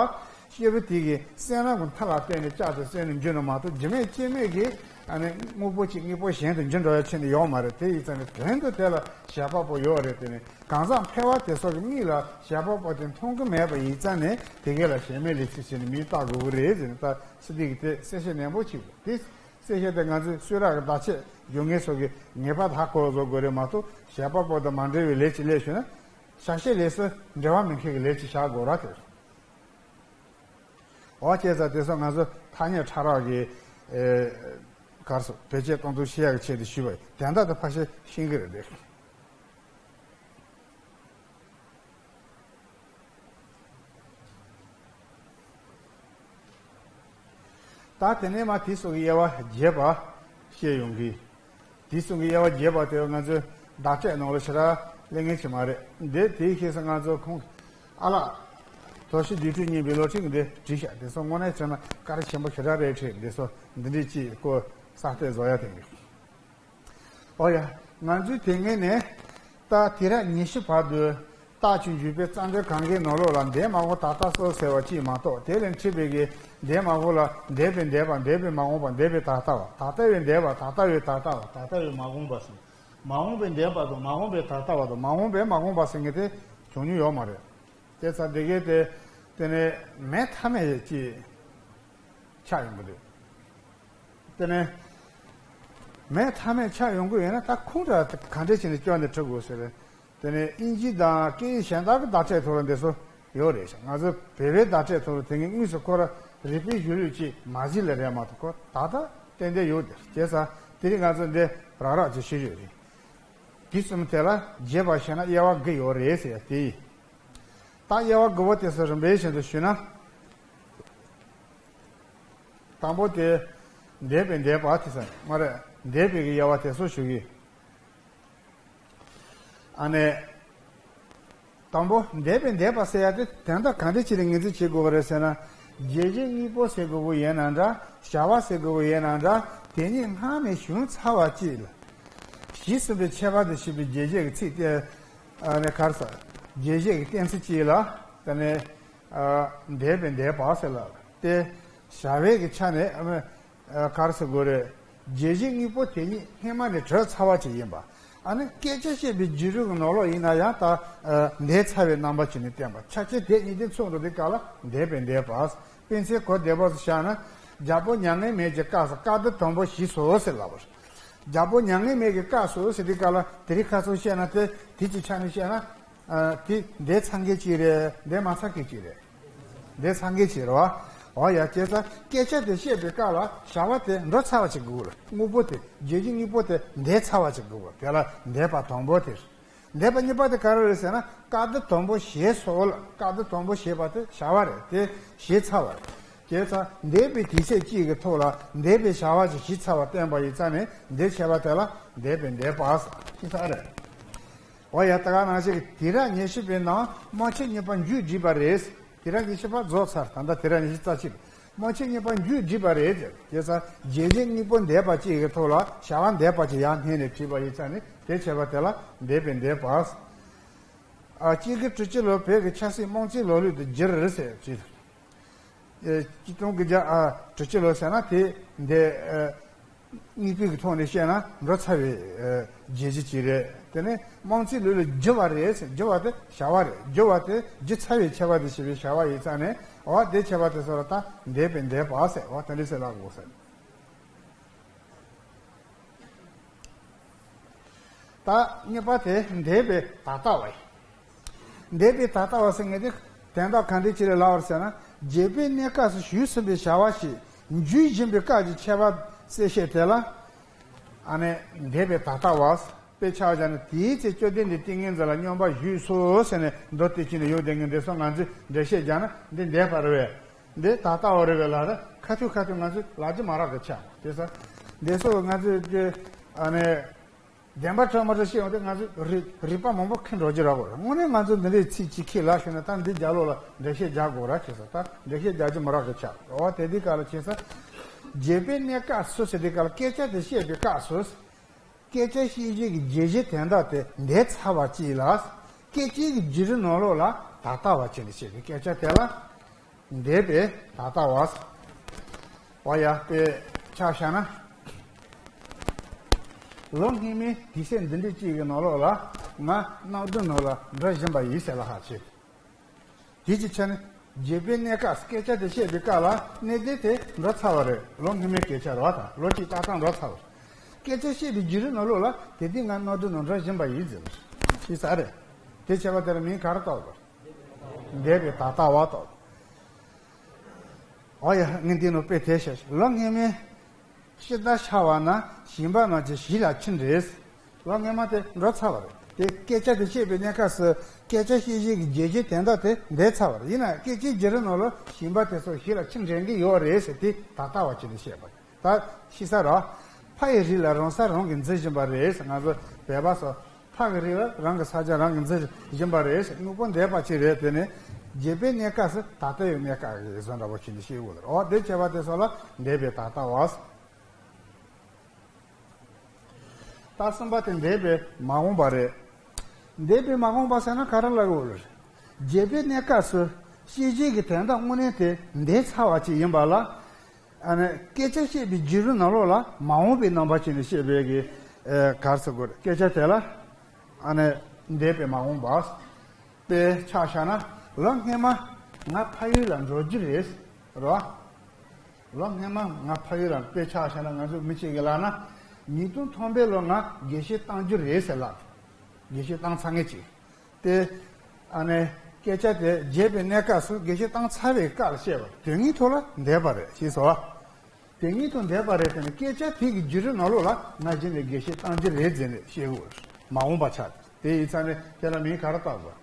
སྐྱེས་བུ་དེ་གི་སེམས་རང་གི་མཐའ་ལ་བརྟེན་ནས་ལྕགས་དེ་སྲན་དུ་འགྱུར་ནས་མ་གཏོགས་རྒྱུ་མེད་རྐྱེན་མེད་ཀྱི་ཨ་ནི་དངོས་པོ་གཅིག་དངོས་པོ་གཞན་དུ་འགྱུར་འགྲོ་ཡ་ཆེད་དུ་ཡོད་མ་རེད། དེ་ཡིན་ཙང་ནི་དོན་དུ་དེ་ལ་བྱེད་པ་པོ་ཡོད་རེད། དེ་ནི། གང་ཟག་ཕལ་པ་དེ་ཚོ་གི་མིག་ལ་བྱེད་པ་པོ་དེ་མཐོང་གི་མེད་པ་ཡིན་ཙང་ནས་དེ་གས་ལ་གཞན་མའི་ལས་ཚིག་ཟེར་ནས་མིང་བཏགས་དགོས་ཀྱི་རེད་ཟེར་ནས། ད་སི་ཏུ་གིས་དེ་གསལ་བཤད་ནན་པོ་བྱེད་དགོས། དེ་གསལ་བཤད་དེ་ང་ཚོས་གསུང་རབ་ཀྱི་བརྡ་ཆད་སྦྱོར་མཁན་ཚོ་གིས་ངེས་པར་དུ་ཧ་གོ་བཟོ་དགོས་རེད་མ་གཏོགས། བྱེད་པ་པོ་དང་མ་འབྲེལ་བའི་ལས་ཅིག་སླེབས་བྱུང་ན་བྱ་བྱེད་ལས་སུ་འབྲེལ་བ་མེད་མཁན་གྱི་ལས་ཅིག་བཞག་དགོས་ར་དེ་རེད། འོ་བྱས་ཙང་དེ་ཚོ་ང་ཚོ་ཐ་སྙད་ཕྲ་རགས་ཀྱི་ཨེ་ག་རེ་ཟེར་བེད་སྤྱོད་གཏོང་ཚུལ་ཤེས་ཡག་གི་ཆེད་དུ་ཞུས་པ་ཡིན། དོན་དག་དེ་ཕལ་ཆེར་ཤེས་ཀྱི་རེད་དེ། ད་དེ་ནས་མ་དེ་སོགས་ཀྱི་དབྱེ་བ་རྒྱས་པ་བཤད་ཡོང་གི། དེ་གསུང་གི་དབྱེ་བ་རྒྱས་པ་དེ་ང་ཚོའི་བརྡ་སྤྲོད་ནང་ལ་ཞེ་དྲག་གླེང་ངེས་ཅིག་མ་རེད། འདི་དེའི་ཤེས་སུ་ང་ཚོ་ཁོང་ཨ་ལགས་དོ་ཤི་དུས་འཁྲུག་གཉིས་པའི་སློབ་ཁྲིད་འདི་བྲིས་ཤག་དེ་ཚོ་དངོས་གནས་བྱས་ན་སྐར་ཆེན་པོ་ཞེ་དྲག་རེད་དྲན། དེ་ཚོ་འདི་འདྲའི་ཅིག་ཀོ་གསར་གཏོད་བཟོ་ཡ་དེ་འདྲ། ཨོ་ཡ། ང་ཚོས་དེ་སྔོན་ནས་ད་དུས་རབས་ཉི་ཤུ་བར་དུ་རྟགས་ཆོས་འཇུག་པའི་རྩ་འཛིན་གང་གའི་ནང་ལོགས་ལ་འདས་མ་འོངས་ད་ལྟ་སོགས་ཟེར་བ་ཅིག་མ་གཏོགས། དེ་ལས་འཁྲིད་པའི་གི་འདས་མ་འོངས་ལ་འདས་པའི་འདས་པ། འདས་པའི་མ་འོངས་པ། འདས་པའི་ད་ལྟ་བ། ད་ལྟ་བའི་འདས་པ། ད་ལྟ་བའི་ད་ལྟ་བ། ད་ལྟ་བའི་མ་འོངས་པ་ཟེར། མ་འོངས་པའི་འདས་པ་དང་མ་འོངས་པའི་ད་ལྟ་བ་དང་མ་འོངས་པའི་མ་འོངས་པ་ཟེར་མཁན་དེ་བྱུང་མྱོང་ཡོད་མ་རེད། དེ་ཙང་དེ་གའི་དེ་དེ་ནས་མེད་ཐབས་མེད་ཅིག་ཆགས་ཡོང་གི་འདུག་དེ་ནས་མེད་ཐབས་མེད་ཆགས་ཡོང་གི་ཡོད་ན། ད་ཁོང་ར་ག་འདྲས་བྱས་ནས་སྐྱོན་དེ་འཕྲི་དགོས་ཟེར། དེ་ནས་དབྱིན་ཇི་དང་སྐད་ཡིག་གཞན་དག་གི་བརྡ་སྤྲོད་ཐོག་ལ་འདི་ཚོ་ཡོད་རེད་ཤག་ང་ཚོ་བོད་པའི་བརྡ་སྤྲོད་ཐོག་ལ་དེ་ངས་དངོས་སུ་ཁོ་ར་རིག་པའི་གཞུང་ལུགས་ཅིག་མ་གཞི་ལས་རེད་མ་གཏོགས། ཁོ་ད་ལྟ་ཏན་ཏན་ཡོད་དེ། བྱས་ཙང་དེ་རིང་ང་ཚོ་འདི་རག་རག་ཅིག་ཤེས་ཡོད་རེད། དེ་གསུམ་དེ་ལ་རྒྱས་པར་བཤད་ན་དབྱེ་བ་དགུ་ཡོད་རེད་ཟེར་ཡ་དེ་ཡིན། ད་དབྱེ་བ་དགུ་པོ་དེ་ཚོ་རིམ་པས་བཞིན་དུ་ཞུས་ན། དང་པོ་དེ་འདས་པའི་འདས་པ་དེ་ཚོ་མ་རེད། འདས་པའི་གི་དབྱེ་བ་དེ་ཚོ་ཞུ་གི། ཨ་ནི། དང་པོ་འདས་པའི་འདས་པ་ཟེར་ཡ་དེ་དོན་དག་ག་འདྲ་ཅིག་ལ་ངོས་འཛིན་བྱེད་དགོས་པ་རེད་ཟེར་ན། བརྗོད་གཞི་དངོས་པོ་ཟེར་དགོས་པ་ཡིན་ན་འདྲ། བྱ་བ་ཟེར་དགོས་པ་ཡིན་ན་འདྲ། དེ་གཉིས་སྔར་ནས་བྱུང་ཚར་བ་ཅིག་ལ། གཞི་གསུམ་པའི་ཁྱད་པར་དུ་བྱས་པའི་བརྗོད་གཞི་གི་ཚིག་དེ། ཨ་ནི་ག་རེ་ཟེར། བརྗོད་གཞི་གི་གཏན་ཚིགས་ཅིག་ལ། དེ་ནས། ཨ། འདས་པའི་འདས་པ་ཟེར་ལ། དེ་བྱ་བའི་གི་ཆ་ནས། ཨ། ག་རེ་ཟེར་དགོས་རེད། བརྗོད་གཞི་དངོས་པོ་དེ་ཉིད་སྔོན་མ་ནས་གྲུབ་ཚར་བ་ཅིག་ཡིན་པ། ཨ་ནི་སྐད་ཆ་བཤད་པའི་བརྗོད་རིམ་གྱི་ནང་ལོགས་ཡིན་ན་ཡང་ད། ཨ། འདས་ཚར་བའི་རྣམ་པ་ཅིག་ནས་བསྟན་པ། ཆ་ཆེ་དེ་གཉིས་དེ་མཚུངས་འགྲོ་དུས་སྐབས་ལ་འདས་པའི་འདས་པ། དཔེ་མཚོན་གོ་བདེ་པོ་ཞིག་བཞག་ན། རྒྱལ་པོ་མྱ་ངན་མེད་ཀྱི་སྐབས་སུ་སྐབས་དུས་དང་པོ་ཞེས་སོ་ཟེར་ལབ་པ་རེད། རྒྱལ་པོ་མྱ་ངན་མེད་ཀྱི་སྐབས་སུ་ཟེར་དུས་སྐབས་ལ་དེ་རིང་ཁ་སང་བཤད་ན་དེ་དེ་ཅིག་ཆ་ནས་བཤད་ན། ཨ། དེ་འདས་ཚར་མཁན་ཅིག་རེད། འདས་མ་ཚར་མཁན་ཅིག་རེད། འདས་ཚར་མཁན་ཅིག་རེད་བ། འོ་ཡ། བྱས་ཙང་སྐད་ཆ་དེ་བཤད་པའི་སྐབས་ལ་བྱ་བ་དེ་འགྲོ་ཚར་བ་ཅིག་དགོས་ལ། དངོས་པོ་དེ། བརྗོད་གཞི་དངོས་པོ་དེ་འདས་ཚར་བ་ཅིག་དགོས་པ། དེ་ལ་འདས་པ་དང་པོ་དེ་རེད། འདས་པ་གཉིས་པ་དེ་ག་རེ་རེད་ཟེར་ན། སྐབས་དུས་དང་པོ་ཞེས་སོ་ལ། སྐབས་དུས་དང་པོ་ཞེས་པ་དེ་བྱ་བ་རེད། དེ་བྱས་ཚར་བ་རེད། བྱས་ཙང་འདས་པའི་དུས་ཚོད་གཅིག་གི་ཐོག་ལ་འདས་པའི་བྱ་བ་ཅིག་བྱས་ཚར་བ་བསྟན་པ་ཡིན་ཙང་ནས། འདས་བྱས་པ་དེ་ལ་འདས་པའི་འདས་པ་ཞེས་བྱས་ཚར་རེད། འོ་ཡ། ད་ག་ནང་བཞིན་གྱི་དུས་རབས་ཉི་ཤུ་པའི་ནང་དམག་ཆེན་གཉིས་པ་མཇུག་བསྒྲིལ་བ་རེད། དུས་རབས་ཉི་ཤུ་པ་རྫོགས་ཚར། ད་ལྟ་དུས་རབས་ཉི་ཤུ་རྩ་གཅིག་དམག་ཆེན་གཉིས་པ་མཇུག་བསྒྲིལ་བ་རེད་ཟེར། བྱས་ཙང་བརྗོད་གཞི་དངོས་པོ་འདས་པ་གཅིག་གི་ཐོག་ལ་བྱ་བ་འདས་པ་གཅིག་ཡར་སྣོན་ནས་བྲིས་པ་ཡིན་ཙང་ནས། དེ་བྱས་པ་དེ་ལ་འདས་པའི་འདས་པ། ཨ། གཅིག་དགུ་དྲུག་ཅུ་ལོ་བོད་ཀྱི་ཆབ་སྲིད་དམངས་གཙོའི་ལོ་ལུགས་དུ་གྱུར་ཟེར་ཅིག་ཨེ། གཅིག་སྟོང་དགུ་བརྒྱ། ཨ། དྲུག་ཅུ་ལོ་ཟེར་ན་དེ་འདི། ཨ། དངོས་པོའི་གི་ཐོག་ནས་བཤད་ན་འགྲོ་ཚར་བའི། ཨ། བརྗོད་གཞི་ཅིག་རེད། དེ་ནས་དམངས་གཙོའི་ལུགས་ལ་བསྒྱུར་བ་རེད་ཟེར། བསྒྱུར་བ་དེ་བྱ་བ་རེད། བསྒྱུར་བ་དེ་བསྒྱུར་ཚར་བའི་ཁྱད་པར་དུ་བྱས་པའི་བྱ་བ་ཡིན་ཙང་ནས། འོ་དེ་བྱས་པ་དེ་ཚོ་ལ་ད་འདས་པའི་འདས་པ་ཟེར། འོ་དེ་འདྲ་ཟེར་ལབ་དགོས་ཟེར། ད་གཉིས་པ་དེ་འདས་པའི་ད་ལྟ་བ་ཡིན། འདས་པའི་ད་ལྟ་བ་ཟེར་མཁན་དེ་དོན་དག་ག་འདྲ་ཅིག་ལ་ལབ་པ་རེད་ཟེར་ན། བརྗོད་པའི་གནས་སྐབས་སུ་ཞུས་ཟིན་པའི་བྱ་བ་ཞིག་འཇུག་བཞིན་པའི་སྐབས་ཀྱི་ཁྱད་པར་གསལ་བཤད་དེ་ལ། ཨ་ནི་འདས་པའི་ད་ལྟ་བ། དཔེར་ཆ་བཞག་ན། དེའི་ཚེ་བཅོམ་ལྡན་འདས་ཏིང་ངེ་འཛིན་ལ་སྙོམས་པར་ཞུགས་སོ་ཟེར་ནས་མདོ་སྡེ་བཞི་ནས་ཡོད་དེ་ངས་འདི་ཚོ་ང་ཚོས་འགྲེལ་བཤད་རྒྱག་ན་འདི་འདས་པ་རེད་པས། འདི་ད་ལྟ་བ་རེད་པས་ལབ་ན། ཁ་ཐུག་ཁ་ཐུག་ང་ཚོས་ལབ་རྒྱུ་མ་རག་གི་ཆགས། དེ་ཚོ་འདི་ཚོ་ང་ཚོས་ཀྱི། ཨ་ནི། བདེན་པ་འཕྲོད་མ་འཕྲོད་བཤད་ཡོང་དུས་ང་ཚོས་རིགས་རིགས་པ་མང་པོ་ཁྱེར་འགྲོ་རྒྱུ་རག་གོ། དངོས་གནས་ང་ཚོས་འདི་འདྲའི་ཚིག་གཅིག་ཁྱེར་ལབ་ཤེས་ན། ད་འདི་རྒྱབ་ལོགས་ལ་འགྲེལ་བཤད་རྒྱག་དགོས་ར། བྱས་ཙང་ད་འགྲེལ་བཤད་རྒྱག་རྒྱུ་མ་རག་གི་ཆགས། འོ་དེ་དུས་སྐབས་ལ་བྱས་ཙང་བརྗོད་པའི་གནས་སྐབས་སུ་ཟེར་དུས་སྐབས་ལ། སྐད་ཆ་དེ་བཤད་པའི་སྐབས་སུ། སྐད་ཆ་བཤད་བྱེད་ཀྱི་བརྗོད་གཞི་དོན་དག་དེ་འདས་ཚར་བ་ཅིག་ལ། སྐད་ཆའི་གི་བརྗོད་རིམ་ནང་ལོགས་ལ་ད་ལྟ་བ་བྱས་ནས་བཤད་པའི་སྐད་ཆ་དེ་ལ་འདས་པའི་ད་ལྟ་བ། འོ་ཡ། དཔེར་ཆ་བཞག་ན། ལོ་སྔོན་མའི་དུས་ཚོད་འདི་འདྲའི་གཅིག་གི་ནང་ལོགས་ལ་ང་གནམ་གྲུ་ནང་ལ་འགྲོ་བཞིན་པ་ཡིན་ཟེར་ལབ་ཧ་ཆེ། དེ་ཅིག་བྱས་ནས་བརྗོད་པའི་གནས་སྐབས། སྐད་ཆ་དེ་བཤད་པའི་སྐབས་ལ་གནད་དོན་དེ་འགྲོ་ཚར་བ་རེད། ལོ་སྔོན་མའི་སྐད་ཆ་རེད་པ། ད་ལོ་གཅིག་ཏག་ཏག་འགྲོ་ཚར་བ་རེད། སྐད་ཆ་བཤད་པའི་བརྒྱུད་རིམ་ནང་ལོགས་ལ་དེ་དུས་ང་གནམ་གྲུ་ནང་འགྲོ་བཞིན་པ་ཡིན་ཟེར་ཞེས་ཟེར་རེད། དེ་བྱས་པ་དེ་ལ་མིང་ག་རེ་བཏགས་པ་རེད། འདས་པའི་ད་ལྟ་བ་བཏགས། འོ་ཡ། ངས་འདི་ནང་དཔེ་དེ་བཤད། ལོ་སྔོན་མའི་ཕྱི་ཟླ་ཤར་བ་ན་ཞིང་པ་རྣམས་ཀྱིས་གཞིས་ལ་ཁྱིམ་རེ། ལོ་སྔོན་མ་དེ་འགྲོ་ཚར་བ་རེད། དེ་སྐད་ཆ་དེ་བཤད་པའི་གནས་སྐབས་སུ་སྐད་ཆ་བཤད་གཞི་གི་བརྗོད་གཞི་དོན་དག་དེ་འདས་ཚར་བ་རེད། ཡིན་ན་སྐད་ཆའི་བརྗོད་རིམ་ནང་ལ་ཞེན་པ་དེ་ཚོ་གཞི་ལ་ཅི་འདྲེན་གྱི་ཡོད་རེད་ཟེར་དེ་ད་ལྟ་བ་བྱས་ནས་བཤད་པ་ད་ཤེས་ས་ར། ཕ་ཡི་རིགས་ལ་རང་ས་རང་གིས་འཛིན་བཞིན་པ་རེད་ཟེར། ང་ཚོ་བོད་པ་ཚོ་ཕ་གི་རིགས་ལ་རང་གི་ས་ཆ་རང་གིས་འཛིན་བཞིན་པ་རེད་ཟེར། དངོས་པོ་འདས་པ་ཅིག་རེད། དེ་ནི་བརྗོད་པའི་གནས་སྐབས་སུ་ད་ལྟ་ཡི་གནས་སྐབས་ཀྱི་བཟོ་འདྲ་པོ་བྱས་ནས་བཤད་དགོས་ལ། འོ་དེ་བྱས་པ་དེ་ཚོ་ལ་འདས་པའི་ད་ལྟ་བ། ད་གསུམ་པ་དེ་འདས་པའི་མ་འོངས་པ་རེད། འདས་པའི་མ་འོངས་པ་ཟེར་ན་ག་རེ་ལབ་དགོས་རེད། བརྗོད་པའི་གནས་སྐབས་སུ་བཤད་གཞི་གི་དོན་དག་དངོས་གནས་དེ་འདས་ཚར་བ་ཅིག་ཡིན་པ་ལ། ཨ་ནི་སྐད་ཆ་བཤད་པའི་བརྗོད་རིམ་ནང་ལོགས་ལ་མ་འོངས་པའི་རྣམ་པ་བྱས་ནས་བཤད་པའི་གི་ཨ་ག་རེ་ཟེར་དགོས་རེད། སྐད་ཆ་དེ་ལ་ཨ་ནི་འདས་པའི་མ་འོངས་པ། དཔེ་ཆ་བཞག་ན་ལོ་སྔོན་མ་ང་ཕ་ཡུལ་ལ་འགྲོ་རྒྱུ་རེད་རོ། ལོ་སྔོན་མ་ང་ཕ་ཡུལ་ལ་དཔེ་ཆ་བཞག་ན་ང་ཚོ་མི་གཅིག་གིས་ལབ་ན་ཉིས་སྟོང་ཐོན་པའི་ལོ་ང་དགེ་བཤེས་གཏང་རྒྱུ་རེད་ཟེར་ལབ། དགེ་བཤེས་གཏང་ཚར་མཁན་ཅིག་དེ་ཨ་ནི་སྐད་ཆ་དེ་བརྗོད་པའི་གནས་སྐབས་སུ་དགེ་བཤེས་གཏང་ཚར་བའི་སྐབས་ལ་བཤད་པ་དོན་དངོས་ཐོག་ལ་འདས་པ་རེད་ཞེས་སོ། དེ་ཉིད་དུ་འདས་པ་རེད་དེ་ནི་སྐད་ཆ་དེ་གི་བརྗོད་རིམ་ནང་ལོགས་ལ་ང་གཞི་ནས་དགེ་བཤེས་གཏང་རྒྱུ་རེད་ཟེར་ནས་བཤད་དགོས། མ་འོངས་པ་ཆགས་དེ་ཡིན་ཙང་ནས་དེ་ལ་མིང་ག་རེ་བཏགས་དགོས།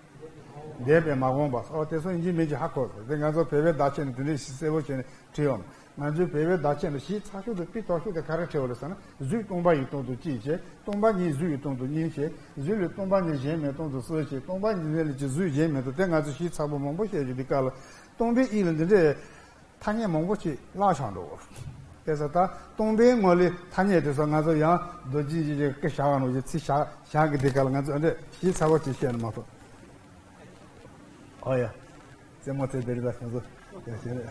འདས་པའི་མ་འོངས་པ། ཨོ་དེ་ཚོ་ཡིན་གཅིག་མིན་གཅིག་ཧ་གོ་དགོས། དེ་ང་ཚོ་བོད་པའི་བརྡ་ཆད་ནས་དེ་འདྲའི་ཞིག་གསལ་པོ་བྱས་ནས་བྲིས་ཡོང་། ང་ཚོའི་བོད་པའི་བརྡ་ཆད་ནས་ཞིག་ཚགས་ཤོག་ཏུ་དཔེ་དོག་ཤོག་དེ་ག་རེ་བྲིས་པ་རེད་ཟེར་ན། གཟུགས་སྟོང་པ་ཡི་སྟེང་དུ་གཅིག་བྱས། སྟོང་པ་ཉིད་གཟུགས་ཡི་སྟེང་དུ་གཉིས་བྱས། གཟུགས་ལས་སྟོང་པ་ཉིད་གཞན་མེད་སྟེང་དུ་གསལ་བྱས། སྟོང་པ་ཉིད་ལས་ཀྱི་གཟུགས་གཞན་མེད་དོ། དེ་ང་ཚོ་ཞིག་ཚགས་པོ་མང་པོ་བཤད་རྒྱུ་འདི་ག་ལ་སྟོང་པའི་དབྱིངས་ལ་འདི་འདྲའི་ཐ་སྙད་མང་པོ་ཞིག་བརླག་བཞག་འགྲོ། དེ་ས་ད་སྟོང་པའི་ངོ་ལས་ཐ་སྙད་དེ་ཚོ་ང་ཚོ་ཡང་རྡོ་རྗེ་འཆང་གི་སྐུ་བྱ་བ་ནང་བཞིན་ཚིག་བཞག་བཞག་གི་དེ་ག་ལ་ང་ཚོ་འདི་ཞིག་ཚགས་པོ་ཅིག་བཤད་ན་མ་གཏོགས། ཨོ་ཡ། རྩེད་མོ་རྩེ་དེ་རེད་ད་ཁྱེད་ཚོ། ཡ་དེ་རེད།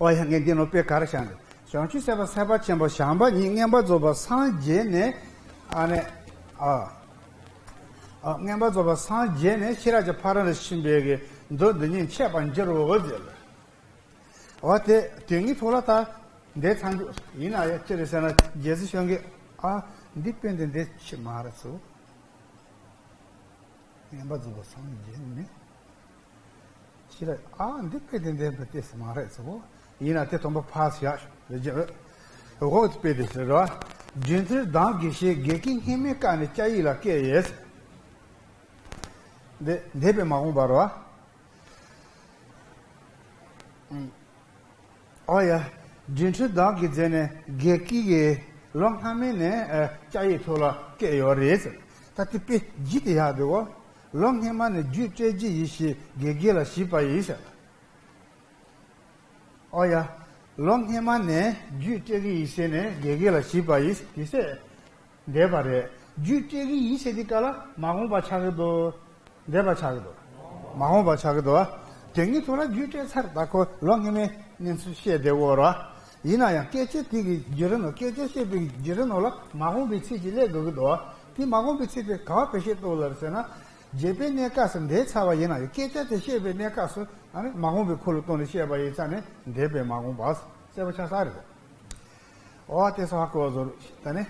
ཨོ་ཡ། ངས་འདི་ནོ་དཔེ་ག་རེ་བཞག་འདུག་བྱང་ཆུབ་སེམས་དཔའ་སེམས་དཔའ་ཆེན་པོ་བྱམས་པ་ཉིད་མངོན་པར་རྫོགས་པར་སངས་རྒྱས་ནས། ཨ་ནི། ཨ། ཨ། མངོན་པར་རྫོགས་པར་སངས་རྒྱས་ནས་ཤེས་རབ་ཀྱི་ཕ་རོལ་ཏུ་ཕྱིན་པའི་གི་མདོ་འདི་ཉིད་འཆད་པར་འགྱུར་རོ་ཟེར་ལ། འོ་དེ་དོན་གྱི་ཐོག་ལ་ད་འདས་ཚར་འདུག་ཡིན་ན་ཡང་ཅི་རེད་ཟེར་ན་རྗེ་བཙུན་བྱོན་གྱིས་ཨ་འདི་དཔེ་འདི་འདི་ཕྱི་མ་རེད་ཚོ། མངོན་པར་རྫོགས་པར་སངས་རྒྱས་ནས། ཕྱི་ར་ཨ་འདི་དཔེ་དེ་འདེབས་པ་དེ་སུ་མ་རེད་ཚོ། ཡིན་ན་དེ་དང་པོ་ཕར་བཞག་ཞོག་རེ་རྒྱུ། འོག་ཏུ་དཔེ་དེ་ཟེར་རོ། སྒྱུ་འཕྲུལ་གདམས་དགེ་བཤེས་དགེ་བསྐོས་སྙིགས་མའི་སྐབས་ནས་སྐྱ་ཡིས་ལ་བསྐོས་ཡོད། འདི་འདས་པའི་མ་འོངས་པ་རོ། ཨོ་ཡ། སྒྱུ་འཕྲུལ་གདམས་ཀྱིས་མཛད་ནས་དགེ་བསྐོས་ཀྱིས་ལོ་སྔ་མ་ནས་ཨ་སྐྱ་ཡི་ཐོག་ལ་བསྐོས་ཡོད་རེད་ཟེར། ད་དེ་དཔེ་ཇི་དེ་ཡག་འདུག་གོ། ལོ་སྔ་མ་ནས་རྒྱུད་སྤྲོད་ཀྱི་ཡིན་ཞེས་དགེ་བསྐོས་ལ་ཞུས་པ་ཡིན་ཟེར། ཨོ་ཡ། ལོ་སྔ་མ་ནས་རྒྱུད་སྤྲོད་ཀྱི་ཡིན་ཞེས་ནས་དགེ་བསྐོས་ལ་ཞུས་པ་ཡིན་དེ་ཟེར། འདས་པ་རེད། རྒྱུད་སྤྲོད་ཀྱི་ཡིན་ཟེར་དུས་སྐབས་ལ་མ་འོངས་པ་ཆགས་ཀྱི་འདུག་འདས་པ་ཆགས་ཀྱི་འདུག་མ་འོངས་པ་ཆགས་ཀྱི་འདུག་དེ་ཉིད་དུ་ལ་རྒྱུད་སྤྲད་ཚར། ད་ཁོ་ལོ་སྔོན་མའི་གནས་ཚུལ་བཤད་བསྡད་ཡོད་རེད། ཡིན་ན་ཡང་སྐད་ཆ་དེ་གི་བརྗོད་རིམ་ནང་སྐད་ཆ་བཤད་པའི་བརྗོད་རིམ་ནང་ལ་མ་འོངས་པའི་ཚིག་ཅིག་སླེབས་དགོས་ཀྱི་འདུག་དེ་མ་འོངས་པའི་ཚིག་དེ་ག་བ་བེད་སྤྱོད་གཏོང་ལ་ཟེར་ན། བརྗོད་པའི་གནས་སྐབས་སུ་འདས་ཚར་བ་ཡིན་ན་ཡང་སྐད་ཆ་དེ་བཤད་པའི་གནས་སྐབས་སུ་ཨ་ནི་མ་འོངས་པའི་ཁུལ་ལ་གཏོང་ནས་བཤད་པ་ཡིན་ཙང་ནི་འདས་པའི་མ་འོངས་པ་གསལ་པོ་ཆགས་ས་རེད། འོ་དེ་སོགས་ཧ་གོ་བཟོ་རུ་ད་ནི།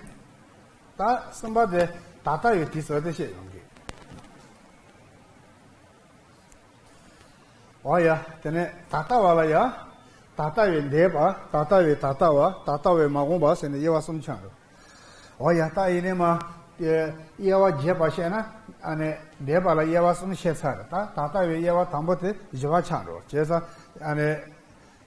ད་གསུམ་པ་དེ་ད་ལྟ་ཡི་དུས་ཚོད་དེ་བཤད་ཡོང་གི། འོ་ཡ། དེ་ནས་ད་ལྟ་བ་ལ་ཡ། ད་ལྟ་བའི་འདས་པ། ད་ལྟ་བའི་ད་ལྟ་བ། ད་ལྟ་བའི་མ་འོངས་པ་ཟེར་ནས་དབྱེ་བ་གསུམ་ཆགས་འདུག་འོ་ཡ། ད་ཡིན་ནས་མ། དབྱེ་བ་བརྒྱད་པ་བཤད་ན། ཨ་ནི་འདས་པ་ལ་དབྱེ་བ་གསུམ་བཤད་ཚར་རེད། ད་ད་ལྟ་བའི་དབྱེ་བ་དང་པོ་དེ་བཞི་པ་ཆགས་འགྲོ་བྱས་ཙང་ཨ་ནི།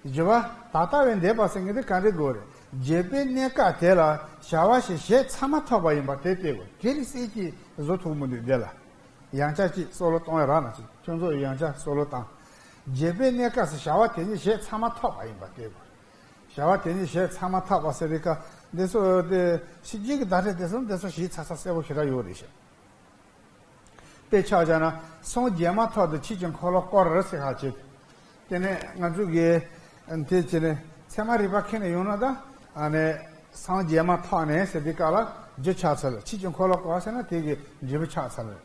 བཞི་པ། ད་ལྟ་བའི་འདས་པ་ཟེར་མཁན་དེ་ག་འདྲ་དགོས་རེད། བརྗོད་པའི་གནས་སྐབས་དེ་ལ་བྱ་བ་ཞིག་བྱས་ཚར་མ་ཐག་པ་ཡིན་པ་དེ་བལྟས་དགོས། དེ་ལ་སྲིད་ཀྱི་བཟོ་ཐུབ་མི་འདུག་འདི་ལ། ཡང་བསྐྱར་ཅིག་སྲོག་བླུ་གཏོང་ཡ་རག་ན་ཅིག་ཁྱོད་ཚོ་ཡང་བསྐྱར་སྲོག་བླུ་བཏང་། བརྗོད་པའི་གནས་སྐབས་སུ་བྱ་བ་དེ་ཉིད་བྱས་ཚར་མ་ཐག་པ་ཡིན་པ་བལྟས་དགོས། བྱ་བ་དེ་ཉིད་བྱས་ཚར་མ་ཐག་པ་ཟེར་བའི་སྐབས་འདི་ཚོ་དེ་ཕྱི་རྒྱལ་གྱི་བརྡ་སྤྲོད་དེ་ཚོ་འདི་ཚོ་ཞིབ་ཚགས་ཚགས་གསལ་པོ་ཞེ་དྲག་ཡོད་རེད་ཤག་དཔེ་ཆ་བཞག་ན་སངས་རྒྱས་མ་ཐག་ཏུ་ཆོས་ཀྱི་འཁོར་ལོ་བསྐོར་ཟེར་ཁ་ཅིག་དེ་ནས་ང་ཚོ་གིས་དེ་བྱས་ནས་ཚད་མ་རིག་པ་མཁྱེན་ནས་ཡོང་ན་ད་ཨ་ནི་སངས་རྒྱས་མ་ཐག་ནས་ཟེར་དུས་སྐབས་ལ་རྒྱུ་ཆགས་ཚར། ཆོས་ཀྱི་འཁོར་ལོ་བསྐོར་ཟེར་ན་དེ་གི་འབྲས་བུ་ཆགས་ཚར། བྱས་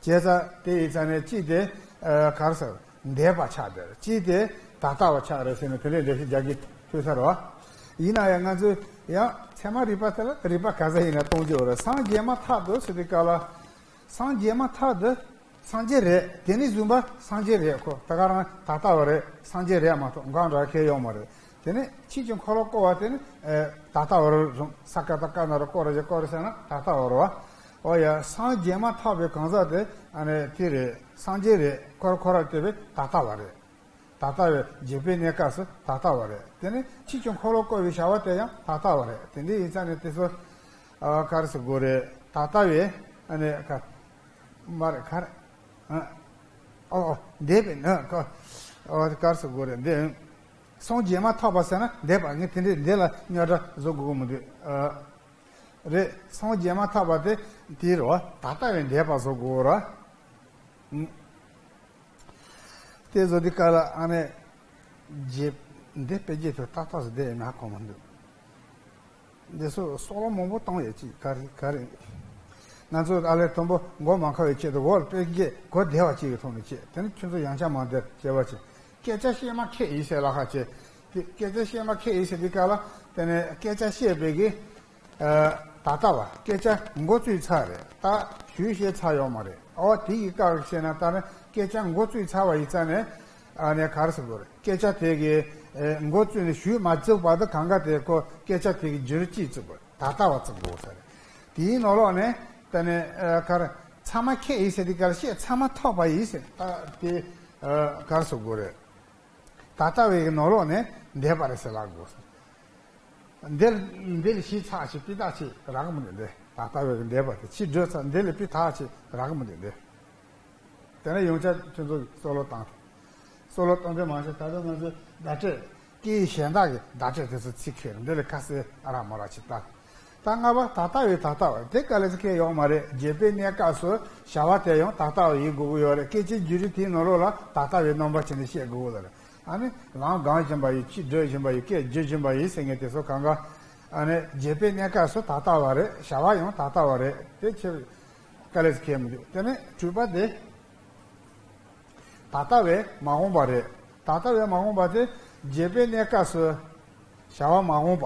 ཙང་དེ་ཡིན་ཙང་ནས་གཅིག་དེ་ག་རེ་ཟེར་འདས་པ་ཆགས་བསྡད། གཅིག་དེ་ད་ལྟ་བ་ཆགས་རེད་ཟེར་ནས་དེ་འདྲའི་འགྲེལ་བཤད་རྒྱག་གི་ཐུག་ས་རེད་བ། ཡིན་ན་ཡང་ང་ཚོས་ཡང་ཚད་མ་རིག་པ་དེ་ལ་རིགས་པ་ག་ཚད་ཡིན་ན་གཏོང་རྒྱུ་རེད། སངས་རྒྱས་མ་ཐག་ཏུ་ཟེར་དུས་སྐབས་ལ། སངས་རྒྱས་མ་ཐག་ཏུ་སངས་རྒྱས་རེད། དེ་ནས་བཟུང་བ་སངས་རྒྱས་རེད། ཁོ་ད་ག་རང་ད་ལྟ་བ་རེད། སངས་རྒྱས་རེད་མ་གཏོགས་འགག་འདྲ་ཁེལ་ཡོད་མ་རེད། དེ་ནས་ཕྱིས་ཀྱི་འཁོར་ལོ་བསྐོར་བ་དེ་ནི་ཨེ་ད་ལྟ་བར་རུང་ས་ཀ་ད་ཀ་ན་རུ་བསྐོར་རེ་བསྐོར་རེ་ཟེར་ན་ད་ལྟ་བར་བ། འོ་ཡ། སངས་རྒྱས་མ་ཐག་པའི་གང་ཟག་དེ་ཨ་ནི་དེ་རེད། སངས་རྒྱས་རེད། འཁོར་འཁོར་བར་བལྟས་པའི་ད་ལྟ་བ་རེད། ད་ལྟ་བའི་རྒྱས་པའི་གནས་སྐབས་སུ་ད་ལྟ་བ་རེད། དེ་ནི་ཕྱིས་ཀྱི་འཁོར་ལོ་བསྐོར་བའི་བྱ་བ་དེ་ཡང་ད་ལྟ་བ་རེད། དེ་འདྲ་ཡིན་ཙང་ནི་དེ་ཚོ་ཨ་ག་རེ་ཟེར་དགོས་རེད། ད་ལྟ་བའི་ཨ་ནི་ག་མ་རེད་ག་རེ། ཨ། ཨོ་ཨོ་འདས་པའི་ནི་ག་ཨོ་ག་རེ་ཟེར་དགོས་རེད། འདི་སངས་རྒྱས་མ་ཐག་པ་ཟེར་ན་འདས་པ་ངས་དེ་འདྲའི་འདི་ལ་རྙོག་དྲ་བཟོ་དགོས་ཀྱི་མི་འདུག་ཨ། རེད། སངས་རྒྱས་མ་ཐག་པ་དེ་དེ་རེད་བ། ད་ལྟ་བའི་འདས་པ་བཟོ་དགོས་ར། ཨུ། དེ་བཟོ་དུས་སྐབས་ལ་ཨ་ནི་རྗེས་འདི་དཔེ་རྗེས་དུ་ཏག་ཏག་ཟེར་བསྡད་ཡོད་ན་ཁོ་མི་འདུག་འདི་ཚོ་སོག་ལོ་མང་པོ་བཏང་ཡོད་ཅིག་ག་རེ་ག་རེ། ང་ཚོ་ཨ་ལས་དུམ་བུ་མགོ་མ་འཁོར་བའི་ཆེད་དུ་འོག་ལ་དཔེ་རྗེས་གོ་བདེ་བ་ཅིག་གི་ཐོག་ནས་བྱེད། དེ་ནི་ཁྱོད་ཚོ་ཡང་ཆ་མ་བདེ་བྱེད་པ་ཅིག་སྐད་ཆ་བཤད་མ་ཁེགས་ཡིན་ཟེར་ལ་ཁ་བྱེད། དེ་སྐད་ཆ་བཤད་མ་ཁེགས་ཡིན་ཟེར་དུས་སྐབས་ལ་དེ་ནི་སྐད་ཆ་བཤད་པའི་གི་ཨ། ད་ལྟ་བ་སྐད་ཆ་མགོ་བཙུགས་ཚར་རེད། ད་ཞུས་བཤད་ཚར་ཡོད་མ་རེད། ཨོ་དེ་ཡི་སྐབས་བཤད་ན་ད་ནི་སྐད་ཆ་མགོ་བཙུགས་ཚར་བ་ཡིན་ཙང་ནས་ཨ་ནི་ག་རེ་ཟེར་དགོས་རེད། སྐད་ཆ་དེ་གི་ཨེ་མགོ་བཙུགས་ནས་ཞུས་མ་བཙུགས་བར་དུ་གང་ག་དེ་ཁོ་སྐད་ཆ་དེ་གི་བརྗོད་རིགས་གཅིག་བཙུགས་དགོས། ད་ལྟ་བ་བཙུགས་དགོས་ས་རེད། དེའི་ནང་ལོགས་ནས་ད་ནི་ཨ་ག་རེ་ཚང་མ་ཁེགས་ཡིན་ཟེར་དུས་སྐབས་བཤད་ཚང་མ་ཐོགས་པ་ཡིན་ཟེར། ད་དེ་ཨ་ག་རེ་ཟེར་དགོས་རེད། ད་ལྟ་བའི་གི་ནང་ལོགས་ནས་འདས་པ་རེད་ཟེར་ལབ་དགོས། འདིར་འདི་ལ་ཞིབ་ཚགས་ཤིག་སྤུས་དག་ཅིག་རག་གི་མི་འདུག་འདི་ད་ལྟ་བའི་གི་འདས་པ་དེ་ཕྱིས་བསྒྲུབས་ཚར། འདི་ལ་སྤུས་དག་ཅིག་རག་གི་མི་འདུག་འདི། དེ་ནས་ཡོངས་ཁྱབ་ཁྱོད་ཚོ་གི་བསམ་བློ་བཏང་། བསམ་བློ་གཏོང་དུས་མང་ཆེ་ད་ལྟ་ང་ཚོའི་བརྡ་སྤྲོད་སྐད་ཡིག་གཞན་དག་གི་བརྡ་སྤྲོད་དེ་ཚོ་ཚིག་ཁེལ་འདི་ལ་ཁ་གསལ་ཨ་རག་མ་རག་ཅིག་ལྟ། ད་ལྔ་པ་ད་ལྟ་བའི་ད་ལྟ་བ་དེ་ག་ལེ་ཚིག་ཁེལ་ཡོད་མ་རེད། རྗེས་པའི་གནས་སྐབས་སུ་བྱ་བ་དེ་ཡང་ད་ལྟ་བ་ཡིན་དགོས་ཀྱི་ཡོད་རེད། སྐད་ཆའི་བརྗོད་རིགས་དེའི་ནང་ལོགས་ལ་ད་ལྟ་བའི་རྣམ་པ་བྱས་ནས་བཤད་དགོས་ཀྱི་ཡོད་རེད། ཨ་ནི་ལམ་སྒང་བཞིན་པ་ཡིན། ཕྱིས་བསྒྲུབས་བཞིན་པ་ཡིན། སྐད་བརྗོད་བཞིན་པ་ཡིན་ཟེར་མཁན་དེ་ཚོ་གང་ག་ཨ་ནི་རྗེས་པའི་གནས་སྐབས་སུ་ད་ལྟ་བ་རེད། བྱ་བ་ཡང་ད་ལྟ་བ་རེད། དེ་ཕྱིར་དཀའ་ལས་ཁེལ་མི་འདུག་དེ་ནས་དྲུག་པ་དེ་ད་ལྟ་བས་མ་འོངས་པ་རེད། ད་ལྟ་བས་མ་འོངས་པ་དེ་རྗེས་པའི་གནས་སྐབས་སུ་བྱ་བ་མ་འོངས་པ།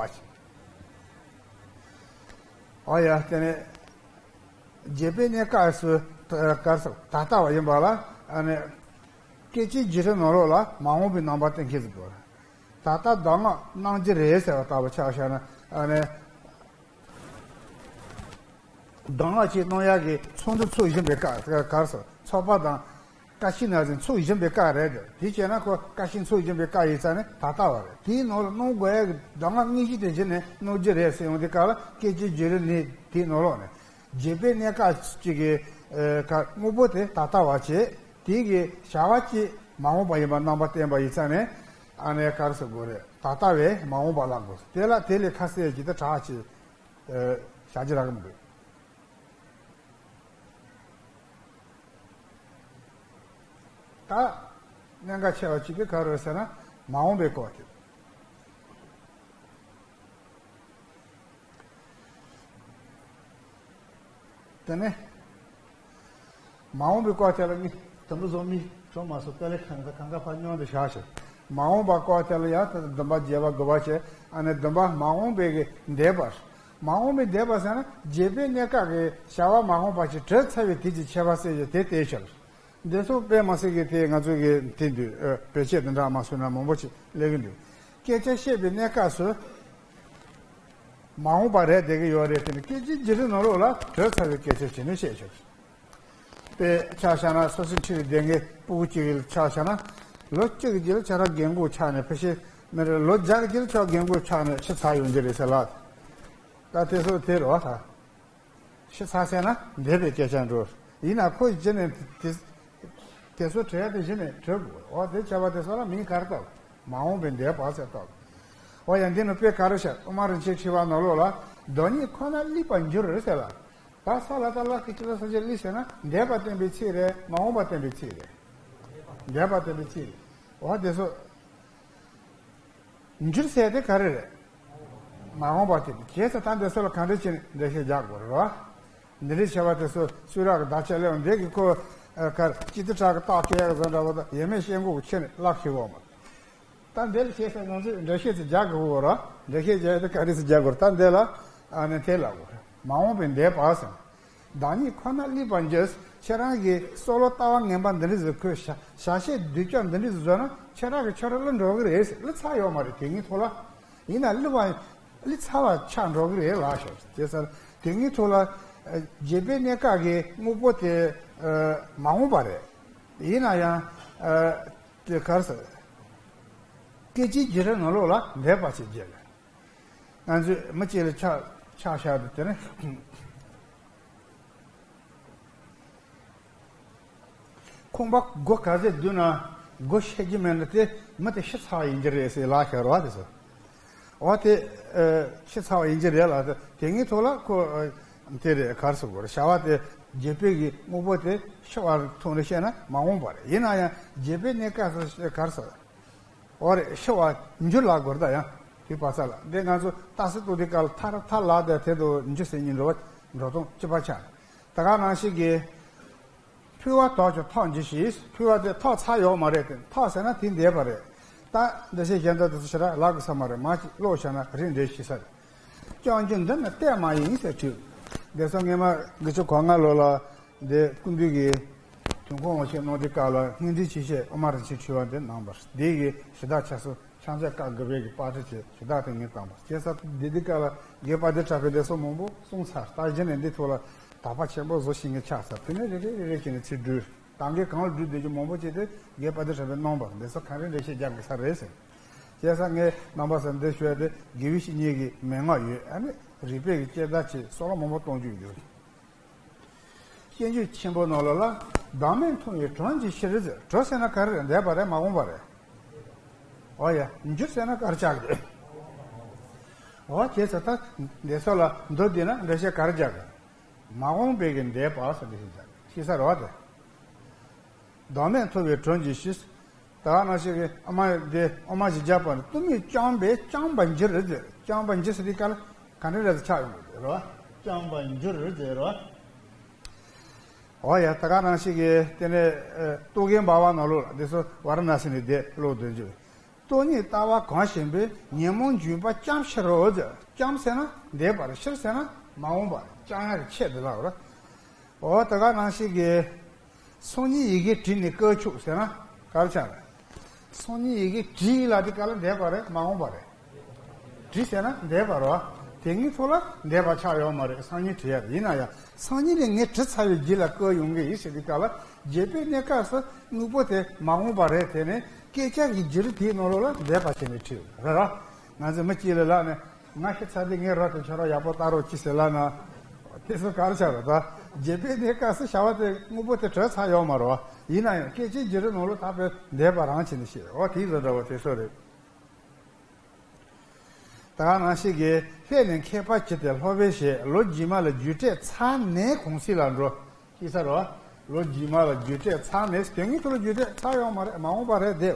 ཨོ་ཡ་དེ་ནས། རྗེས་པའི་གནས་སྐབས་སུ་ག་རེ་ཟེར་ད་ལྟ་བ་ཡིན་པ་ལ་ཨ་ནི། སྐད་ཅིག་བརྗོད་རིགས་ནང་ལོགས་ལ་མ་འོངས་པའི་རྣམ་པ་གཏན་འཁེལ་ཟེར་དགོས། ད་ལྟ་གདམས་ངག་གནང་རྒྱུ་རེད་ཟེར་བ་ལྟ་བུ་ཆ་བཞག་ན་ཨ་ནི། གདམས་ངག་ཅིག་གནང་ཡག་གི་ཚོགས་འདུ་ཚོགས་བཞིན་པའི་སྐབས་ག་རེ་ཟེར་ཚོགས་པ་དང་བཀའ་ཤིས་ནང་བཞིན་ཚོགས་བཞིན་པའི་སྐབས་རེད་དེ། དེ་བྱས་ན་ཁོ་བཀའ་ཤིས་ཚོགས་བཞིན་པའི་སྐབས་ཡིན་ཙང་ནི་ད་ལྟ་བ་རེད། དེའི་ནང་ལ་གནང་དགོས་ཡག་གི་གདམས་ངག་དངོས་གཞི་དེ་གཞི་ནས་གནང་རྒྱུ་རེད་ཟེར་ཡོང་དུས་སྐབས་ལ་སྐད་ཅིག་བརྗོད་རིགས་ནི་དེའི་ནང་ལོགས་ནས། རྗེས་པའི་གནས་སྐབས་ཅིག་གི་ཨ་ག་དངོས་པོ་དེ་ད་ལྟ་བ་བྱས། དེ་གི་བྱ་བ་ཅིག་མ་འོངས་པ་ཡིན་པ་རྣམ་པ་བསྟན་པ་ཡིན་ཙང་ནས་ཨ་ནི་ག་རེ་ཟེར་དགོས་རེད། ད་ལྟ་བས་མ་འོངས་པ་ལབ་དགོས། དེ་ལ་དེ་ལས་ཁ་གསལ་གྱི་དེ་དྲག་ཅིག་ཨ་བྱ་རྒྱུ་རག་གི་མི་འདུག་ད་གནད་འགག་ཆེ་བ་ཅིག་དེ་ག་རེ་རེད་ཟེར་ན་མ་འོངས་པའི་སྐོར་དེ། དེ་ནས་མ་འོངས་པའི་སྐོར་དེ་ལ་ནི་དུམ་བུ་བཟོ་མི་གྲོགས་མ་སོགས་དཀའ་ལས་གང་ག་གང་ག་ཕར་སྙོམས་དུ་བཞག་ཞིང་། མ་འོངས་པ་སྐོར་དེ་ལ་ཡང་དེ་འདུན་པ་བརྒྱད་པ་དགུ་པ་བྱས། ཨ་ནི་འདུན་པ་མ་འོངས་པའི་གི་འདས་པ། མ་འོངས་པའི་འདས་པ་ཟེར་ན་རྗེས་པའི་གནས་སྐབས་ཀྱི་བྱ་བ་མ་འོངས་པ་ཞིག་གྲུབ་ཚར་བའི་དུས་ཀྱི་ཁྱད་པར་གསལ་བྱེད་དེ་བསྟན་ཕྱིར། འདི་ཚོ་དཔེ་མ་སྲིད་ཀྱི་དེ་ང་ཚོ་གི་དེ་འདུག་ཨ་བེད་སྤྱོད་འདི་འདྲ་མ་སོང་ན་མང་པོ་ཞིག་སླེབས་ཀྱི་འདུག་སྐད་ཆ་བཤད་པའི་གནས་སྐབས་སུ་མ་འོངས་པ་རེད་བསྡད་ཀྱི་ཡོད་རེད། དེ་ནི་སྐད་ཅིག་བརྗོད་རིགས་ནང་ལོགས་ལ་གྲུབ་ཚར་བའི་སྐད་ཆ་བྱས་ནས་བཤད་ཆོག་དཔེ་ཆ་བཞག་ན་སོ་སོའི་འཁྲིས་ལ་བསྡད་མཁན་སྤུ་གུ་གཅིག་ལ་ཆ་བཞག་ན། ལོ་གཅིག་གི་རྗེས་ལ་ཁྱེད་རང་རྒན་གོག་ཆགས་ནས་ཕལ་ཆེར་མི་རེད། ལོ་བརྒྱ་གི་རྗེས་ལ་ཁྱེད་རང་རྒན་གོག་ཆགས་ནས་ཤི་ཚར་ཡོང་རྒྱུ་རེད་ཟེར་ལབ། ད་དེ་ཚོ་དེ་རེད་བ་ད། ཤི་ཚར་ཟེར་ན་འདས་པའི་སྐད་ཆ་འགྲོ། ཡིན་ན་ཁོ་རྗེས་ནས་དེ་དེ་ཚོ་བྲལ་ཏེ་གཞི་ནས་གྲོལ་དགོས། འོ་དེ་བྱ་བ་དེ་ཚོ་ལ་མིང་ག་རེ་བཏགས། མ་འོངས་པའི་འདས་པ་ཟེར་བཏགས། འོ་ཡ་འདི་ནི་དཔེ་ག་རེ་བཤད། ཐོག་མར་རིན་ཆེན་ཕྲེང་བ་ནང་ལོགས་ལ་སྡུག་བསྔལ་ཁོ་ན་བསླུས་པར་འགྱུར་ཟེར་ལ། ད་ས་ལ་ད་ལ་ཁི་ཅི་ལ་ས་ཅི་བསླུས་ཟེར་ན་འདས་པ་བསྟན་པའི་ཚིག་རེད། མ་འོངས་པ་བསྟན་པའི་ཚིག་རེད། འདས་པ་བསྟན་པའི་ཚིག་རེད། འོ་དེ་ཚོ། འགྱུར་ཟེར་དེ་ག་རེ་རེད། མ་འོངས་པ་དེ་རེད། བྱས་ཙང་ད་འདི་ཚོ་ལ་གང་འདྲ་བྱས་ནས་འགྲེལ་བཤད་རྒྱག་དགོས་རེད་བ། འདི་འདྲའི་བྱ་བ་དེ་ཚོ་གསུང་རབ་ཀྱི་བརྡ་ཆད་སླེབས་འདི་གི་ཁོ་ཨ་གར་སྤྱི་ཏི་ཁྲག་གི་རྟགས་ཁེལ་ཡག་བཟོ་འདྲ་བོ་དང་ཡེ་མེད་ཤེལ་སྒོ་གི་ཁྱེར་ནས་བརླག་ཤེས་འོང་མ། ད་འདི་ལ་བྱས་ཙང་ང་ཚོས་འགྲེལ་བཤད་ཅིག་རྒྱག་དགོས་རེད་བ། འགྲེལ་བཤད་རྒྱག་ཡག་དེ་ག་རེ་ཟེར་རྒྱག་དགོས་རེད། ད་འདི་ལ་ཨ་ནི་དེ་ལབ་དགོས་རེད། མ་འོངས་པའི་འདས་པ་ཟེར། བདག་ཉིད་ཁོ་ན་བསླུས་པར་འགྱུར། ཁྱེད་རང་གིས་སྲོག་ལ་ལྟ་བ་ངན་པ་འདི་འདྲ་ཟིག་ཁོས་བྱ་བྱ་བྱེད་སྡུག་ཅག་འདི་འདྲ་ཟིག་བཟོས་ན་ཁྱེད་རང་གི་ཁྱོད་རང་བསླུ་འགྲོ་གི་རེད། བསླུ་ཚར་ཡོད་མ་རེད། དེ་སྔའི་ཐོག་ལ། ཡིན་ན་བསླུ་བ་བསླུ་ཚར་བ་ཆགས་འགྲོ་གི་རེད་ལགས་ཤོག་དེ་ཟེར། དེ་སྔའི་ཐོག་ལ་ཨ་རྗེ་དཔོན་གནས་སྐབས་ཀྱི་དངོས་པོ་དེ་ཨ་མ་འོངས་པ་རེད། ཡིན་ན་ཡང་ཨ་དེ་ག་རེ་ཟེར། སྐད་ཅིག་བརྗེ་རེས་ནང་ལོགས་ལ་འདས་པ་ཞིག་བརྗེ་ལ། ང་ཚོས་མི་གཅིག་ལ་ཆགས་ཆགས་བཞག་དུས་དེ་ནི། ཁང་པ་སྒོ་ག་ཚད་བསྡུས་ན་སྒོ་ཕྱེ་རྒྱུ་མེད་ན་དེ་མི་དེ་ཤི་ཚར་བ་ཡིན་གྱི་རེད་ཟེར་ལབ་བཞག་རེད་བ། དེ་ཚོ། འོ་དེ་ཨ་ཤི་ཚར་བ་ཡིན་གྱི་རེད་ལབ། དེ་དེ་སྔའི་ཐོག་ལ་ཁོ་ཨ་དེ་རེད། ག་རེ་ཟེར་དགོས་རེད། བྱ་བ་དེ་རྗེ་དཔོན་གྱི་དངོས་པོ་དེ་ཤི་བ་ཐོག་ནས་བཤད་ན་མ་འོངས་པ་རེད། ཡིན་ན་ཡང་རྗེ་དཔོན་གནས་སྐབས་སུ་ག་རེ་ཟེར། འོ་རེད། ཤི་བར་འགྱུར་ལབ་དགོས་རེད་ད། ཡང་དེ་བར་ས་ལ་འདི་ང་ཚོ་རྟགས་གསལ་གཏོང་དུས་སྐབས་ལ་མཐར་མཐར་ལ་དེ་དེ་དུ་འགྱུར་ཟེར་མཁན་འགྲོ་བ་འགྲོ་སྟངས་གཅིག་པ་ཆགས། ད་ག་ནང་བཞིན་གྱི་ཕུལ་བ་དག་ཀྱང་ཐོགས་འགྱུར་ཞིང་། ཕུལ་བ་དེ་ཐོགས་ཚར་ཡོད་མ་རེད་དེ། ཐོགས་ཟེར་ན་དེ་འདས་པ་རེད། ད་འདི་ཕྱི་གཞན་དག་དེ་ཚོ་ཞེ་དྲག་ལབ་དགོས་ས་མ་རེད། མ་ཅིག་ཀློག་བྱས་ན་རིན་བསྲེ་ཤེས་ས་རེད། སྐྱོང་རྒྱུ་འདི་ནི་གཏན་མ་ཡིན་ཟེར་བྲིས། འདི་ཚོ་སྔས་མ་དགུ་བཅུ་གོ་ལྔ་ལོ་ལ། འདི་སྐུ་མདུན་གྱིས་དུས་འཁོར་དབང་ཆེན་གནང་དུས་སྐབས་ལ་སྔོན་འགྲོའི་ཆོས་བཤད་དབུ་མ་རིན་ཆེན་ཕྲེང་བ་འདི་གནང་བར། འདི་ཡི་གཞི་བདག་ཆགས་སོ་ཕྱག་རྒྱ་བཀའ་དགུ་པའི་གི་པར་སྐྲུན་བྱས། ཞུ་དག་དེ་ངས་བཏང་བར། བྱས་ཙང་འདི་དུས་སྐབས་ལ་རྒན་པ་འདི་གྲགས་པའི་ལས་སོ་མང་པོ་གསུངས་ཚར། ད་གཞི་ནས་འདི་ཐོག་ལ་དག་པ་ཆེན་པོ་བཟོ་ཤེས་མཁན་ཆགས་ཚར། དེ་ནས་རེ་རེ་རེ་རེ་བྱས་ནས་ཚིག་བསྒྲུབས། ད་གིན་གང་ལ་བསྒྲུབས་བསྡད་རྒྱུ་མང་པོ་ཅིག་དེ་རྒན་པ་འདི་གྲགས་པའི་གནང་བར། འདི་ཚོ་གང་རེ་འགྲེལ་བཤད་རྒྱག་དགོས་ས་རེད་ཟེར། བྱས་ཙང་ངས་རྣམ་པ་ཚོར་འདི་ཞུ་ཡ་དེ་དགེ་བའི་བཤེས་གཉེན་གྱི་མན་ངག་ཡོད། ཨ་ནི་རིགས་པའི་གི་དཔྱད་བརྡར་བྱས་སོགས་ལ་མང་པོ་གཏོང་རྒྱུ་ཡོད། སྤྱོད་འཇུག་ཆེན་པོ་ནང་ལོགས་ལ། བདག་མེད་མཐོང་བའི་གྲོང་གི་ཕྱིར་ཟེར། གྲོང་ཟེར་ན་ག་རེ་རེད། འདས་པ་རེད། མ་འོངས་པ་རེད། འོ་ཡ། འགྱུར་ཟེར་ན་ག་རེ་ཆགས་ཀྱི་རེད། འོ་བྱས་ཙང་ད་འདས་ས་ལ་མདོ་འདི་ན་འགྲེལ་བཤད་ག་རེ་རྒྱག་གི། མ་འོངས་པའི་གི་འདས་པ་ཟེར་འདི་ཞིག་རྒྱག་གི་ཤེས་ས་རེད་བ་དེ། བདག་མེད་མཐོང་བའི་གྲོང་གི་ཕྱིར། ད་ག་ནང་བཞིན་གྱི་ཨ་མ་འདི་ཨ་མ་ཞིག་རྒྱག་པ་ནི། གཏུམ་མོས་བསྐྱངས་པས་བསྐྱངས་པར་འགྱུར་ཟེར། བསྐྱངས་པར་འགྱུར་ཟེར་དུས་སྐབས་ལ་ག་འདྲ་རེད་ཆགས་ཡོང་གི་རེད་བ། བསྐྱངས་པར་འགྱུར་ཟེར་རེད་བ། འོ་ཡ། ད་ག་ནང་བཞིན་གྱི་དེ་ནས་ཨ་རྟོག་གེ་འབར་བ་ནང་ལོགས་ལ། འདི་ཚོ་ཝཱ་ར་ཎ་སི་ནས་བསྡད་ཀློག་འདོན་རྒྱུ། སྟོང་ཉིད་ལྟ་བ་གང་ཞིག་པའི། ཉོན་མོངས་འཇུག་པ་བསྐྱངས་ཕྱིར་རོ་ཟེར། བསྐྱངས་ཟེར་ན་འདས་པ་རེད། ཕྱིར་ཟེར་ན་མ་འོངས་པ་རེད། བསྐྱང་ཡག་གི་ཆེད་དུ་ལབ་རེད། འོ་ད་ག་ནང་བཞིན་གྱི། སང་ཉིན་ཡི་གེ་བྲིས་ནས་བཀོད་ཆོག་ཟེར་ན་ག་རེ་ཆགས་རེད། སང་ཉིན་ཡི་གེ་བྲིས་ལབ་དུས་སྐབས་ལ་འདས་པ་རེད། མ་འོངས་པ་རེད། བྲིས་ཟེར་ན་འདས་པ་རེད་བ། དེ་སྔའི་ཐོག་ལ་འདས་པ་ཆགས་ཡོད་མ་རེད། སང་ཉིན་བྲིས་ཡ་རེད། ཡིན་ན་ཡང་སང་ཉིན་ནས་ངས་བྲིས་ཚར་བའི་རྗེས་ལ་བཀོད་ཡོང་གི་ཡིན་ཟེར་དུས་སྐབས་ལ། རྗེ་དཔོན་གནས་སྐབས་སུ་དངོས་པོ་དེ་མ་འོངས་པ་རེད། དེ་ནས་སྐད་ཆ་གི་བརྗོད་རིགས་དེའི་ནང་ལོགས་ལ་འདས་པ་བྱས་ནས་བྲིས་རེད་ར། ང་ཚོས་མི་གཅིག་ལ་ལབ་ནས། ང་ཤི་ཚར་དུས་ངའི་རོ་དེ་ཁྱོད་རང་ཡག་པོ་བལྟ་རོགས་གྱིས་ཟེར་ལབ་ན། དེ་ཚོ་ག་རེ་ཆགས་རེད་ད། རྗེ་དཔོན་གནས་སྐབས་སུ་བྱ་བ་དེ་དངོས་པོ་དེ་གྲུབ་ཚར་ཡོད་མ་རེད་བ། ཡིན་ན་ཡང་སྐད་ཅིག་བརྗེ་རེས་ནང་ལོགས་ད་དཔེ་འདས་པ་རང་བྱས་ནས་བཤད། འོ་དེ་ཚོ་འདྲ་བོ་དེ་ཚོ་རེད། ད་ག་ནང་བཞིན་གྱི། ལྷས་ནི་མཁས་པ་ཅི་སྟེ་སློབ་པའི་ཞེས། ལོ་རྗེས་མ་ལ་རྒྱུ་འབྲས་ཚར་ནས་གང་ཟག་ལ་འགྲོ། ཅི་ཟེར་བ། ལོ་རྗེས་མ་ལ་རྒྱུ་འབྲས་ཚར་ནས། དེ་སྔའི་ཐོག་ལ་རྒྱུ་འབྲས་ཚར་ཡོད་མ་རེད། མ་འོངས་པ་རེད་དེ།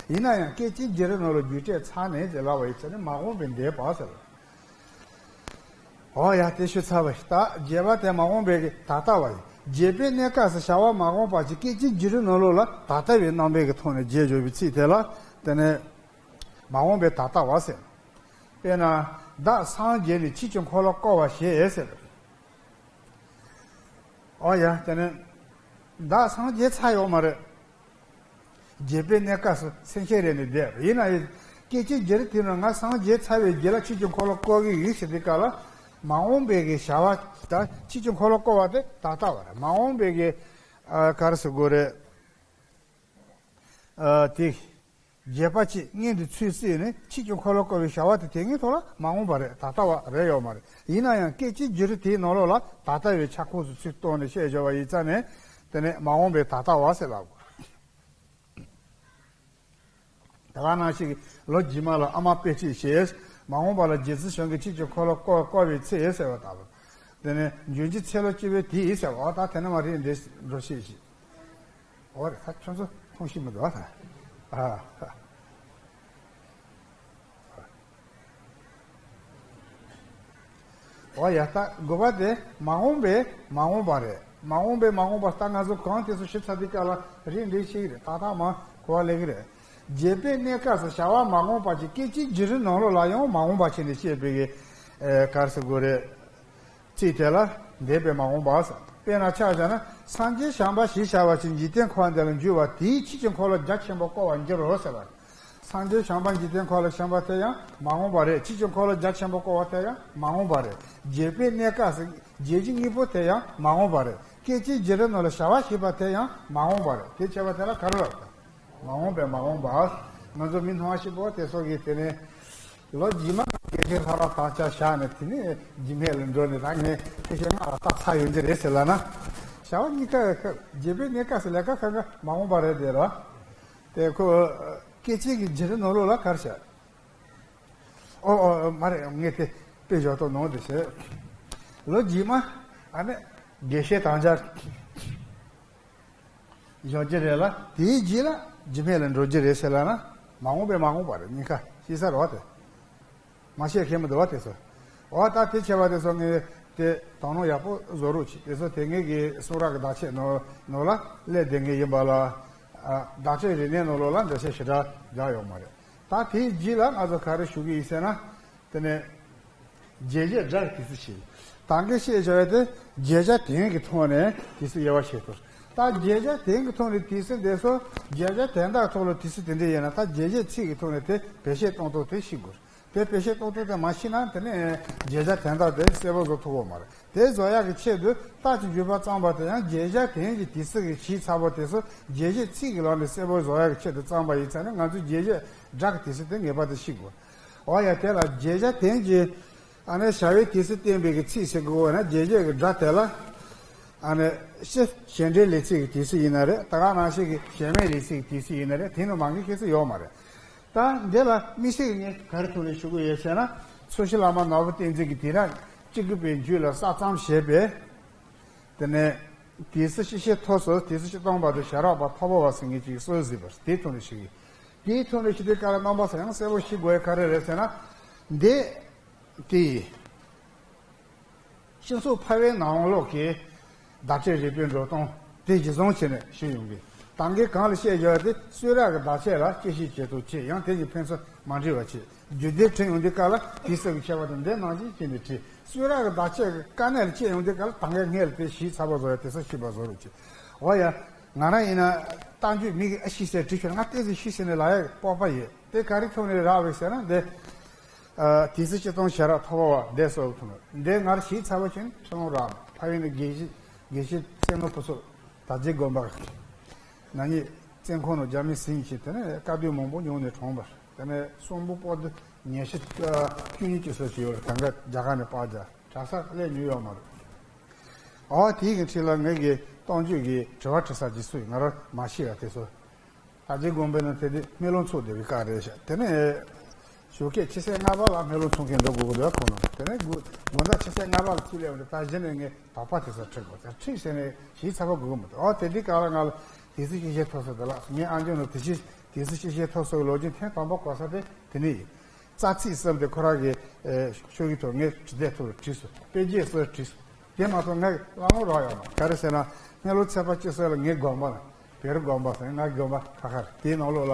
ཡིན་ན་ཡང་སྐད་ཅིག་བརྗེ་རེས་ནང་ལ་རྒྱུ་འབྲས་ཚར་ནས་ཟེར་ལབ་པ་ཡིན་ཙང་ནི་མ་འོངས་པའི་འདས་པ་ཟེར། འོ་ཡ། དེ་ཞུ་ཚར་བ་ཞིག་ད་རྗེས་པ་དེ་མ་འོངས་པའི་གི་ད་ལྟ་བ་ཡིན། རྗེ་དཔོན་གནས་སྐབས་སུ་བྱ་བ་མ་འོངས་པ་ཅིག་སྐད་ཅིག་བརྗེ་རེས་ནང་ལོགས་ལ་ད་ལྟ་བའི་རྣམ་པའི་གི་ཐོག་ནས་བརྗོད་བརྗོད་པའི་ཚིག་དེ་ལ། དེ་ནས་མ་འོངས་པའི་ད་ལྟ་བ་ཟེར། དཔེར་ན། བདག་སངས་རྒྱས་ནས་ཕྱིས་ཀྱི་འཁོར་ལོ་བསྐོར་བ་ཞེས་ཟེར། ཨོ་ཡ། དེ་ནས་བདག་སངས་རྒྱས་ཚར་ཡོད་མ་རེད། རྗེ་དཔོན་གནས་སྐབས་སུ་སེམས་ཅན་རེ་ནས་བསྡད་ཡིན་ན་ཡང་སྐད་ཅིག་བརྗེ་རེས་དེ་ནང་ང་སངས་རྒྱས་ཚར་བའི་རྗེས་ལ་ཕྱིས་ཀྱི་འཁོར་ལོ་བསྐོར་གྱི་ཡིན་ཟེར་དུས་སྐབས་ལ། མ་འོངས་པའི་གི་བྱ་བ་དང་ཕྱིས་ཀྱི་འཁོར་ལོ་བསྐོར་བ་དེ་ད་ལྟ་བ་རེད། མ་འོངས་པའི་གི་ཨ་ག་རེ་ཟེར་དགོས་རེད། ཨ་དེ། རྗེས་པ་ཅིག་སྔོན་དུ་ཚུད་སྲིད་ནས་ཕྱིས་ཀྱི་འཁོར་ལོ་བསྐོར་བའི་བྱ་བ་དེ་དེ་སྔའི་ཐོག་ལ་མ་འོངས་པ་རེད། ད་ལྟ་བ་རེད་ཡོད་མ་རེད། ཡིན་ན་ཡང་སྐད་ཅིག་བརྗེ་རེས་དེའི་ནང་ལོགས་ལ་ད་ལྟ་བའི་ཁྱབ་ཁོངས་སུ་ཚུར་གཏོང་ནས་བཤད་བཞག་པ་ཡིན་ཙང་ནས། དེ་ནས་མ་འོངས་པའི་ད་ལྟ་བ་ཟེར་ལབ་དགོས། ད་ག་ནང་བཞིན་ལོ་རྗེས་མ་ལ་ཨ་མ་དཔེ་ཁྲིད་ཞེས། མ་འོངས་པ་ལ་རྗེ་བཙུན་བྱོན་གྱི་ཕྱིས་ཀྱི་འཁོར་ལོ་བསྐོར་བསྐོར་བའི་ཚེ་ཟེར་བ་ལྟ་བུ། དེ་ནས་འབྱོན་གྱི་ཚེ་ལོ་སྤྱི་བོའི་དུས་ཟེར་བ། ཨོ་ད་དེ་ནས་མར་རིང་འགྲོ་ཤེས་ཤིག་འོ་རེད། ད་ཁྱོད་ཚོ་མཐོང་ཤེས་མི་འདུག་ཨ། ད་ཨ། འོ་ཡ། ད་དགུ་པ་དེ་མ་འོངས་པའི་མ་འོངས་པ་རེད། མ་འོངས་པའི་མ་འོངས་པ། ད་ང་ཚོ་གང་དེ་ཚོ་ཞིབ་ཚགས་དེ་སྐབས་ལ་རིང་འདྲེ་ཞིག་རེད། ད་ད་མ་གོ་བ་ལེགས་རེད། རྗེ་དཔོན་གནས་སྐབས་སུ་བྱ་བ་མ་འོངས་པ་ཅིག་སྐད་ཅིག་བརྗེ་རེས་ནང་ལོགས་ལ་ཡང་མ་འོངས་པ་བྱས་ནས་བཤད་པའི་གི་ཨེ་ག་རེ་ཟེར་དགོས་རེད། ཅིག་དེ་ལ་འདས་པའི་མ་འོངས་པ་ཟེར། དཔེར་ན་ཆ་བཞག་ན། སངས་རྒྱས་བྱམས་པ་ཞེས་བྱ་བ་ཅིག་འཇིག་རྟེན་འཁོར་བ་འདི་ལ་འཇུག་པ་དེའི་ཕྱིར་གྱི་འཁོར་ལོ་རྒྱ་ཆེན་པོ་བསྐོར་བར་འགྱུར་རོ་ཟེར་བ། སངས་རྒྱས་བྱམས་པ་འཇིག་རྟེན་འཁོར་ལོ་བྱམས་པ་དེ་ཡང་མ་འོངས་པ་རེད། ཕྱིར་གྱི་འཁོར་ལོ་རྒྱ་ཆེན་པོ་བསྐོར་བ་དེ་ཡང་མ་འོངས་པ་རེད། རྒྱས་པའི་གནས་སྐབས་སུ་རྒྱས་བྱེད་གཉིས་པོ་དེ་ཡང་མ་འོངས་པ་རེད། སྐད་ཅིག་བཞིན་དུ་ནོར་ལ་བྱ་བ་བྱེད་པ་དེ་ཡང་མ་འོངས་པ་རེད། དེ་བྱས་པ་དེ་ལ་ག་རེ་ལབ་དགོས། མ་འོངས་པའི་མ་འོངས་པ། ང་ཚོ་མི་སྣང་བ་ཞིག་པོ་དེ་སོགས་ཀྱིས་དེ་ནས་ལོ་རྗེས་མ་དགེ་བཤེས་ལྷ་རམས་དམ་བཅའ་བཞག་ནས། དེ་ནས་འཇིགས་མེད་ལ་འགྲོ་ནས། ད་ངས་ཐེག་ཆེན་ལྔ་ལ་རྟགས་ཚར་ཡོང་གི་རེད་ཟེར་ལབ་ན། བྱ་བ་གཉིས་ཀ་རྒྱས་པའི་གནས་སྐབས་སུ་ལས་ཀ་གང་ག་མ་འོངས་པ་རེད་དེ་ར། དེ་ཁོ་སྐད་ཅིག་གི་རྗེས་ནོར་ལོ་ལ་གར་བྱ། ཨོ་ཨོ་ཨོ་མ་རེད། ངས་དེ་དཔེ་འཇོག་ཐོག་ནང་དུ་བྱས། ལོ་རྗེས་མ་ཨ་ནི་དགེ་བཤེས་དམ་བཅའ་འཇོག་རྒྱུ་རེད་ལ། དེའི་རྗེས་ལ་འཇིགས་མེད་ལ་འགྲོ་རྒྱུ་རེད་ཟེར་ལབ་ན། མ་འོངས་པའི་མ་འོངས་པ་རེད། གཉིས་ཀ་ཤེས་ས་རེད་བ། དེ་མ་ཤེས་མཁན་མི་འདུག་བ། དེ་ཚོ། འོ་ད་དེ་བྱས་པ་དེ་ཚོ་ངས་དེ་དང་ནང་ཡག་པོ་བཟོ་རོགས་གྱིས། དེ་ཚོ་དེ་ངེད་ཀྱི་གསུང་རབ་ཀྱི་བརྡ་ཆད་ནང་ནང་ལ་སླེབས་བསྡད་མཁན་ཡིན་པ་ལ། ཨ། བརྡ་སྤྲོད་རིག་གནས་ནང་ལོགས་ལ་འགྲེལ་བཤད་ཞེ་དྲག་རྒྱག་ཡོད་མ་རེད། ད་དེའི་རྗེས་ལ་ང་ཚོ་ག་རེ་ཞུ་གི་ཡིན་ཟེར་ན། དེ་ནས་རྒྱས་བྱེད་སྒྲ་གི་དུས་སུ་ཞིག་ད་གིན་བཤད་བྱ་བའི་དེ་རྒྱས་བྱ་དོན་གྱི་ཐོག་ནས་དུས་སུ་དབྱེ་བ་ཕྱེ་ཐུབ། ད་རྒྱས་བྱ་དོན་གྱི་ཐོག་ནས་དུས་སུ་འདས་སོ། རྒྱས་བྱ་དོན་དག་ཐོག་ལ་དུས་སུ་དེ་འདྲ་ཡིན་ན། ད་རྒྱས་བྱེད་ཚིག་གི་ཐོག་ནས་དེ་བེད་སྤྱོད་གཏོང་ཐབས་དེ་ཤེས་དགོས། དེ་བེད་སྤྱོད་གཏོང་ཐབས་དེ་མ་ཤེས་ན། དེ་ནས་རྒྱས་བྱ་དོན་དག་དེ་གསལ་པོ་བཟོ་ཐུབ་ཀྱི་མ་རེད། དེ་བཟོ་ཡག་གི་ཆེད་དུ་རྟགས་ཀྱི་འཇུག་པ་བརྩམས་པ་དེ་ཡང་རྒྱས་བྱ་དོན་གྱི་དུས་སུ་གི་ཞིབ་ཚགས་པོ་དེ་ཚོ་རྒྱས་བྱེད་ཚིག་གི་ལམ་ནས་གསལ་པོ་བཟོ་ཡག་གི་ཆེད་དུ་བརྩམས་པ་ཡིན་ཙང་ནི། ང་ཚོས་རྒྱས་བྱེད་སྒྲ་གི་དུས་སུ་དེ་ངེས་པར་དུ་ཤེས་དགོས། འོ་ཡ། དེ་ལ་རྒྱས་བྱ་དོན་གྱི་ཨ་ནི་བྱ་བའི་དུས་སུ་བསྟན་པའི་གི་ཚིག་ཟེར་དགོས་ན། རྒྱས་བྱེད་ཀྱི་སྒྲ་དེ་ལ་ཨ་ནི་སྤྱི་བྱེད་འབྲེལ་ལས་ཚིག་གི་དུས་སུ་ཡིན་ན་རེད། ད་ག་ནང་བཞིན་གྱི་བྱེད་མེད་ལས་ཚིག་གི་དུས་སུ་ཡིན་ན་རེད། དེ་ནི་མ་འགལ་ཁྱད་པར་ཡོད་མ་རེད། ད་འདི་ལ་དམིགས་བསལ་གྱི་ངས་ག་རེ་ཐོག་ནས་ཞུ་གི་ཡོད་ཟེར་ན། མཚོ་བྱང་བླ་མ་ནོར་བུ་བསྟན་འཛིན་གྱིས་དེང་རབས་སྤྱི་སྒོས་པའི་རྒྱུད་ལ་ས་མཚམས་ཞེས་པའི། དེ་ནས་དུས་སུ་སྤྱི་བཤད་ཐོག་སོ། དུས་སུ་སྤྱི་བཏང་པ་དེ་ཞབས་རོགས་པ་ཐོར་བུ་བ་ཟེར་མཁན་ཅིག་གིས་སྲོལ་གཟིགས་པ་རེད། དེའི་ཐོག་ནས་ཞུ་གི། དེའི་ཐོག་ནས་ཞུ་དུས་སྐབས་ལ་རྣམ་པ་ཚོ་ཡང་གསལ་པོ་ཤེས་དགོས་ཡ་ག་རེ་རེད་ཟེར་ན། འདི་དེ་ཡིན། སྤྱི་ཚོགས་ཕལ་བའི་ནང་ལོགས་ཀྱི་བརྡ་སྤྲོད་རིག་པའི་འགྲོ་སྟངས་དེ་གཞི་བཟུང་བྱས་ནས་ཞུས་ཡོང་གི། ད་གིན་གོང་ལ་བཤད་ཡོད་དེ། གསུང་རབ་ཀྱི་བརྡ་ཆད་ལ་དཔྱད་ཞིབ་བྱེད་ཐུབ་ཅེས། ཡང་དེ་གཉིས་ཕན་ཚུན་མ་འདྲེས་པ་བྱེད། རྒྱུད་སྡེ་བྲིས་ཡོང་དུས་སྐབས་ལ་དུས་སུ་གི་ཁྱད་པར་དང་འདི་ནང་བཞིན་བྱས་ནས་བྲིས། གསུང་རབ་ཀྱི་བརྡ་ཆད་ཀྱི་དཀའ་གནད་ལ་བཅར་ཡོང་དུས་སྐབས་ལ། ད་གིན་སྔོན་ལ་དེ་ཞིབ་ཚགས་པོ་བཟོ་ཡ། དེ་ཚོ་ཤེས་པ་བཟོ་རོགས་བྱེད། འོ་ཡ། ང་རང་ཡིན་ན་རྟགས་འཇུག་མི་གིས་ཨ་ཤེས་ཟེར་བྲིས་ཤོག་ང་ཏོག་ཙམ་ཤེས་ཟེར་ནས་ལབ་ཡ་སྤོབས་པ་ཡོད། དེ་ག་རེ་ཐོག་ནས་རག་བས་ཟེར་ན། འདི། ཨ། དུས་སུ་སྤྱི་བཏང་ཞབས་རོགས་ཐོར་བུ་བ་འདི་སོགས་ཐོག་ནས། འདི་ང་རང་ཞིབ་ཚགས་པོ་བྱས་ནས་ཁྲིད་ལོང་རག། ཕ་ཡུལ་ནས་དགེ་བཤེས། དགེ་བཤེས་བཙུན་མོ་ཕུན་ཚོགས་དར་རྒྱས་དགོན་པ་ན་ནིང་བཙོན་ཁང་ནང་རྒྱ་མི་ཟིན་བྱས། དེ་ནས་དཀའ་སྡུག་མང་པོ་མྱོང་ནས་གྲོངས་པ། དེ་ནས་གསོན་པོ་པོ་ཏི་ཉི་ཤུ་བཅུ་གཉིས་ཅིག་སོགས་ཅིག་ཡོད་རེད། ད་གིན་རྒྱ་གར་ནས་ཕར་རྒྱ་གྲྭ་སར་སླེབས་མྱོང་ཡོད་མ་རེད། ཨ། དེའི་གི་འཁྲིས་ལ་ངེད་ཀྱི་རྟགས་འཇུག་གི་དྲི་བ་དྲི་ས་ཅིག་སུ་ཡིན་ང་རང་མ་ཤེས་ཡ་དེ་ཚོ། དར་རྒྱས་དགོན་པའི་ནང་དེ་དུས་སྨན་སློབ་ཚོགས་བསྡད་པའི་སྐབས་རེད་ཤག་དེ་ནས་ཞོགས་ཀས་ཆུ་ཚོད་ལྔ་པ་ལ་སྨན་སློབ་ཚོགས་མཁན་འགྲོ་དགོས་ཀྱི་འདུག་ཁོང་རྣམས། དེ་ནས་དགོང་དགོང་དག་ཆུ་ཚོད་ལྔ་པ་ལ་ཁྲིད་སླེབས་པ་རེད། ད་གཞི་ནས་ངས་དོགས་པ་དེ་ཚོ་འཁྲིད་དགོས། དེ་འཁྲིད་ཟེར་ནས་ཞིབ་ཚགས་པོ་དགོས་ཀྱི་མི་འདུག་ཨོ། དེ་དུས་སྐབས་ལ་ང་ལ་དུས་སུ་སྤྱི་བཤད་ཐོག་སོ་དེ་ལ། ངའི་ཨ་མཆོག་ནང་དུས་སུ་དུས་སུ་སྤྱི་བཤད་ཐོག་སོའི་ལོ་རྒྱུས་ཐེངས་དང་པོ་གོ་ས་དེ་དེ་ནས་ཡིན། རྩ་ཚིག་གསུམ་དེ་ཁོ་རང་གིས། ཨེ། ཤོག་གུའི་ཐོག་ངའི་བྲིས་དེབ་ཐོག་ལ་བྲིས་སོང་། དཔེ་རྒྱས་སུ་བྲིས་སོང་། དེ་མ་གཏོགས་ངས་བླང་བློ་རག་ཡོད་མ་རེད། ག་རེ་ཟེར་ན། སྨན་སློབ་ཚེས་པ་གཅིག་ཙམ་ལ་ངའི་དགོན་པ་ལ། བེ་རི་དགོན་པ་ཟེར། ང་དགོན་པ་ཁ་ཁ་རེད། དེའི་ནང་ལོགས་ལ་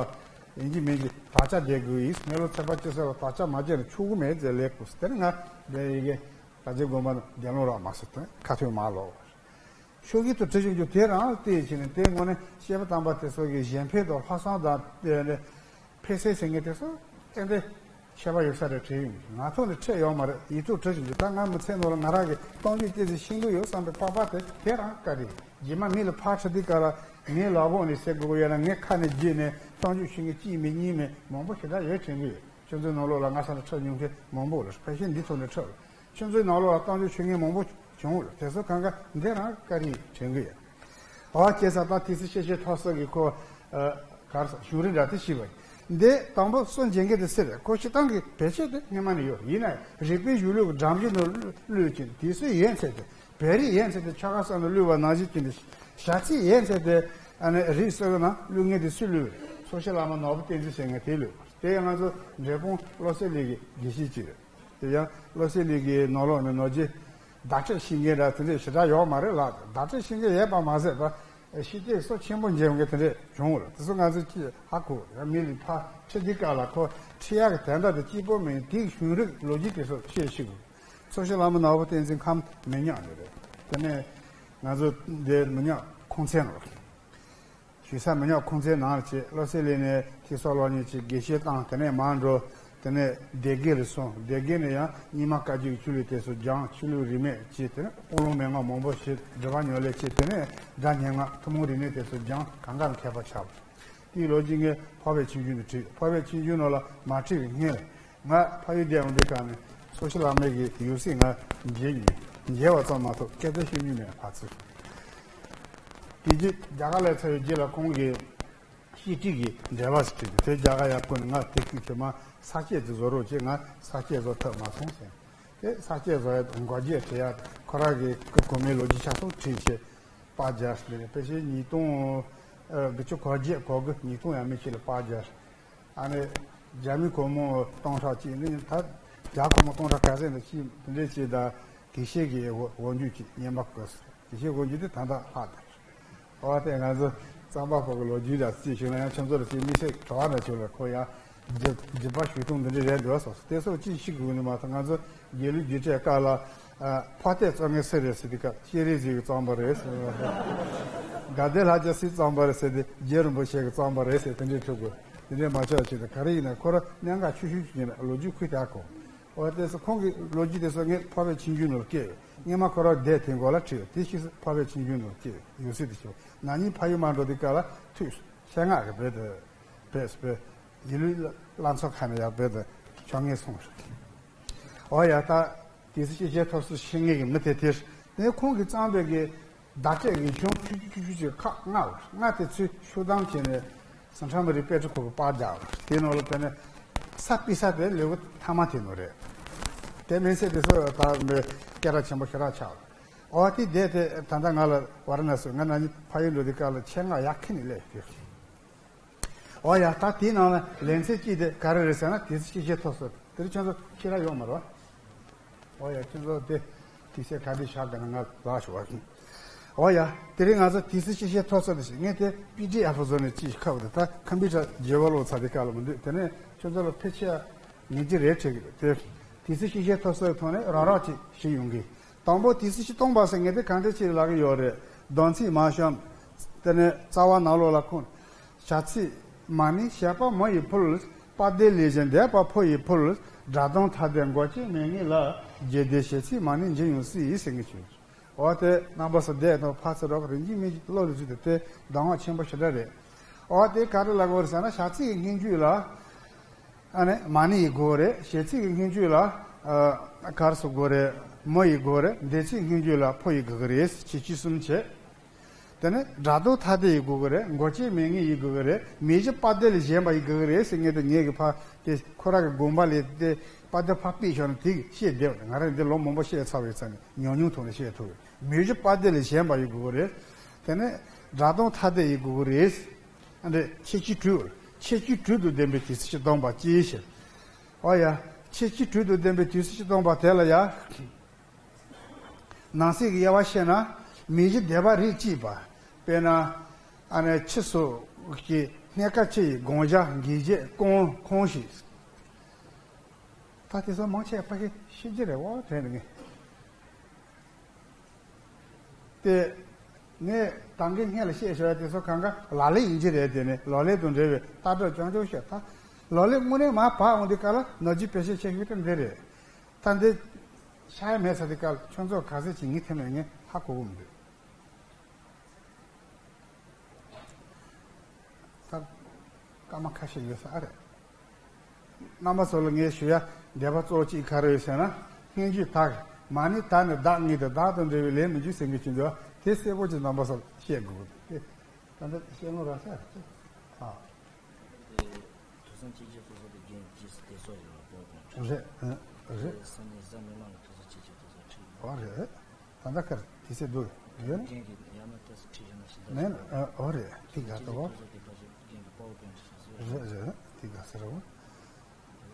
ཡིན་གཅིག་མིན་གཅིག་དག་ཆ་བསྡད་དགོས་ཡིན། སྨན་སློབ་ཚེས་པ་གཅིག་ཙམ་ལ་དག་ཆ་མ་བརྒྱབ་ན་ཆོག་གི་མེད་ཟེར་ལབ་དགོས་ཟེར། དེ་ནས་ང་དེ་ཡི་གེ་དར་རྒྱས་དགོན་པ་ནང་འདོན་ལོང་རག་མ་སོང་། དེ་ཁ་ཐུག་མར་ལོག་པ་རེད། ཤོག་གུའི་ཐོག་བྲིས་བྱུང་རྒྱུ་དེ་རང་བལྟས་བྱས་ནས། དེ་དངོས་གནས་བཤད་པ་དམ་པ་དེ་ཚོ་གི་གཞན་ཕན་དང་ལྷག་བསམ་དང་། དེ་ནས་ཕན་སེམས་ཟེར་མཁན་དེ་ཚོ་ཏན་ཏན་ཁྱད་པར་ཡོད་ས་རེད་དྲན་ཡོང་། ང་ཐོག་ནས་འཁྲིད་ཡོད་མ་རེད། ཡིག་ཐོག་བྲིས་བྱུང་རྒྱུ། ད་ང་མི་ཚེ་ནང་ལ་ང་རང་གིས་རྟགས་འཇུག་ཏོག་ཙམ་ཤེས་ཀྱི་ཡོད་བསམ་པའི་དཔའ་བ་དེ་དེ་རང་བཀའ་དྲིན། རྗེས་མ་མི་ལ་ཕར་ཁྲིད་དུས་སྐབས་ལ་ངའི་ལག་པ་ནས་ཟེར་དགོས་ཀྱི་ཡོད་ན། ངའི་ཁ་ནས་བརྗེད་ནས་རྟགས་འཇུག་ཤེས་མཁན་གཅིག་མིན་གཉིས་མིན་མང་པོ་ཞེ་དྲག་ཡོད་དྲན་གྱི་ཡོད། ཁྱོད་ཚོའི་ནང་ལོགས་ལ་ང་ས་ནས་འཁྲིད་མྱོང་མཁན་མང་པོ་རེད། ཕལ་ཆེར་འདི་ཐོག་ནས་འཁྲིད་རེད། ཁྱོད་ཚོའི་ནང་ལོགས་ལ་རྟགས་འཇུག་ཤེས་མཁན་མང་པོ་བྱུང་ཡོད། དེ་ཚོ་གང་ག་འདི་རང་བཀའ་དྲིན་དྲན་གྱི་ཡོད། ཨོ། བྱས་ཙང་ད་དུས་སུ་སྤྱི་བཤད་ཐོག་སོ་གི་ཁོ། ཨ། ག་རེ་ཟེར། གཞུང་རིག་འདྲ་དེ་ཞིག་བ་ཡིན། འདི་དང་པོ་སུ་མཇལ་མཁན་དེ་སུ་རེད། ཁོ་སྤྱིར་བཏང་གི་བེད་སྤྱོད་དེ་སྔོན་མ་ནས་ཡོད། ཡིན་ན་རིག་པའི་གཞུང་ལུགས་ཀྱི་སྒྲོམ་གཞི་ནང་བླུགས་བྱས། དུས་སུ་ཡོད་ཚད་དེ། བོད་རིགས་ཡོད་ཚད་དེ་ཆོལ་ཁ་གསུམ་ནང་བླུགས་པ་ནང་བཞིན་བྱས་ནས། ཞག་ཚིགས་ཡོད་ཚད་དེ་ཨ་ནི་རིགས་སུ་ནང་བླུགས་མཁན་དེ་སུས་བླུགས་རེད། མཚོ་བྱང་བླ་མ་ནོར་བུ་བསྟན་འཛིན་ཟེར་མཁན་དེས་བླུགས་པ་རེད། དེ་ང་ཚོ་འབྲས་སྤུངས་བློ་གསལ་གླིང་གི་དགེ་བཤེས་ཅིག་རེད། དེ་ཡང་བློ་གསལ་གླིང་གི་ནང་ལོགས་ནས་ནོར་རྗེ་བརྡ་སྤྲོད་ཤེས་མཁན་འདྲ་དེ་འདྲས་ཞེ་དྲག་ཡོད་མ་རེད་ལ། བརྡ་སྤྲོད་ཤེས་མཁན་ཡོད་པ་མ་ཟད་པ། ཤེས་ལྟས་སོ་ཆེན་པོ་འཇལ་མཁན་དེ་འདྲས་བྱུང་བ་རེད། དེ་ཚོ་ང་ཚོས་ཅིག་ཧ་གོ། ཡང་མི་ལ་ཕར་ཁྲིད་དུས་སྐབས་ལ་ཁོ་ཁྲིད་ཡག་གི་དོན་དག་དེ་གཅིག་པོ་མིན། དེའི་གཞུང་རིག་ལོ་རྒྱུས་དེ་ཚོ་ཤེས་ཤེས་དགོས། ཚོགས་ཞིང་བླ་མ་ནོར་བུ་བསྟན་འཛིན་ཁམས་མི་ཉག་ནས་རེད། དེ་ནས་ང་ཚོ་འདིར་མི་ཉག་ཁོང་ཚན་ནང་། ཞུ་ས་མི་ཉག་ཁོང་ཚན་ནང་བྱས། བློ་གསལ་གླིང་ནས་ཐེག་གསོ་སློབ་གཉེར་བྱས། དགེ་བཤེས་བཏང་། དེ་ནས་མར་འགྲོ། དེ་ནས་སྡེ་དགེ་ལ་སོང་། སྡེ་དགེ་ནས་ཡང་རྙིང་མ་བཀའ་བརྒྱུད་ཀྱི་ཆོས་ལུགས་དེ་ཚོ་སྦྱངས། ཆོས་ལུགས་རིས་མེད་བྱས། དེ་ནས་དབུ་ལུང་མན་ངག་མང་པོ་ཞིག་འགྲེལ་པ་ཉམས་ལེན་བྱས། དེ་ནས་སྒྲ་སྙན་ངག་ཐུན་མོང་རིག་གནས་དེ་ཚོ་སྦྱངས། གང་ག་ལ་མཁས་པ་ཆགས། དེའི་ལོ་རྒྱུས་ངས་འཕགས་པའི་ཆོས་འབྱུང་དུ་བྲིས། འཕགས་པའི་ཆོས་འབྱུང་ནང་ལ་མ་བྲིས་པའི་སྔོན་ལ། ང་ཕ་ཡུལ་བསྡད་ཡོང་དུས་སྐབས་ནས་ཚོགས་ཞིང་བླ་མའི་གི་ཡང་སྲིད་ང་མཇལ་མྱོང་། མཇལ་བ་ཙམ་མ་གཏོགས་སྐད་ཆ་ཤོད་མྱོང་མེད། ཕར་ཚུར། དེ་རྗེས་རྒྱ་གར་ལ་ཚར་བའི་རྗེས་ལ་ཁོང་གིས་བཤད་ཁྲིད་ཀྱི་འགྲེལ་པ་ཞིག་བྲིས་འདུག་དེ་རྒྱ་གར་ཡར་བསྐུར་ནས། ང་དེ་དུས་ཁྱོད་མ་ས་སྐྱ་དེ་བཟོ་རོགས་བྱེད། ང་ས་སྐྱ་བཟོ་ཐུབ་མ་སོང་ཟེར། དེ་ས་སྐྱ་བཟོ་ཡ་འགོ་རྒྱས་བྲིས་ཡ། ཁོ་རང་གི་གོང་མའི་ལོ་རྒྱུས་ཆ་ཚང་བྲིས་བྱས། པར་རྒྱག་ཟེར་ནས། ཕལ་ཆེར་ཉིས་སྟོང་དགུ་བཅུ་གོ་བརྒྱད་གོ་དགུ། ཉིས་སྟོང་ཡས་མས་ཅིག་ལ་པར་རྒྱག་ཨ་ནི་རྒྱ་མི་སྒོར་མོ་སྟོང་ཕྲག་གཅིག་ནི། ད་རྒྱ་སྒོར་མོ་སྟོང་ཕྲག་ག་ཚད་འདུག་ཅིག་དེ་འདྲས་ཅིག་དང་། དགེ་བཤེས་ཀྱི་འོ་འོ་འཇུག་ཅིག་རྔན་པ་བསྐུར་སོང་། དགེ་བཤེས་འོ་འཇུག་དེ་ད་ལྟ་ལྷག་བསྡད། འོ་དེ་ང་ཚོ་གཙང་པ་ཕོ་གི་ལོ་རྒྱུས་ལ་རྩིས་བྱུང་ན། ཡང་ཁྱོད་ཚོར་རྩིས་མི་སེར་གྲོགས་ན་ཆོག་ལ། ཁོ་ཡང་རྒྱུ་རྒྱུ་པ་ཞུ་སྟངས་འདི་འདྲས་རེད་འདུག་སོགས་དེ་སོགས་ཅིག་ཤེས་དགོས་ནི་མ་གཏོགས། ང་ཚོ་དགེ་ལུགས་རྒྱུགས་སྤྲོད་སྐབས་ལ། ཨ། ཕོ་རྟས་བཙོ་མཁན་སུ་རེད་ཟེར་དུས་སྐབས། སྤྱན་རས་གཟིགས་ཀྱིས་བརྩམས་པ་རེད་ཟེར། དགའ་ལྡན་ལྷ་རྒྱལ་སུས་བརྩམས་པ་རེད་ཟེར་དུས། རྗེ་རིན་པོ་ཆེ་གིས་བརྩམས་པ་རེད་ཟེར། དེ་འདྲས་འཁྲུག་དགོས། དེ་འདྲས་མ་ཆགས་ཆེད་དུ། ག་རེ་ཡིན་ན་ཁོ་རང་གནད་འགག་ཆུང་ཆུང་ཞིག་ཡིན་ན་ལོ་རྒྱུས་ཁུངས་དེ་ཨ་གོ། འོ་དེ་ཚོ་ཁོང་གི་ལོ་རྒྱུས་དེ་ཚོ་ངས་འཕགས་པའི་ཆོས་འབྱུང་ནང་སྐྱེལ་ཡོད། སྔོན་མ་ཁོ་རང་སྡེ་དེའི་མགོ་ལ་ཁྲིད་ཡོད། དེ་ཤེས་སོང་། འཕགས་པའི་ཆོས་འབྱུང་ནང་སྐྱེལ་ཡོད། ཡང་སྲིད་དུ་ཞུ། ན་ནིང་ཕ་ཡུལ་མར་འགྲོ་དུས་སྐབས་ལ་ཐུག་སོང་། ཆེད་མངགས་ཀྱིས་བོད་དུ་ཕེབས་སོང་། བོད་ཡུལ་ལུགས་ལྷན་ཚོགས་ཁང་ནས་ཡར་བོད་དུ་ཕྱོགས་སྔོན་སོང་ཟེར། འོ་ཡ། ད་དེ་ཚོ་སྐྱེས་ཆེན་ཐོབ་ཚུལ་ཤེས་མཁན་གྱི་མི་དེ་དེར། དེ་ཁོང་གིས་བརྩམས་པའི་གི་བརྡ་སྤྲོད་ངེས་ཆུང་ཆུང་ཆུང་ཆུང་ཆུང་ཁག་ལྔ་ལ། ལྔ་དེ་ཚོས་ཤུགས་བསྡམས་བྱས་ནས་ཟིང་ཁྲ་མི་རིགས་དཔེ་ཁྲིད་ཁོ་གིས་པར་རྒྱག་པ་དེའི་ནང་ལ། དེ་ནས་ས་ཕུད་ས་དེ་ལེའུ་མཐའ་མ་དེ་ནང་རེད། དེ་མིན་ཚད་དེ་ཚོ་ད་མི་སྐད་གྲགས་ཆེན་པོ་ཞེ་དྲག་ཆགས། འོ་དེ་བསྡད་དེ་ད་ལྟ་ང་ལ་ཝཱ་ར་ཎ་སི། ང་ན་ནིང་ཕ་ཡུལ་འགྲོ་དུས་སྐབས་ལ་ཆེད་མངགས་ཡར་ཁྱེར་ནས་སླེབས་ཡོད། འོ་ཡ། ད་དེའི་ནང་ལ་ལེ་ཚན་གཅིག་དེ་ག་རེ་རེད་ཟེར་ན། དེ་ཚོ་སྐྱེས་ཆེན་ཐོབ་ཚུལ། དེ་རིང་ཁྱོད་ཚོ་ཁྱེད་རང་ཡོད་མ་རེད་པ། འོ་ཡ། ཁྱོད་ཚོ་དེ་དུས་ཚོད་ག་དུས་བཞག་གི་ན་ང་ལ་ཞུ་བ། འོ་ཡ། དེ་རིང་ང་ཚོ་དུས་ཚོད་སྐྱེས་ཆེན་ཐོབ་ཚུལ་དེ་ཞིག་ངས་དེ་པི་ཌི་ཨེཕ་བཟོས་ནས་ཅིག་ཁ་བ་དེ། ད་ཁམ་པུ་ཊར་རྒྱས་པ་ལོག་ཚར་དུས་སྐབས་ལ་མི་འདུག་དེ་ནས་ཁྱོད་ཚོ་ལ་ཕལ་ཆེར་ངེས་ཀྱི་རེད་དྲན་གྱི་འདུག་དེ་དུས་ཚོད་སྐྱེས་ཆེན་ཐོབ་ཚུལ་ཐོག་ནས་རང་རང་ཅིག་ཞུས་ཡོང་གི། དང་པོ་དུས་ཚོད་ཅིག་སྟོང་པ་ཟེར་མཁན་དེ་གང་འདྲ་ཅིག་ལབ་ཀྱི་ཡོད་རེད། སྡོམ་ཚིག་མ་བཤམས། དེ་ནས་རྩ་བ་ནང་ལོགས་ལ་ཁུངས། བྱ་ཚིག་མ་ནིང་བྱེད་པ་མུ་ཡིས་ཕུལ། པ་སྡེ་ལས་གཞན་འདས་པ་ཕུ་ཡིས་ཕུལ། སྒྲ་དོན་ཐ་དད་མགོ་ཅན་མེད་ངེས་ལ། རྒྱས་འདེབས་བྱེད་ཚིག་མ་ནིང་འབྱིན་ཡང་སྲིད་ཟེར་མཁན་ཅིག་འོ་དེ་རྣམ་པ་ཚོ་བསྡད་དང་ཕར་ཚུར་རོགས་རིན་གྱིས་མིན་གྱིས་བློ་ལ་ཚུད་དེ། དེ་གདམས་ངག་ཆེན་པོ་ཞེ་དྲག་རེད། འོ་དེ་ག་རེ་ལབ་དགོས་རེད་ཟེར་ན། བྱ་ཚིག་གི་སྔོན་འཇུག་ལ། ཨ་ནི་མ་ནིང་ཡིན་དགོས་རེད། བྱེད་ཚིག་གི་སྔོན་འཇུག་ལ། ཨ། ག་རེ་ཟེར་དགོས་རེད། མུ་ཡིན་དགོས་རེད། འདས་ཚིག་སྔོན་འཇུག་ལ་ཕུ་ཡིན་དགོས་ཀྱི་རེད། བྱེད་ཚིག་གསུམ་བྱས། དེ་ནས་སྒྲ་དོན་ཐ་དད་ཡིན་དགོས་ཀྱི་རེད། མགོ་ཅན་མེད་ངེས་ཡིན་དགོས་ཀྱི་རེད། མིང་གཞི་པ་སྡེ་ལས་གཞན་པ་ཡིན་དགོས་ཀྱི་རེད་ཟེར་མཁན་དེ། ངེད་ཀྱིས་ཕར་དེ་ཁོ་རང་གི་དགོངས་པ་ལས་དེ་པ་སྡེ་ཕར་ཕུད་ཤོག་ན་དེ་བཤད་བསྡད་པ་རེད། ང་རང་འདི་ལོ་མང་པོ་བཤད་ཚར་བའི་ཚབ་ནས་ཉུང་ཉུང་ཐོག་ནས་བཤད་ཐུབ་ཡོད། མིང་གཞི་པ་སྡེ་ལས་གཞན་པ་ཡིན་དགོས་ཀྱི་རེད། དེ་ནས་སྒྲ་དོན་ཐ་དད་ཡིན་དགོས་ཀྱི་རེད། ཨ་འདྲས་ཁྱད་ཆོས་དྲུག་ཁྱད་ཆོས་དྲུག་ཏུ་ལྡན་པའི་དུས་ཚོད་ཅིག་སྟོང་པ་ཅིག་ཟེར། འོ་ཡ། ཁྱད་ཆོས་དྲུག་ཏུ་ལྡན་པའི་དུས་ཚོད་ཅིག་སྟོང་པ་དེ་ལ་ཡ། ནང་གསེས་ཀྱི་དབྱེ་བ་བཤད་ན། མིང་གཞི་སྡེ་པ་རིགས་གཅིག་པ། དཔེར་ན། ཨ་ནི་ཕྱི་སོགས་ཀྱི་སྣེ་ཁ་ཕྱི་ཡི་དགོངས་འཆར་འགལ་བྱེད་ཀུན་ཁུངས་ཤིག་ད་དེ་ཚོ་མང་ཆེ་བ་ཕལ་ཆེར་ཤེས་ཀྱི་རེད་འོ་དྲན་ངེས། དེ་ངས་ད་གིན་སྔོན་ལ་བཤད་ཞོར་དེ་ཚོ་གང་ག་ལག་ལེན་ཡིན་གྱི་རེད། དེ་ནི་ལག་ལེན་དང་འབྲེལ་བའི་ལྟ་གྲུབ་རྐྱང་རྐྱང་བཤད། ད་ལག་ལེན་དངོས་གནས་མར་བབས་འོང་དུས་སྐབས་ལ་ནོར་གྱི་བེད་སྤྱོད་ཆེ་ཤོས་དེ་འདི་རེད། ད་འདི་ཤ་ཡ་མེད་ཚར་དུས་སྐབས་ལ་ཁྱོད་ཚོ་ག་ཚོད་ཅིག་ངའི་ཐེམ་ལ་ངས་ཧ་གོ་གི་མི་འདུག་ད་སྐར་མ་ཁ་ཤས་ཡོད་ས་ཨ་རེད། རྣམ་པ་ཚོ་ལ་ངས་ཞུ་ཡ་འདོད་པ་གཙོ་བོ་གཅིག་ག་རེ་ཡོད་ཟེར་ན། སྔོན་འཇུག་དག་མ་ནིང་ད་ནི་བདག་ཉིད་དུ་བདག་དང་འབྲེལ་བའི་ལས་མི་འཇུག་ཟེར་མཁན་ཅིག་འདུག་དེ་གསལ་པོ་ཅིག་རྣམ་པ་ཚོ་ལ་བཤད་དགོས་ཀྱི་འདུག་དེ་ད་ལྟ་བཤད་ལུང་རག་ས་རེད། ཨ། དེ་ཐོས་བསམ་སྐྱེས་ཆེན་ཚོགས་གཙོ་དེ་རྒན་རྗེས་སུ་དེ་སོགས་ཡོད་ལ་པོ་དང་། རེད། ཨ། རེད། དེ་ས་གནས་གཟའ་མིག་དམར་ལ་ཐོས་བསམ་སྐྱེས་ཆེན་ཚོགས་གཙོ་ཁྲིད་ཡོད། ཨོ་རེད། ད་ལྟ་ཁར་དེ་ཚེ་འདུག་ཡོད་ནི། རྒན་གྱིས་ཡང་ན་ཏོག་ཙམ་ཁྲིད་ཡང་ན་ཤིང་རྟ་མེད་ན། ཨ། ཨོ་རེད། དེ་དགའ་ས་རེད་བ། ཏོག་ཙམ་དེ་ཕ་ཆེ་རྒན་གྱི་པའོ་པོན་ཊི་ཞིག་བཟོས། རེད་རེད། དེ་དགའ་ས་རེད་བ།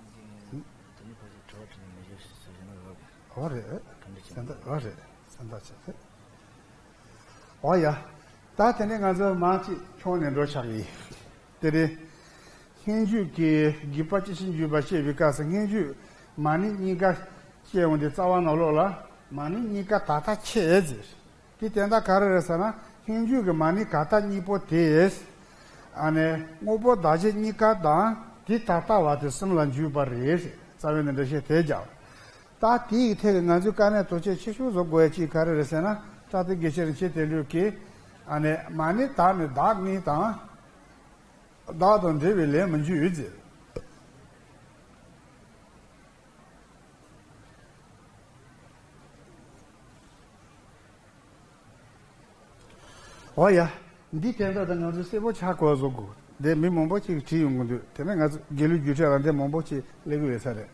རྒན་དེ་ནི་ཕ་ཆེ་དྲི་བ་དྲིས་ནས་མི་བརྗོད་ཞིག་བཟོས་བཞག་ན་རོགས་གི། ཨོ་རེད། ག་འདྲ་བྱས་སེམས་ཐག་ན། ཨོ་རེད། སེམས་ཐག་བྱས་རེད། ཨོ་ཡ། ད་དེ་ནས་ང་ཚོ་མང་ཅིག་ཁྱོང་ནས་འགྲོ་ཆགས་ཡིན། དེ་རེད། སྔོན་འཇུག་གི་རྒྱུད་པ་སྐྱེས་ཆེན་འཇུག་པ་བཤད་པའི་སྐབས་སུ་སྔོན་འཇུག་མ་ནིང་གཉིས་ཀ་ ཅེས་འོང་དེ་རྩ་བ་ནང་ལོགས་ལ་མ་ནི་གཉིས་ཀ་ད་ལྟ་ཆད་ཟེར། དེ་དོན་དག་ག་རེ་རེད་ཟེར་ན། སྔོན་འཇུག་གི་མ་ནི་ག་ད་གཉིས་པོ་དེས། ཨ་ནི་དངོས་པོ་བདག་བྱེད་གཉིས་ཀ་དང་དེ་ད་ལྟ་བ་དེ་གསུམ་ལ་འཇུག་པ་རེད། རྩ་བའི་ནི་འགྲེལ་བཤད་དེ་རྒྱབ། ད་དེའི་ཐད་ཀྱི་ང་ཚོས་དཀའ་གནད་དོ་ཆེ་ཆེ་ཤོས་བཟོ་དགོས་ཡ་ཅིག་ག་རེ་རེད་ཟེར་ན། ལྕགས་རྟའི་དགེ་ཆེ་རིན་ཆེན་དེ་ལུགས་ཀྱིས། ཨ་ནི་མ་ནི་དག་ནི་བདག་གཉིས་དང་། བདག་དང་འབྲེལ་བའི་ལས་མི་འཇུག་ཡོད་ཟེར། འོ་ཡ། འདི་དེ་འདྲ་དང་ང་ཚོས་གསལ་པོ་ཆགས་དགོས་བཟོ་དགོས། འདི་མི་མང་པོ་ཅིག་བྲིས་ཡོང་གི་འདུག་དེ་ནས་ང་ཚོ་དགེ་ལུགས་རྒྱུགས་སྤྲོད་ལ་འདི་མང་པོ་ཅིག་སླེབས་ཀྱི་ཡོད་ས་རེད།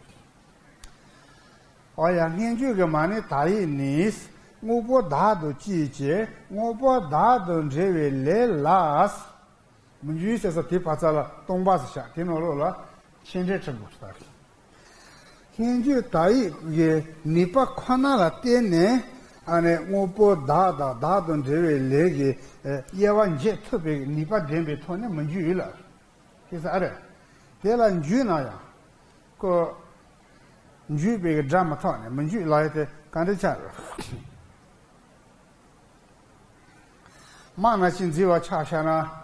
འོ་ཡ། སྔོན་འཇུག་གི་མ་ནི་དག་ཡིག་ནི། དངོས་པོ་བདག་ཏུ་བཅད་ཅིང་དངོས་པོ་བདག་དང་འབྲེལ་བའི་ལས་ལ། མི་འཇུག་ཟེར་ས་དེ་བར་ཚ་ལ་སྟོང་པ་ཟེར་བཞག་དེ་ནང་ལོགས་ལ་ཕྱེད་འབྲེལ་ཁྲིད་དགོས་ས་རེད། སྔོན་འཇུག་དག་ཡིག་གི་ནུས་པ་ཁོ་ན་ལ་བརྟེན་ནས། ཨ་ནི་དངོས་པོ་བདག་དང་བདག་དང་འབྲེལ་བའི་ལས་ཀྱི་དབྱེ་བ་འབྱེད་ཐུབ་པའི་ནུས་པ་ལྡན་པའི་ཐོག་ནས་མི་འཇུག་ཡོད་ལ། ཤེས་ས་ཨ་རེད། དེ་ལ་འཇུག་ན་ཡང་། ཁོ། འཇུག་པའི་སྒྲ་མི་ཐོག་ནས་མི་འཇུག་ལ་ཡོད་དེ་ག་འདྲ་ཆགས་རེད། དམག་ནང་བཞིན་འཛིང་བ་ཆ་བཞག་ན།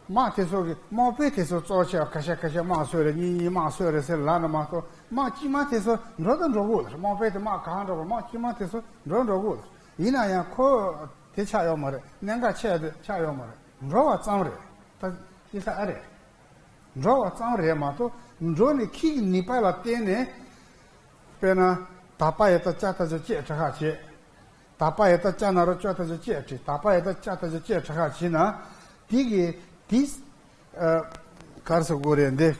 དམག་དེ་ཚོ་གི་དམག་དཔོན་དེ་ཚོ་གཙོ་ཆེ་བ་ཁ་ཤས་ཁ་ཤས་དམག་གསོད་རེད། གཉིས་གཉིས་དམག་གསོད་རེད་ཟེར་ལབ་ན་མ་གཏོགས། དམག་དཀྱུས་མ་དེ་ཚོ་འགྲོ་དང་འགྲོ་གི་ཡོད་རེད། དམག་དཔོན་དེ་དམག་གང་འགྲོ་བ། དམག་དཀྱུས་མ་དེ་ཚོ་འགྲོ་འགྲོ་གི་ཡོད་རེད། ཡིན་ན་ཡང་ཁོ་དེ་ཆགས་ཡོད་མ་རེད། གནད་འགག་ཆེ་བ་དེ་ཆགས་ཡོད་མ་རེད། འགྲོ་བ་ཙམ་རེད། ད་ཤེས་ས་ཨ་རེད། འགྲོ་བ་ཙམ་རེད་མ་གཏོགས། འགྲོ་ནས་ཁྱི་གི་ནུས་པ་ལ་བརྟེན་ནས། དཔེར་ན། དག་པ་ཡི་དྭགས་ལྕགས་ཐག་ཆོད་བཅད་དྲག་ཁ་བྱེད། དག་པ་ཡི་དྭགས་ལྕགས་ནག་རོ་ལྕགས་ཐག་ཆོད་བཅད་བྲི། དག་པ་ཡི་དྭགས་ལྕགས་ཐག་ཆོད་བཅད་དྲག་ཁ་བྱེད་ན། དེ་གི་དེ། ཨ། ག་རེ་ཟེར་དགོས་རེད་འདི།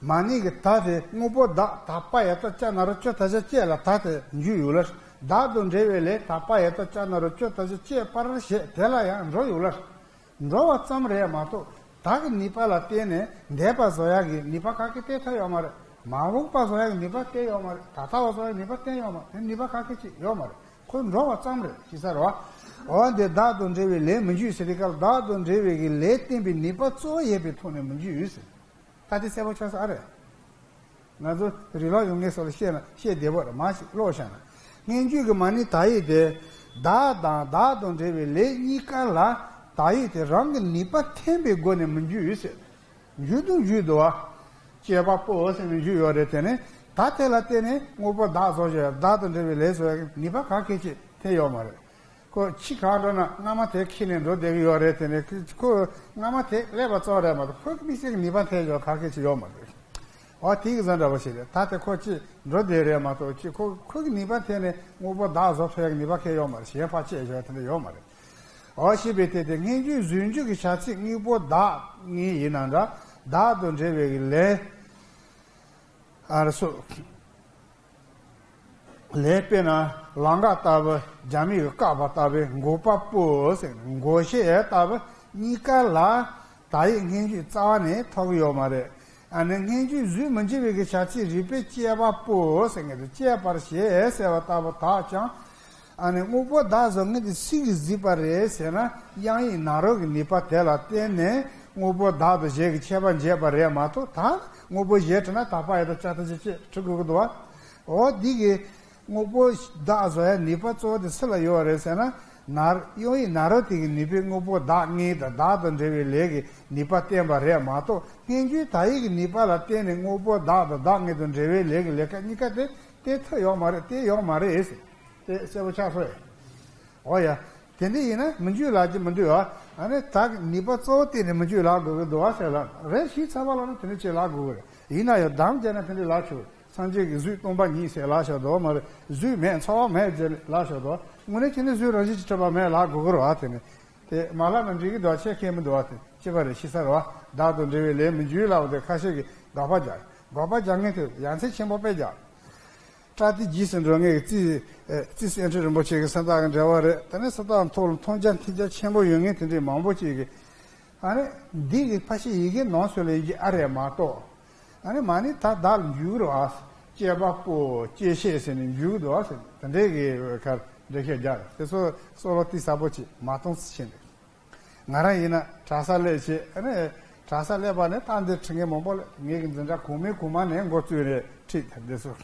མ་ནི་གི་ད་དེ་དངོས་པོ་བདག་དག་པ་ཡི་དྭགས་ལྕགས་ནག་རོ་ལྕགས་ཐག་ཆོད་བཅད་ལ་ད་དེ་འཇུག་ཡོད་ལ། བདག་དང་འབྲེལ་བའི་ལས་དག་པ་ཡི་དྭགས་ལྕགས་ནག་རོ་ལྕགས་ཐག་ཆོད་བཅད་པར་བྱེད་དེ་ལ་ཡང་འགྲོ་ཡོད་ལ། འགྲོ་བ་ཙམ་རེད་མ་གཏོགས། བདག་གི་ནུས་པ་ལ་བརྟེན་ནས་འདས་པ་བཟོ་ཡག་གི་ནུས་པ་ག་གེ་བསྟན་ཐུབ་ཡོད་མ་རེད། མ་འོངས་པ་བཟོ་ཡག་གི་ནུས་པ་བསྟན་ཡོད་མ་རེད། ད་ལྟ་བ་བཟོ་ཡག་གི་ནུས་པ་བསྟན་ཡོད་མ་རེད། དེ་ནུས་པ་ག་གེ་ཅིག་ཡོད་མ་རེད། ཁོ་འགྲོ་བ་ཙམ་རེད། ཤེས་ས་རེད་བ། འོ་འདི་བདག་དང་འབྲེལ་བའི་ལས་མི་འཇུག་ཟེར་དུས་སྐབས། བདག་དང་འབྲེལ་བའི་གི་ལས་བརྟེན་པའི་ནུས་པ་གཙོ་བོ་ཡོད་པའི་ཐོག་ནས་མི་འཇུག་ཟེར། ད་དེ་གསལ་པོ་ཆགས་ས་ཨ་རེད། ང་ཚོ་རིགས་ལམ་ཡོད་མཁན་ཚོ་ལ་བཤད་ན་བཤད་བདེ་པོ་རེད། མ་ཞིག་ཀློག་བཞག་ན། སྔོན་འཇུག་གི་མ་ནི་དག་ཡིག་དེ། བདག་དང་བདག་དང་འབྲེལ་བའི་ལས་གཉིས་ཀ་ལ་དག་ཡིག་དེ་རང་གི་ནུས་པ་འཐེན་པའི་སྒོ་ནས་མི་འཇུག་ཟེར། འཇུག་དང་འཇུག་འདུག་བ། བཅད་པ་པོ་ཟེར་ནས་འཇུག་ཡོད་རེད། དེ་ནི་ད་དེ་ལ་བརྟེན་ནས་དངོས་པོ་བདག་བཟོ་བྱས། བདག་དང་འབྲེལ་བའི་ལས་བཟོ་ཡག་གི་ནུས་པ་ག་གེ་ཅིག་འཐེན་ཡོད་མ་རེད། ཁོ་ཁྱི་གང་འགྲོ་ན་རྔ་མ་དེ་ཁྱེར་ནས་འགྲོ་བསྡད་ཀྱི་ཡོད་རེད། དེ་ནས་ཁོ་རྔ་མ་དེ་ཀླད་པ་གཙོ་རེད་མ་གཏོགས། ཁོ་གི་དམིགས་བསལ་གྱི་ནུས་པ་འཐེན་ཡོད་ག་གེ་ཅིག་ཡོད་མ་རེད། འོ་དེ་གི་བཟོ་འདྲ་བོ་ཞིག་རེད། ད་དེ་ཁོ་ཅིག་འགྲོ་བསྡད་རེད་མ་གཏོགས། ཅིག་ཁོ་ཁོ་གི་ནུས་པ་འཐེན་ནས་དངོས་པོ་བདག་བཟོ་ཐུབ་ཡག་གི་ནུས་པ་གང་ཡང་ཡོད་མ་རེད། གཞན་ཕར་བཅད་བཞག་དེ་འདྲ་ཡོད་མ་རེད། འོ་ཞེས་པའི་དེ་སྟེ། སྔོན་འཇུག་རྫུན་འཇུག་གི་བྱ་ཚིག་དངོས་པོ་བདག་གཉིས་ཡིན་ན་འདྲ། བདག་དང་འབྲེལ་བའི་གི་ལས། ཨ་རེ་སོ། ལས་དཔེར་ན་ལང་ཀ་ལྟ་བུ། རྒྱ་མི་གི་བཀག་པ་ལྟ་བུའི་འགོག་པ་པོ་ཟེར། འགོག་བྱེད་ལྟ་བུ་གཉིས་ཀ་ལ་དག་ཡིག་སྔོན་འཇུག་རྩ་བ་ནས་ཐོགས་ཀྱི་ཡོད་མ་རེད། ཨ་ནི་སྔོན་འཇུག་རྫུན་མི་འཇུག་པའི་གི་བྱ་ཚིག་རིག་པའི་བཅད་པ་པོ་ཟེར་མཁན་དེ། བཅད་པར་བྱེད་ཟེར་བ་ལྟ་བུ་དག་ཀྱང་། ཨ་ནི་དངོས་པོ་བདག་བཟོ་མཁན་དེ་སུ་གིས་གཟིགས་པ་རེད་ཟེར་ན། དབྱངས་ཡིག་ནཱ་རོ་གི་ནུས་པ་དེ་ལ་བརྟེན་ནས་དངོས་པོ་བདག་དང་གཞན་གྱི་ཁྱད་པར་འབྱེད་པ་རེད་མ་གཏོགས། ད་དངོས་པོ་གཞན་བྲིས་ན་དག་པ་ཡི་དྭགས་ལྕགས་ཐག་ཆོད་བཅད་བྲི་དགོས་ཀྱི་འདུག་བ། འོ་འདི་གི་དངོས་པོ་བདག་བཟོ་ཡ་ནུས་པ་གཙོ་བོ་དེ་སུ་ལ་ཡོད་རེད་ཟེར་ན། ནཱ་དབྱངས་ཡིག་ནཱ་རོ་དེ་གི་ནུས་པས་དངོས་པོ་བདག་གཉིས་དང་བདག་དང་འབྲེལ་བའི་ལས་ཀྱི་ནུས་པ་བསྟན་པ་རེད་མ་གཏོགས། སྔོན་འཇུག་དག་ཡིག་གི་ནུས་པ་ལ་བརྟེན་ནས་དངོས་པོ་བདག་དང་བདག་གཉིས་དང་འབྲེལ་བའི་ལས་ཀྱི་ལས་ཀ་གཉིས་ཀ་དེ་དེ་ཐུབ་ཡོད་མ་རེད། དེ་ཡོད་མ་རེད་ཟེར། དེ་གསལ་པོ་ཆགས་སོང་ངས། འོ་ཡ། དེ་འདྲ་ཡིན་ན་མི་འཇུག་ལབ་ཀྱི་མི་འདུག་ཨ། ཨ་ནི་ད་ནུས་པ་གཙོ་བོ་བརྟེན་ནས་མི་འཇུག་ལབ་དགོས་ཀྱི་འདུག་ཨ་ཟེར་ལ། རེད། ཞིབ་ཚགས་པ་ལབ་ན་དེ་འདྲ་ཅིག་ལབ་དགོས་ཀྱི་རེད། ཡིན་ན་ཡང་གདམ་བྱས་ན་དེ་འདྲ་ལབ་ཆོག་སངས་རྒྱས་ཀྱིས་གཟུགས་སྟོང་པ་ཉིད་ཟེར་ལབ་བཞག་འདུག་མ་རེད། གཟུགས་མེད། ཚོར་བ་མེད་ཅེས་ལབ་བཞག་འདུག་དངོས་གནས་བྱས་ན་གཟུགས་རང་བཞིན་གྱིས་གྲུབ་པ་མེད་ལབ་དགོས་ཀྱི་རེད་བ། དེ་ནི་དེ་མ་ལབ་ན་འགྲིག་གི་འདུག་བ། ཁྱད་མི་འདུག་བ། དེ་ཅི་བ་རེད། ཤེས་ས་རེད་བ། བདག་དང་འབྲེལ་བའི་ལས་མི་འཇུག་ལབ་པ་དེ་ཁ་ཤས་ཀྱིས་དགག་པ་རྒྱག་དགག་པ་རྒྱག་མཁན་དེ་ཡ་མཚན་ཆེན་པོ་དཔེ་རྒྱག་སྐྲ་དེ་རྗེས་སུ་འགྲོ་མཁན་གྱི་རྩིས། ཨེ། རྩིས་གསེར་ཕྲེང་རིན་པོ་ཆེ་གི་སུམ་རྟགས་ཀྱི་འགྲེལ་བ་རེད། དེ་ནས་སུམ་རྟགས་ཐོག་ལ་མཐོང་རྒྱ་ཐོས་རྒྱ་ཆེན་པོ་ཡོད་མཁན་དེ་འདྲའི་མང་པོ་ཅིག་གིས། ཨ་ནི་འདི་གི་ཕལ་ཆེར་ཡི་གེ་ནང་སོ་ལ་ཡི་གེ་ཨ་རེད་མ་གཏོགས། ཨ་ནི་མ་ནི་ད་བདག་ལ་འཇུག་རོགས་ཨ། བཅད་པ་པོ་བཅད་བྱེད་ཟེར་ནས་འཇུག་འདུག་ཨ་ཟེར། དེ་འདྲའི་གི་ཁར་འགྲེལ་བཤད་རྒྱག་རེད། དེ་ཚོ་སོ་ལོ་ཏི་ཟབ་པོ་ཅིག་མ་གཏོང་ཟེར་བཤད་འདུག་ང་རང་ཡིན་ན་གྲྭ་ས་སླེབས་བྱས། ཨ་ནི་གྲྭ་ གྲྭ་ས་སླེབས་པ་ནས་ད་འདི་ཁྲིད་མཁན་མང་པོ་ལ་ངེད་ཀྱི་འཛིན་གྲྭ་གོང་མའི་གོང་མ་ནས་འགོ་བཙུགས་ནས་ཁྲིད་དེ་འདི་ཚོ།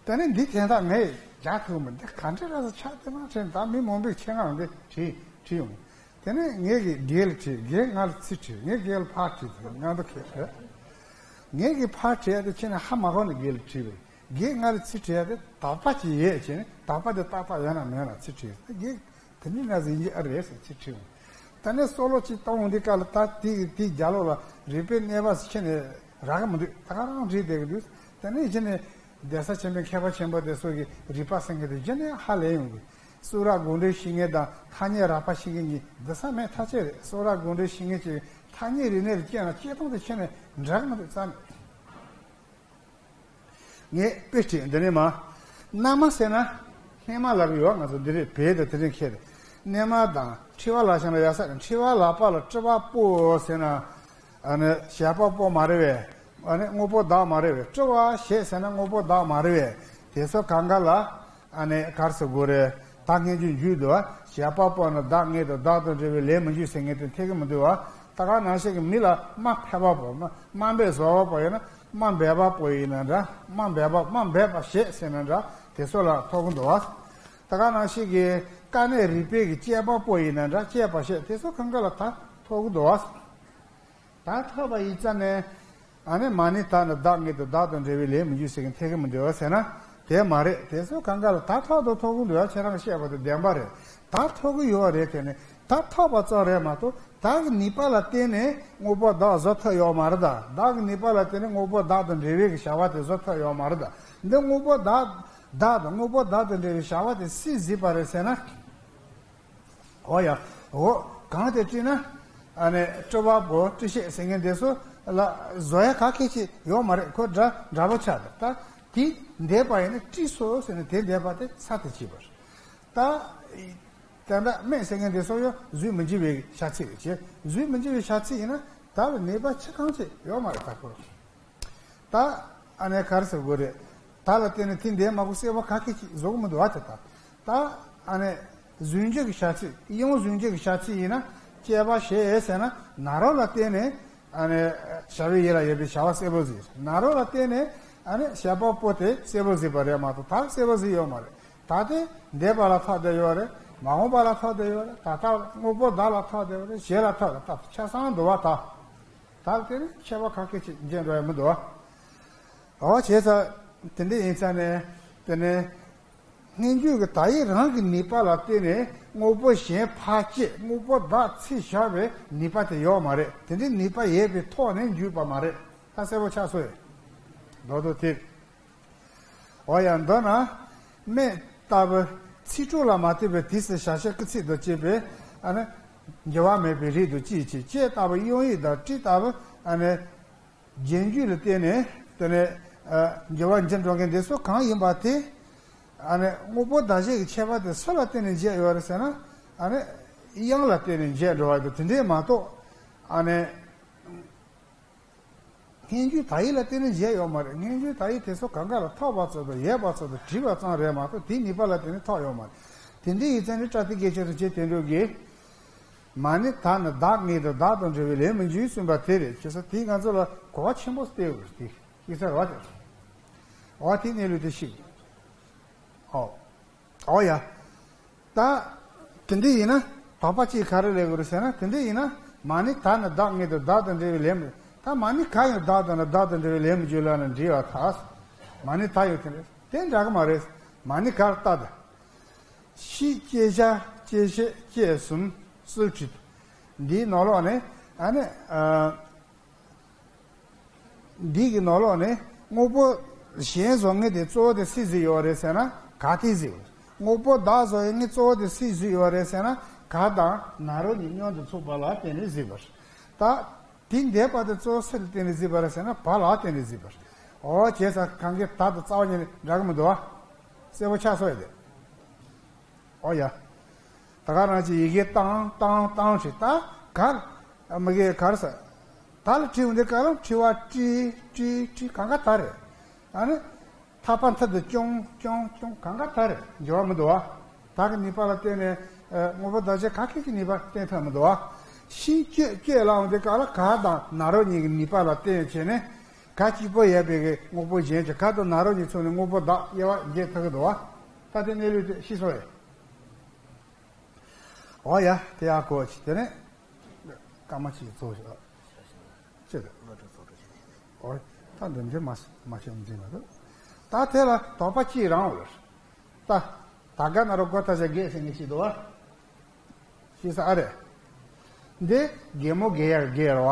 དེ་ནས་འདི་དེ་དག་ངས་རྒྱག་ཐུབ་མི་འདི་ག་འདྲ་ར་ས་ཆགས་དེ་མ་ཁྲིད་ད་མི་མང་པོས་ཆེད་མངགས་འདི་བྲིས་བྲིས་ཡོང་། དེ་ནས་ངེད་ཀྱི་རྒན་ལ་བྲིས། རྒན་ང་ལ་ཚིག་བྲིས། ངས་རྒན་ལ་ཕར་བྲིས་ཏེ་ང་ཚོ་ཁེལ་ཏེ། ངེད་ཀྱི་ཕར་བྲིས་ཏེ་ཁྱེད་ནས་ཧ་མ་གོ་ནས་རྒན་ལ་བྲིས་པས། རྒན་ང་ལ་ཚིག་བྲིས་ཏེ་དག་པ་ཅིག་ཡོད་ཅེས་ནས་དག་པ་དེ་ཏག་ཏག་ཡོད་ན་མེད་ན་ཚིག་བྲིས་ཏེ་རྒན་དེ་ནི་ང་ཟིན་གྱི་ཨ་རེད་ཟེར་ཚིག་བྲིས་འོང་། ད་ནས་སོ་ལོ་ཅིག་གཏོང་འོང་དུས་སྐབས་ལ་ད་དེ་དེའི་རྒྱབ་ལོགས་ལ་རིག་པའི་གནས་བབ་ཁྱེད་ནས་རག་གི་མི་འདུག་ད་ག་རང་བྲིས་བསྡད་ཀྱི་འདུག་ད་ནས་ཁྱེད་ནས་གདན་ས་ཆེན་པོའི་མཁས་པ་ཆེན་པོ་དེ་ཚོ་གི་རིག་པ་སེང་གེ་དེ་རྒྱུན་ནས་ཧ་ལས་ཡོང་གི། གསུང་རབ་དགོངས་འགྲེལ་ཤེས་མཁན་དང་ཐ་སྙད་རགས་པ་ཤེས་མཁན་གཉིས་འདི་ས་མེད་ཐག་ཆོད་རེད། གསུང་རབ་དགོངས་འགྲེལ་ཤེས་མཁན་གྱི་ཐ་སྙད་རིག་གནས་ལ་སྐྱེས་ན་སྐྱེས་སྟངས་དེ་ཁྱེད་ནས་འདྲ་གི་མི་འདུག་རྩ་ནས། ངས་དཔེ་ཁྲིད་འདི་ནས་མ། གནའ་མ་ཟེར་ན་སྔས་མ་ལབ་ཡོད། ང་ཚོ་འདི་རེད་བལ་དང་དེ་རིང་ཁྱེད་རེད། སྔས་མ་དང་ཕྲེང་བ་ལབ་བྱས་ན་ཡག་ས་རེད། ཕྲེང་བ་ལབ་པ་ལ་སྤྲུལ་པ་པོ་ཟེར་ན། ཨ་ནི་བྱེད་པ་པོ་མ་རེད་པས། ཨ་ནི་དངོས་པོ་བདག་མ་རེད་པས། སྤྲུལ་པ་ཞེས་ཟེར་ན་དངོས་པོ་བདག་མ་རེད་པས། དེ་ཚོ་གང་ག་ལ་ཨ་ནི་ག་རེ་ཟེར་དགོས་རེད། ད་སྔོན་འཇུག་འཇུག་འདུག་བ། བྱེད་པ་པོ་ནི་བདག་ངེས་དང་བདག་ཏུ་འབྲེལ་བའི་ལས་མི་འཇུག་ཟེར་མཁན་དེ་འཐད་ཀྱི་མི་འདུག་བ། ད་ག་ནང་བཞིན་གྱི་མི་ལ་དམའ་ཕལ་པ་པོ་དམའ་དམའ་འབེབས་བཟོ་བ་པོ་ཡིན་ན་དམའ་འབེབས་པ་པོ་ཡིན་ན་འདྲ། དམའ་འབེབས་པ་དམའ་འབེབས་པ་ཞེས་ཟེར་ན་འདྲ། དེ་ཚོ་ལ་ཐོགས་ཀྱི་འདུག་བ། ད་ག་ནང་བཞིན་གྱི་དཀའ་གནད་རིག་པའི་གི་དཔྱད་པ་པོ་ཡིན་ན་འདྲ། དཔྱད་པ་ཞེས་དེ་ཚོ་གང་ག་ལ་ད་ཐོགས་ཀྱི་འདུག་བ། ད་ཐོས་པ་ཡིན་ཙང་ནས། ཨ་ནི་མ་ཎི་དག་ནི་བདག་ངེས་དང་བདག་དང་འབྲེལ་བའི་ལས་མི་འཇུག་ཟེར་མཁན་འཐད་ཀྱི་མི་འདུག་ཟེར་ན། དེ་མ་རེད། དེ་ཚོ་གང་ག་ལ་ད་ཐོག་ཏུ་ཐོགས་ཀྱི་འདུག་ཡ། ཁྱེད་རང་བཤད་པ་དེ་བདེན་པ་རེད། ད་ཐོགས་ཀྱི་ཡོད་རེད། དེ་ནི་ད་ཐོས་པ་ཙམ་རེད་མ་གཏོགས་བདག་གི་ནུས་པ་ལ་བརྟེན་ནས་དངོས་པོ་བདག་བཟོ་ཐུབ་ཡོད་མ་རེད་ད། བདག་གི་ནུས་པ་ལ་བརྟེན་ནས་དངོས་པོ་བདག་དང་འབྲེལ་བའི་གི་བྱ་བ་དེ་བཟོ་ཐུབ་ཡོད་མ་རེད་ད། འདི་དངོས་པོ་བདག་བདག་དང་དངོས་པོ་བདག་དང་འབྲེལ་བའི་བྱ་བ་དེ་སུས་གཟིགས་པ་རེད་ཟེར་ན། འོ་ཡ། འོ། གང་དེ་བྲིས་ན། ཨ་ནི་སྤྲུལ་པ་པོ་སྤྲུལ་བཤད་ཟེར་མཁན་དེ་ཚོ་ལ་བཟོ་ཡ་ག་གེ་ཅིག་ཡོད་མ་རེད། ཁོ་འདྲ་འདྲ་པོ་ཆགས་འདུག་ད་དེ་འདས་པ་ཡིན་ན་བྲིས་སོ་ཟེར་ནས་དེ་འདས་པ་དེ་ཚར་དུ་བྱས་པ་རེད། ད་ད་ལྟ་སྨན་ཟེར་མཁན་དེ་ཚོ་ཡང་གཟུགས་མི་འཇིག་པའི་བྱ་ཚིག་རེད་བྱས། གཟུགས་མི་འཇིག་པའི་བྱ་ཚིག་ཡིན་ན་ད་ལ་ནད་པ་ཅི་གང་ཅིག་ཡོད་མ་རེད་ད་ཁོ། ད་ཨ་ནེ་ག་རེ་ཟེར་དགོས་རེད། ད་ལ་བརྟེན་ནས་དེ་འདས་མ་གོ་སྲེད་པ་ག་གེ་ཅིག་བཟོ་གི་མི་འདུག་བ། དེ་ད་ད་ཨ་ནེ་ཟུང་འཇུག་གི་བྱ་ཚིག་དབྱིངས་ཟུང་འཇུག་གི་བྱ་ཚིག་ཡིན་ན་དཔྱད་པ་ཞེས་ཟེར་ན་ན་རོ་ལ་བརྟེན་ནས་ཨ་ནེ་བྱ་བའི་ཡུལ་ལ་ཡོད་པའི་བྱ་བ་གསལ་པོ་གཟིགས། ན་རོ་ལ་བརྟེན་ནས་ཨ་ནེ་བྱེད་པ་པོ་དེ་གསལ་པོ་གཟིགས་པ་རེད་མ་གཏོགས་ད་གསལ་པོ་གཟིགས་ཡོད་མ་རེད། ད་དེ་འདས་པ་ལ་ཐོགས་བསྡད་ཡོད་རེད། མ་འོངས་པ་ལ་ཐོགས་བསྡད་ཡོད་རེད། ད་ལྟ་དངོས་པོ་བདག་ལ་ཐོགས་བསྡད་ཡོད་རེད། གཞན་ལ་ཐོགས་བསྡད་ད་ཆ་ཚང་འདུག་བ་ད། ད་དེ་ནི་ཁྱད་པར་ག་གེ་ཅིག་འབྱེད་འགྲོ་ཡ་མི་འདུག་བ། འོ་བྱས་ཙང་དེ་འདྲ་ཡིན་ཙང་ནས་དེ་ནས་སྔོན་འཇུག་གི་དག་ཡིག་རང་གི་ནུས་པ་ལ་བརྟེན་ནས་དངོས་པོ་གཞན་ཕར་བཅད་དངོས་པོ་བདག་ཚིག་བཞག་པའི་ནུས་པ་དེ་ཡོད་མ་རེད། དེ་འདྲའི་ནུས་པ་ཡོད་པའི་ཐོག་ནས་འཇུག་པ་མ་རེད། ད་གསལ་པོ་ཆགས་སོང་ཡ། མདོར་བསྡུས་དེ། འོ་ཡ། མདོར་ན། སྨན་ལྟ་བུ་ཚིག་གྲོགས་ལ་མ་ལྟོས་པའི་དུས་སུ་བྱ་བྱེད་སྐུལ་ཚིག་ཏུ་བཅས་པའི་ཨ་ནི་འགྱུར་བ་མེད་པའི་རིགས་དུ་གཅིག་བྱས། དཔྱད་ལྟ་བུ་དབྱངས་ཡིག་དང་བྲིས་ལྟ་བུ་ཨ་ནི་རྗེས་འཇུག་ལ་བརྟེན་ནས་དེ་ནས་ཨ་འགྱུར་བ་འབྱེད་འགྲོ་མཁན་དེ་ཚོ་གང་ཡིན་པ་དེ་ཨ་ནི་དངོས་པོ་བདག་བྱེད་ཀྱི་ཁྱད་པར་དེ་སུ་ལ་བརྟེན་ནས་འབྱེད་ཡོད་རེད་ཟེར་ན་ཨ་ནི་དབྱངས་ལ་བརྟེན་ནས་འབྱེད་འགྲོ་བ་དེ་དེ་འདྲས་མ་གཏོགས་ཨ་ནི། སྔོན་འཇུག་དག་ཡིག་ལ་བརྟེན་ནས་འབྱེད་ཡོད་མ་རེད། སྔོན་འཇུག་དག་ཡིག་དེ་ཚོ་གང་ག་ལ་ཐོས་པ་ཚོ་དང་ཡོད་པ་ཚོ་དང་བྲིས་པ་ཙམ་རེད་མ་གཏོགས་དེའི་ནུས་པ་ལ་བརྟེན་ནས་ཐོགས་ཡོད་མ་རེད། དེ་འདྲའི་ཡིག་ཚད་ནི་པྲ་ཏི་དགེ་ཆོས་དང་རྗེ་བསྟན་འགྲོ་གིས། མ་ཎི་དག་ནི་བདག་ངེས་དང་བདག་དང་འབྲེལ་བའི་ལས་མི་འཇུག་གསུངས་པ་དེ་རེད། བྱས་ཙང་དེས་ང་ཚོ་ལ་གོ་བ་ཆེན་པོ་སྟེར་དགོས་རེད། དེ་ཡིག་ཚད་རེད་བ་དེ། འོ་དེ་གནས་ལུགས་དེ་ཤེས་དགོས། ཨོ། ཨོ་ཡ། ད། དེ་འདྲ་ཡིན་ན། དོགས་པ་གཅིག་ག་རེ་སླེབས་དགོས་རེད་ཟེར་ན་དེ་འདྲ་ཡིན་ན། མ་ཎི་དག་ནི་བདག་ངེས་དང་བདག་དང་འབྲེལ་བའི་ལས་མི། ད་མ་ཎི་ག་ཡང་བདག་དང་ན་བདག་དང་འབྲེལ་བའི་ལས་མི་འཇུག་ལབ་ན་འགྲིག་པ་ད། མ་ཎི་ད་ཡང་དེ་འདྲ་དེ་འདྲ་གི་མ་རེད། མ་ཎི་གར་ལྟ་ད། ཤིས་བཅས་ཞབས་བཅས་ཞབས་བཅས་གསུམ་གསུམ་བྲིས། འདིའི་ནང་ལོགས་ནས་ཨ་ནི། འདི་གི་ནང་ལོགས་ནས་དངོས་པོ་གཞན་བཟོ་མཁན་དེ་གཙོ་བོ་དེ་སུས་གཟིགས་ཡོད་རེད་ཟེར་ན་ག་དེས་གཟིགས་པ་རེད། དངོས་པོ་བདག་བཟོ་ཡོད་མཁན་གཙོ་བོ་དེ་སུས་གཟིགས་ཡོད་རེད་ཟེར་ན་ག་དང་ན་རོ་གཉིས་མཉམ་དུ་ཚོགས་པ་ལ་བརྟེན་ནས་གཟིགས་པ་རེད། ད་དེ་འདས་པ་དེ་གཙོ་བོ་སུ་ལ་བརྟེན་ནས་གཟིགས་པ་རེད་ཟེར་ན་བ་ལ་བརྟེན་ནས་གཟིགས་པ་རེད། འོ་བྱས་ཙང་གང་གི་ད་དང་རྩ་བ་ཉིད་ནས་འདྲ་གི་མི་འདུག་བ། གསལ་པོ་ཆགས་སོང་ཡ་དེ། ཨོ་ཡ། ད་ག་རང་གི་ཡི་གེ་བཏང་བཏང་བཏང་བྱས་ད་གར། མི་གེ་གར་ས། ད་ལ་བྲིས་འོང་དེ་ག་རང་བྲི་བ་བྲི་བྲི་བྲི་གང་ག་ད་རེད། ཨ་ནི། ཐག་པ་མཐིལ་དུ་ཅུང་ཅུང་ཅུང་གང་ག་ད་རེད། འགྱུར་བ་མི་འདུག་བ། ད་གི་ནུས་པ་ལ་བརྟེན་ནས་དངོས་པོ་བདག་བྱེད་ག་གེ་གི་ནུས་པ་བརྟེན་ཐུབ་མི་འདུག་བ། ཤིང་གཅོད་གཅོད་ལ་འོང་དུས་སྐབས་ལ་གར་དང་ན་རོ་གཉིས་ཀྱི་ནུས་པ་ལ་བརྟེན་བྱས་ནས། གར་གཅིག་པོ་ཡོད་པའི་གི་དངོས་པོ་གཞན་གྱི་གར་དང་ན་རོ་གཉིས་ཚུགས་ནས་དངོས་པོ་དག་དབྱེ་བ་འབྱེད་ཐུབ་ཀྱི་འདུག་བ། ད་དེ་གནས་ལུགས་དེ་ཤེས་སོང་བས། འོ་ཡ། དེ་ཡག་གོ་ཅི། དེ་ནས་སྐར་མ་གཅིག་ཚོགས་ཤོག་ཅི་དེ། འོ། ད་འདི་འདྲ་མ་མ་བྱས་འདི་མ་རེད། ད་དེ་ལ་དོགས་པ་གཅིག་རང་ལ། ད་ད་ག་ན་རོ་གོ་ད་ཆ་གེ་ཟེར་ནི་ཅི་འདུག་བ། ཤེས་ས་ཨ་རེད། འདི་གད་མོ་གད་ཡར་གད་རེད་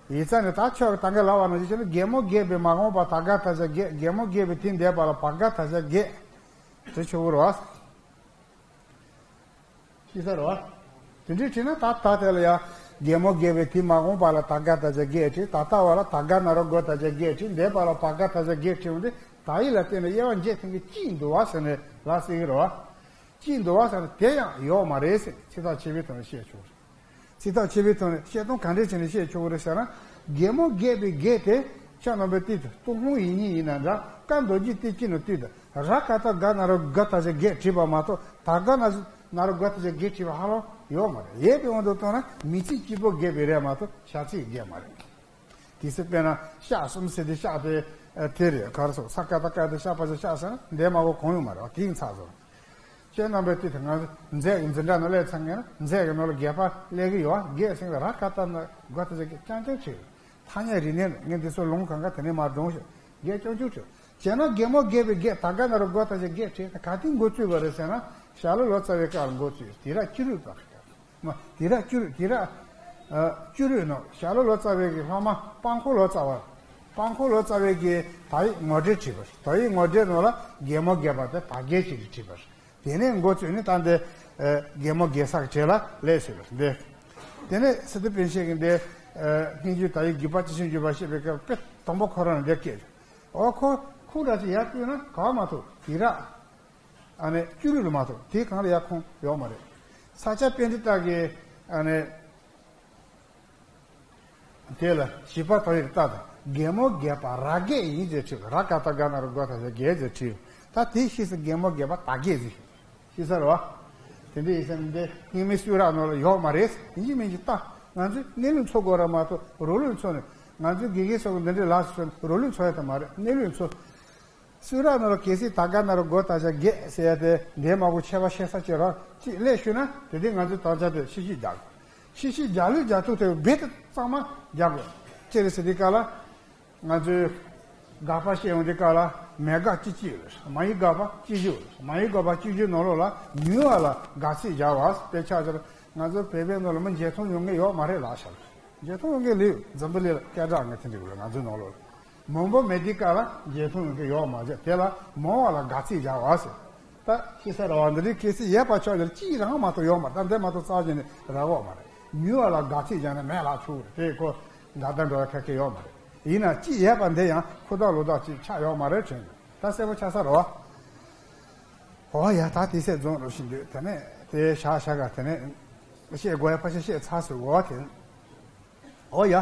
བ། ཡིག་ཚང་ནས་ད་ཆོག་ད་ག་ལ་བ་ན་ཅི་བྱས་ན་གད་མོ་གད་པའི་མ་འོངས་པ་ད་ག་ད་ཆ་གེ། གད་མོ་གད་པའི་དེ་འདས་པ་ལ་བ་ག་ད་ཆ་གེ། དེ་ཆོག་གི་རེད་བ། ཤེས་ས་རེད་བ། དེ་འདྲའི་བྲིས་ན་ད་ད་དེ་ལ་ཡ། གད་མོ་གད་པའི་དེ་མ་འོངས་པ་ལ་ད་ག་ད་ཆ་གེ་བྲིས། ད་ལྟ་བ་ལ་ད་ག་ན་རོ་གོ་ད་ཆ་གེ་བྲིས། འདས་པ་ལ་བ་ག་ད་ཆ་གེ་བྲིས། འོན་ཏེ་ད་ཡིག་ལ་བརྟེན་ནས་དབྱེ་བ་འབྱེད་ཐུབ་མཁན་གཅིག་འདུག་བ་ཟེར་ནས་ལབ་སྲིད་ཀྱི་རེད་བ། གཅིག་འདུག་བ་ཟེར་ན་དེ་ཡང་ཡོད་མ་རེད་ཟེར། ཚིག་ཐག་ཆོད་པའི་ཐོག་ནས་བཤད་ཆོག་རེད། ཚིག་ཐག་ཆོད་པའི་ཐོག་ནས་བཤད་སྟངས་ག་འདྲས་བྱས་ནས་བཤད་ཆོག་གི་རེད་ཟེར་ན། གད་མོ་གད་པའི་གད་དེ་ཁྱེད་རྣམ་པའི་དུས་དུ་སྟོད་ལྷུང་ཡིན་ཉིད་ཡིན་ན་འདྲ། ཀ་མདོ་རྒྱུད་དེ་གཅིག་ནས་དུས་དུ་ར་ག་ད་ག་ན་རོ་གོ་ད་ཆ་གེ་བྲིས་པ་མ་གཏོགས། ད་ག་ན་ན་རོ་གོ་ད་ཆ་གེ་བྲིས་པ་ཧ་ལམ་ཡོད་མ་རེད། ཡོད་པའི་དབང་དུ་བཏང་ན་མིང་ཚིག་གཅིག་པོ་གད་པའི་རེད་མ་གཏོགས་བྱ་ཚིག་གད་མ་རེད། གལ་སྲིད་དཔེར་ན་ཤ་གསུམ་ཟེར་དུས་ཤ་དེ་དེ་རེད། ག་རེ་ཟེར། ས་ཀ་ད་ཀ་དེ་ཤ་པ་ཆ་ཤ་ཟེར་ན་འདས་མ་གོ་གང་ཡོད་མ་རེད། དེ་ཡིན་ཚར་སོང་། ཁྱེད་རྣམ་པའི་དུས་དུ་ང་ཚོ་མཛད་ཀྱི་འཛིན་གྲྭ་ནང་སླེབས་ཚར་མཁན་ན་མཛད་ཀྱི་ནང་ལ་གད་པ་སླེབས་ཀྱི་ཡོད། གད་ཟེར་ན་ར་ག་ད་ན་གོ་ད་ཆ་གེ་རྐྱང་རྐྱང་བྱེད། ཐ་སྙད་རིག་གནས་ནི་ངས་འདི་ཚོ་ལུང་གང་ག་དེ་ནས་མར་བགྲངས་ཤིག་གད་རྐྱང་རྐྱང་བྱེད། བྱས་ན་གད་མོ་གད་པའི་གད། ད་ག་ན་རོ་གོ་ད་ཆ་གེ་བྲིས་ན་ག་དུས་འགོ་བཙུགས་པ་རེད་ཟེར་ན། ཞྭ་ལུ་ལོ་ཙཱ་བའི་སྐབས་ལ་འགོ་བཙུགས། དེ་ར་སྐྱུ་རུས་པ། མ་དེ་ར་སྐྱུ་རུས། དེ་ར་ཨ་སྐྱུ་རུས་ནང་ཞྭ་ལུ་ལོ་ཙཱ་བའི་གི་སློབ་མ་སྤང་ཁོ་ལོ་ཙཱ་བ། སྤང་ཁོ་ལོ་ཙཱ་བའི་གི་དག་ཡིག་ངོ་སྤྲོད་བྲིས་པ་རེད། དག་ཡིག་ངོ་སྤྲོད་ནང་ལ་གད་མོ་གད་པ་དེ་ད་གད་ཅེས་བྲིས་པ་རེད། དེ་ནས་འགོ་བཙུགས་ནས་ད་འདི་ཨ་གད་མོ་གད་ས་གི་གྲས་ལ་སླེབས་ཟེར་བ་འདི། དེ་ནས་སི་ཏུ་པཎ་ཆེན་གྱིས་འདི་ཨ་སྙན་བརྒྱུད་དག་ཡིག་བརྒྱུད་པ་ཇི་བཞིན་བརྒྱུད་པ་བཤད་པའི་སྐབས་དཔེ་དང་པོ་ཁོ་རང་ལ་འདི་བཀོད། འོ་ཁོ་ཁུངས་འདྲ་ཅིག་ཡར་བཀོད་ན་ག་བ་མ་ཐུབ། དེ་ར་ཨ་ནི་སྐྱུ་རུས་ལ་མ་གཏོགས་དེའི་སྒང་ལ་ཡར་ཁུངས་ཡོད་མ་རེད། ས་སྐྱ་པཎྜི་ཏ་གིས་ཨ་ནི་དེ་ལ་བཞི་པ་དག་ཡིག་ལྟ་དང་། གད་མོ་གད་པ་ར་གད་ཡིན་ཟེར་བྲིས། ར་ག་ད་ག་ན་རོ་གོ་ད་ཆ་གད་ཟེར་བྲིས། ད་དེ་ཤེས་ས། གད་མོ་གད་པ་ད་གད་ཟེར་ཤེས་ས་རེད་བ། དེ་འདྲ་ཡིན་ས་ནི་འདི་རྙིང་མའི་གསུང་རབ་ནང་ལ་ཡོད་མ་རེད། ཡིན་གཅིག་མིན་གཅིག་ལྟ། ང་ཚོས་གནས་ལུགས་འཚོལ་དགོས་ར་མ་གཏོགས་རང་ལུགས་འཚོལ་ནས། ང་ཚོའི་དགེ་རྒན་ཚོ་གི་འདི་འདྲའི་ལག་སོན་རང་ལུགས་འཚོལ་ཡ་དེ་མ་རེད། གནས་ལུགས་འཚོལ། གསུང་རབ་ནང་ལ་གལ་སྲིད་ད་ག་ན་རོ་གོ་ད་ཆ་གད་ཟེར་ཡ་དེ་འདས་མ་གོ་ཁྱད་པར་ཤེས་ས་ཅིག་རང་ཅིག་སླེབས་ཤུལ་ན། དེ་དུས་ང་ཚོས་དམ་བཅའ་དེ་ཕྱིར་བཤིག་རྒྱག་དགོས། ཕྱིར་བཤིག་རྒྱག་ལུགས་རྒྱག་ཐུབ་དེ་རྦད་དེ་གཙང་མ་རྒྱག་དགོས། ཅི་རེད་ཟེར་དུས་སྐབས་ལ། ང་ཚོས་དགག་པ་བཤད་ཡོང་དུས་སྐབས་ལ་མེད་དགག་གཅིག་གཅིག་ཡོད་རེད། མ་ཡིག་དགག་པ་གཅིག་གཅིག་ཡོད་རེད། མ་ཡིག་དགག་པ་གཅིག་གཅིག་ནང་ལོགས་ལ་ཉུལ་བ་ལ་དགག་ཚིག་སྦྱར་བ་དེ་ཆགས་ཚར། ང་ཚོ་བོད་པའི་ནང་ལ་མི་བརྗེ་མཐོང་ཡོང་མཁན་ཡོད་མ་རེད་ལབ་བཞག་རེད། བརྗེ་མཐོང་ཡོང་མཁན་ལོས་འཛམ་བུ་གླིང་ལ་སྐད་གྲགས་ངན་དེ་འདྲ་ཡོད་རེད། ང་ཚོའི་ནང་ལོགས་ལ་མང་པོ་མེད་དུས་སྐབས་ལ་བརྗེ་མཐོང་ཡོང་མཁན་ཡོད་མ་རེད། དེ་ལ་མང་བ་ལ་དགག་ཚིག་སྦྱར་བ་ཟེར། ད་ཤེས་ས་རེད་བ། འདི་འདྲའི་གལ་སྲིད་ཡོད་པ་ཆོག་ཡོད་གཅིག་རང་མ་གཏོགས་ཡོད་མ་རེད། ད་འདི་མ་གཏོགས་རྩ་བ་ཉིད་ནས་རག་གི་ཡོད་མ་རེད། ཉུལ་བ་ལ་དགག་ཚིག་སྦྱར་ནས་མེད་ལབ་ཆོག་གི་རེད། དེ་ཁོ་འགལ་ཟླ་འགྲོ་བའི་ཁ་སྐད་ཡོད་མ་རེད། ཡིན་ན་གཅིག་ཡོད་པ་འདི་ཡང་ཁུ་དག་ལུག་དག་ཅིག་ཆགས་ཡོད་མ་རེད་དྲན་གི། ད་གསལ་པོ་ཆགས་ས་རེད་བ། འོ་ཡ། ད་དེ་ཚོ་རྫོང་རུ་ཞིག་འདུག་དེ་ནས་དེ་བཞག་བཞག་ག་དེ་ནས་བཤད་དགོས་ཡ་ཕལ་ཆེར་བཤད་ཚར་སོང་བ་དེ། འོ་ཡ།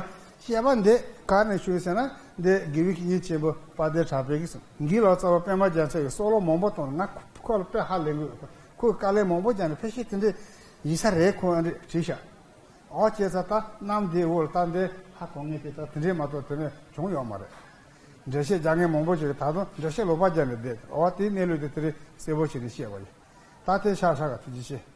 བཤད་པ་འདི་ག་ནས་བྱུང་ཟེར་ན། འདི་དགེ་བའི་བཤེས་གཉེན་ཆེན་པོ་དཔལ་ལྡན་གྲགས་པས་གི་གསུང་། འདི་ལོ་ཙཱ་བ་པདྨ་རྒྱ་མཚོ་ཡིས་གསུང་ལོ་མང་པོ་བཏང་། ང་ཁོ་ལ་དཔེ་ཧ་ལས་གི། ཁོས་དཀའ་ལས་མང་པོ་བརྒྱབ་ནས་ཕལ་ཆེར་དེ་འདྲའི་ཡིན་ས་རེད། ཁོ་ཨ་འདྲས་བྲིས་ཤག་འོ་བྱས་ཙང་ད་གནམ་འདིའི་འོག་ལ་ད་འདི་ཧ་གོ་ངེས་དེ་ད་དེ་འདྲས་མ་གཏོགས་དེ་ནས་བྱུང་ཡོད་མ་རེད། འགྲེལ་བཤད་རྒྱག་མཁན་མང་པོ་ཞིག་གིས་ད་དུང་འགྲེལ་བཤད་ལོག་པ་རྒྱག་ནས་བསྡད། འོ་དེའི་གནས་ལུགས་དེ་དེ་རིང་གསལ་པོ་བྱས་ནས་བཤད་པ་ཡིན། ད་དེ་ཤག་ཤག་ག་ཐུགས་རྗེ་ཆེ།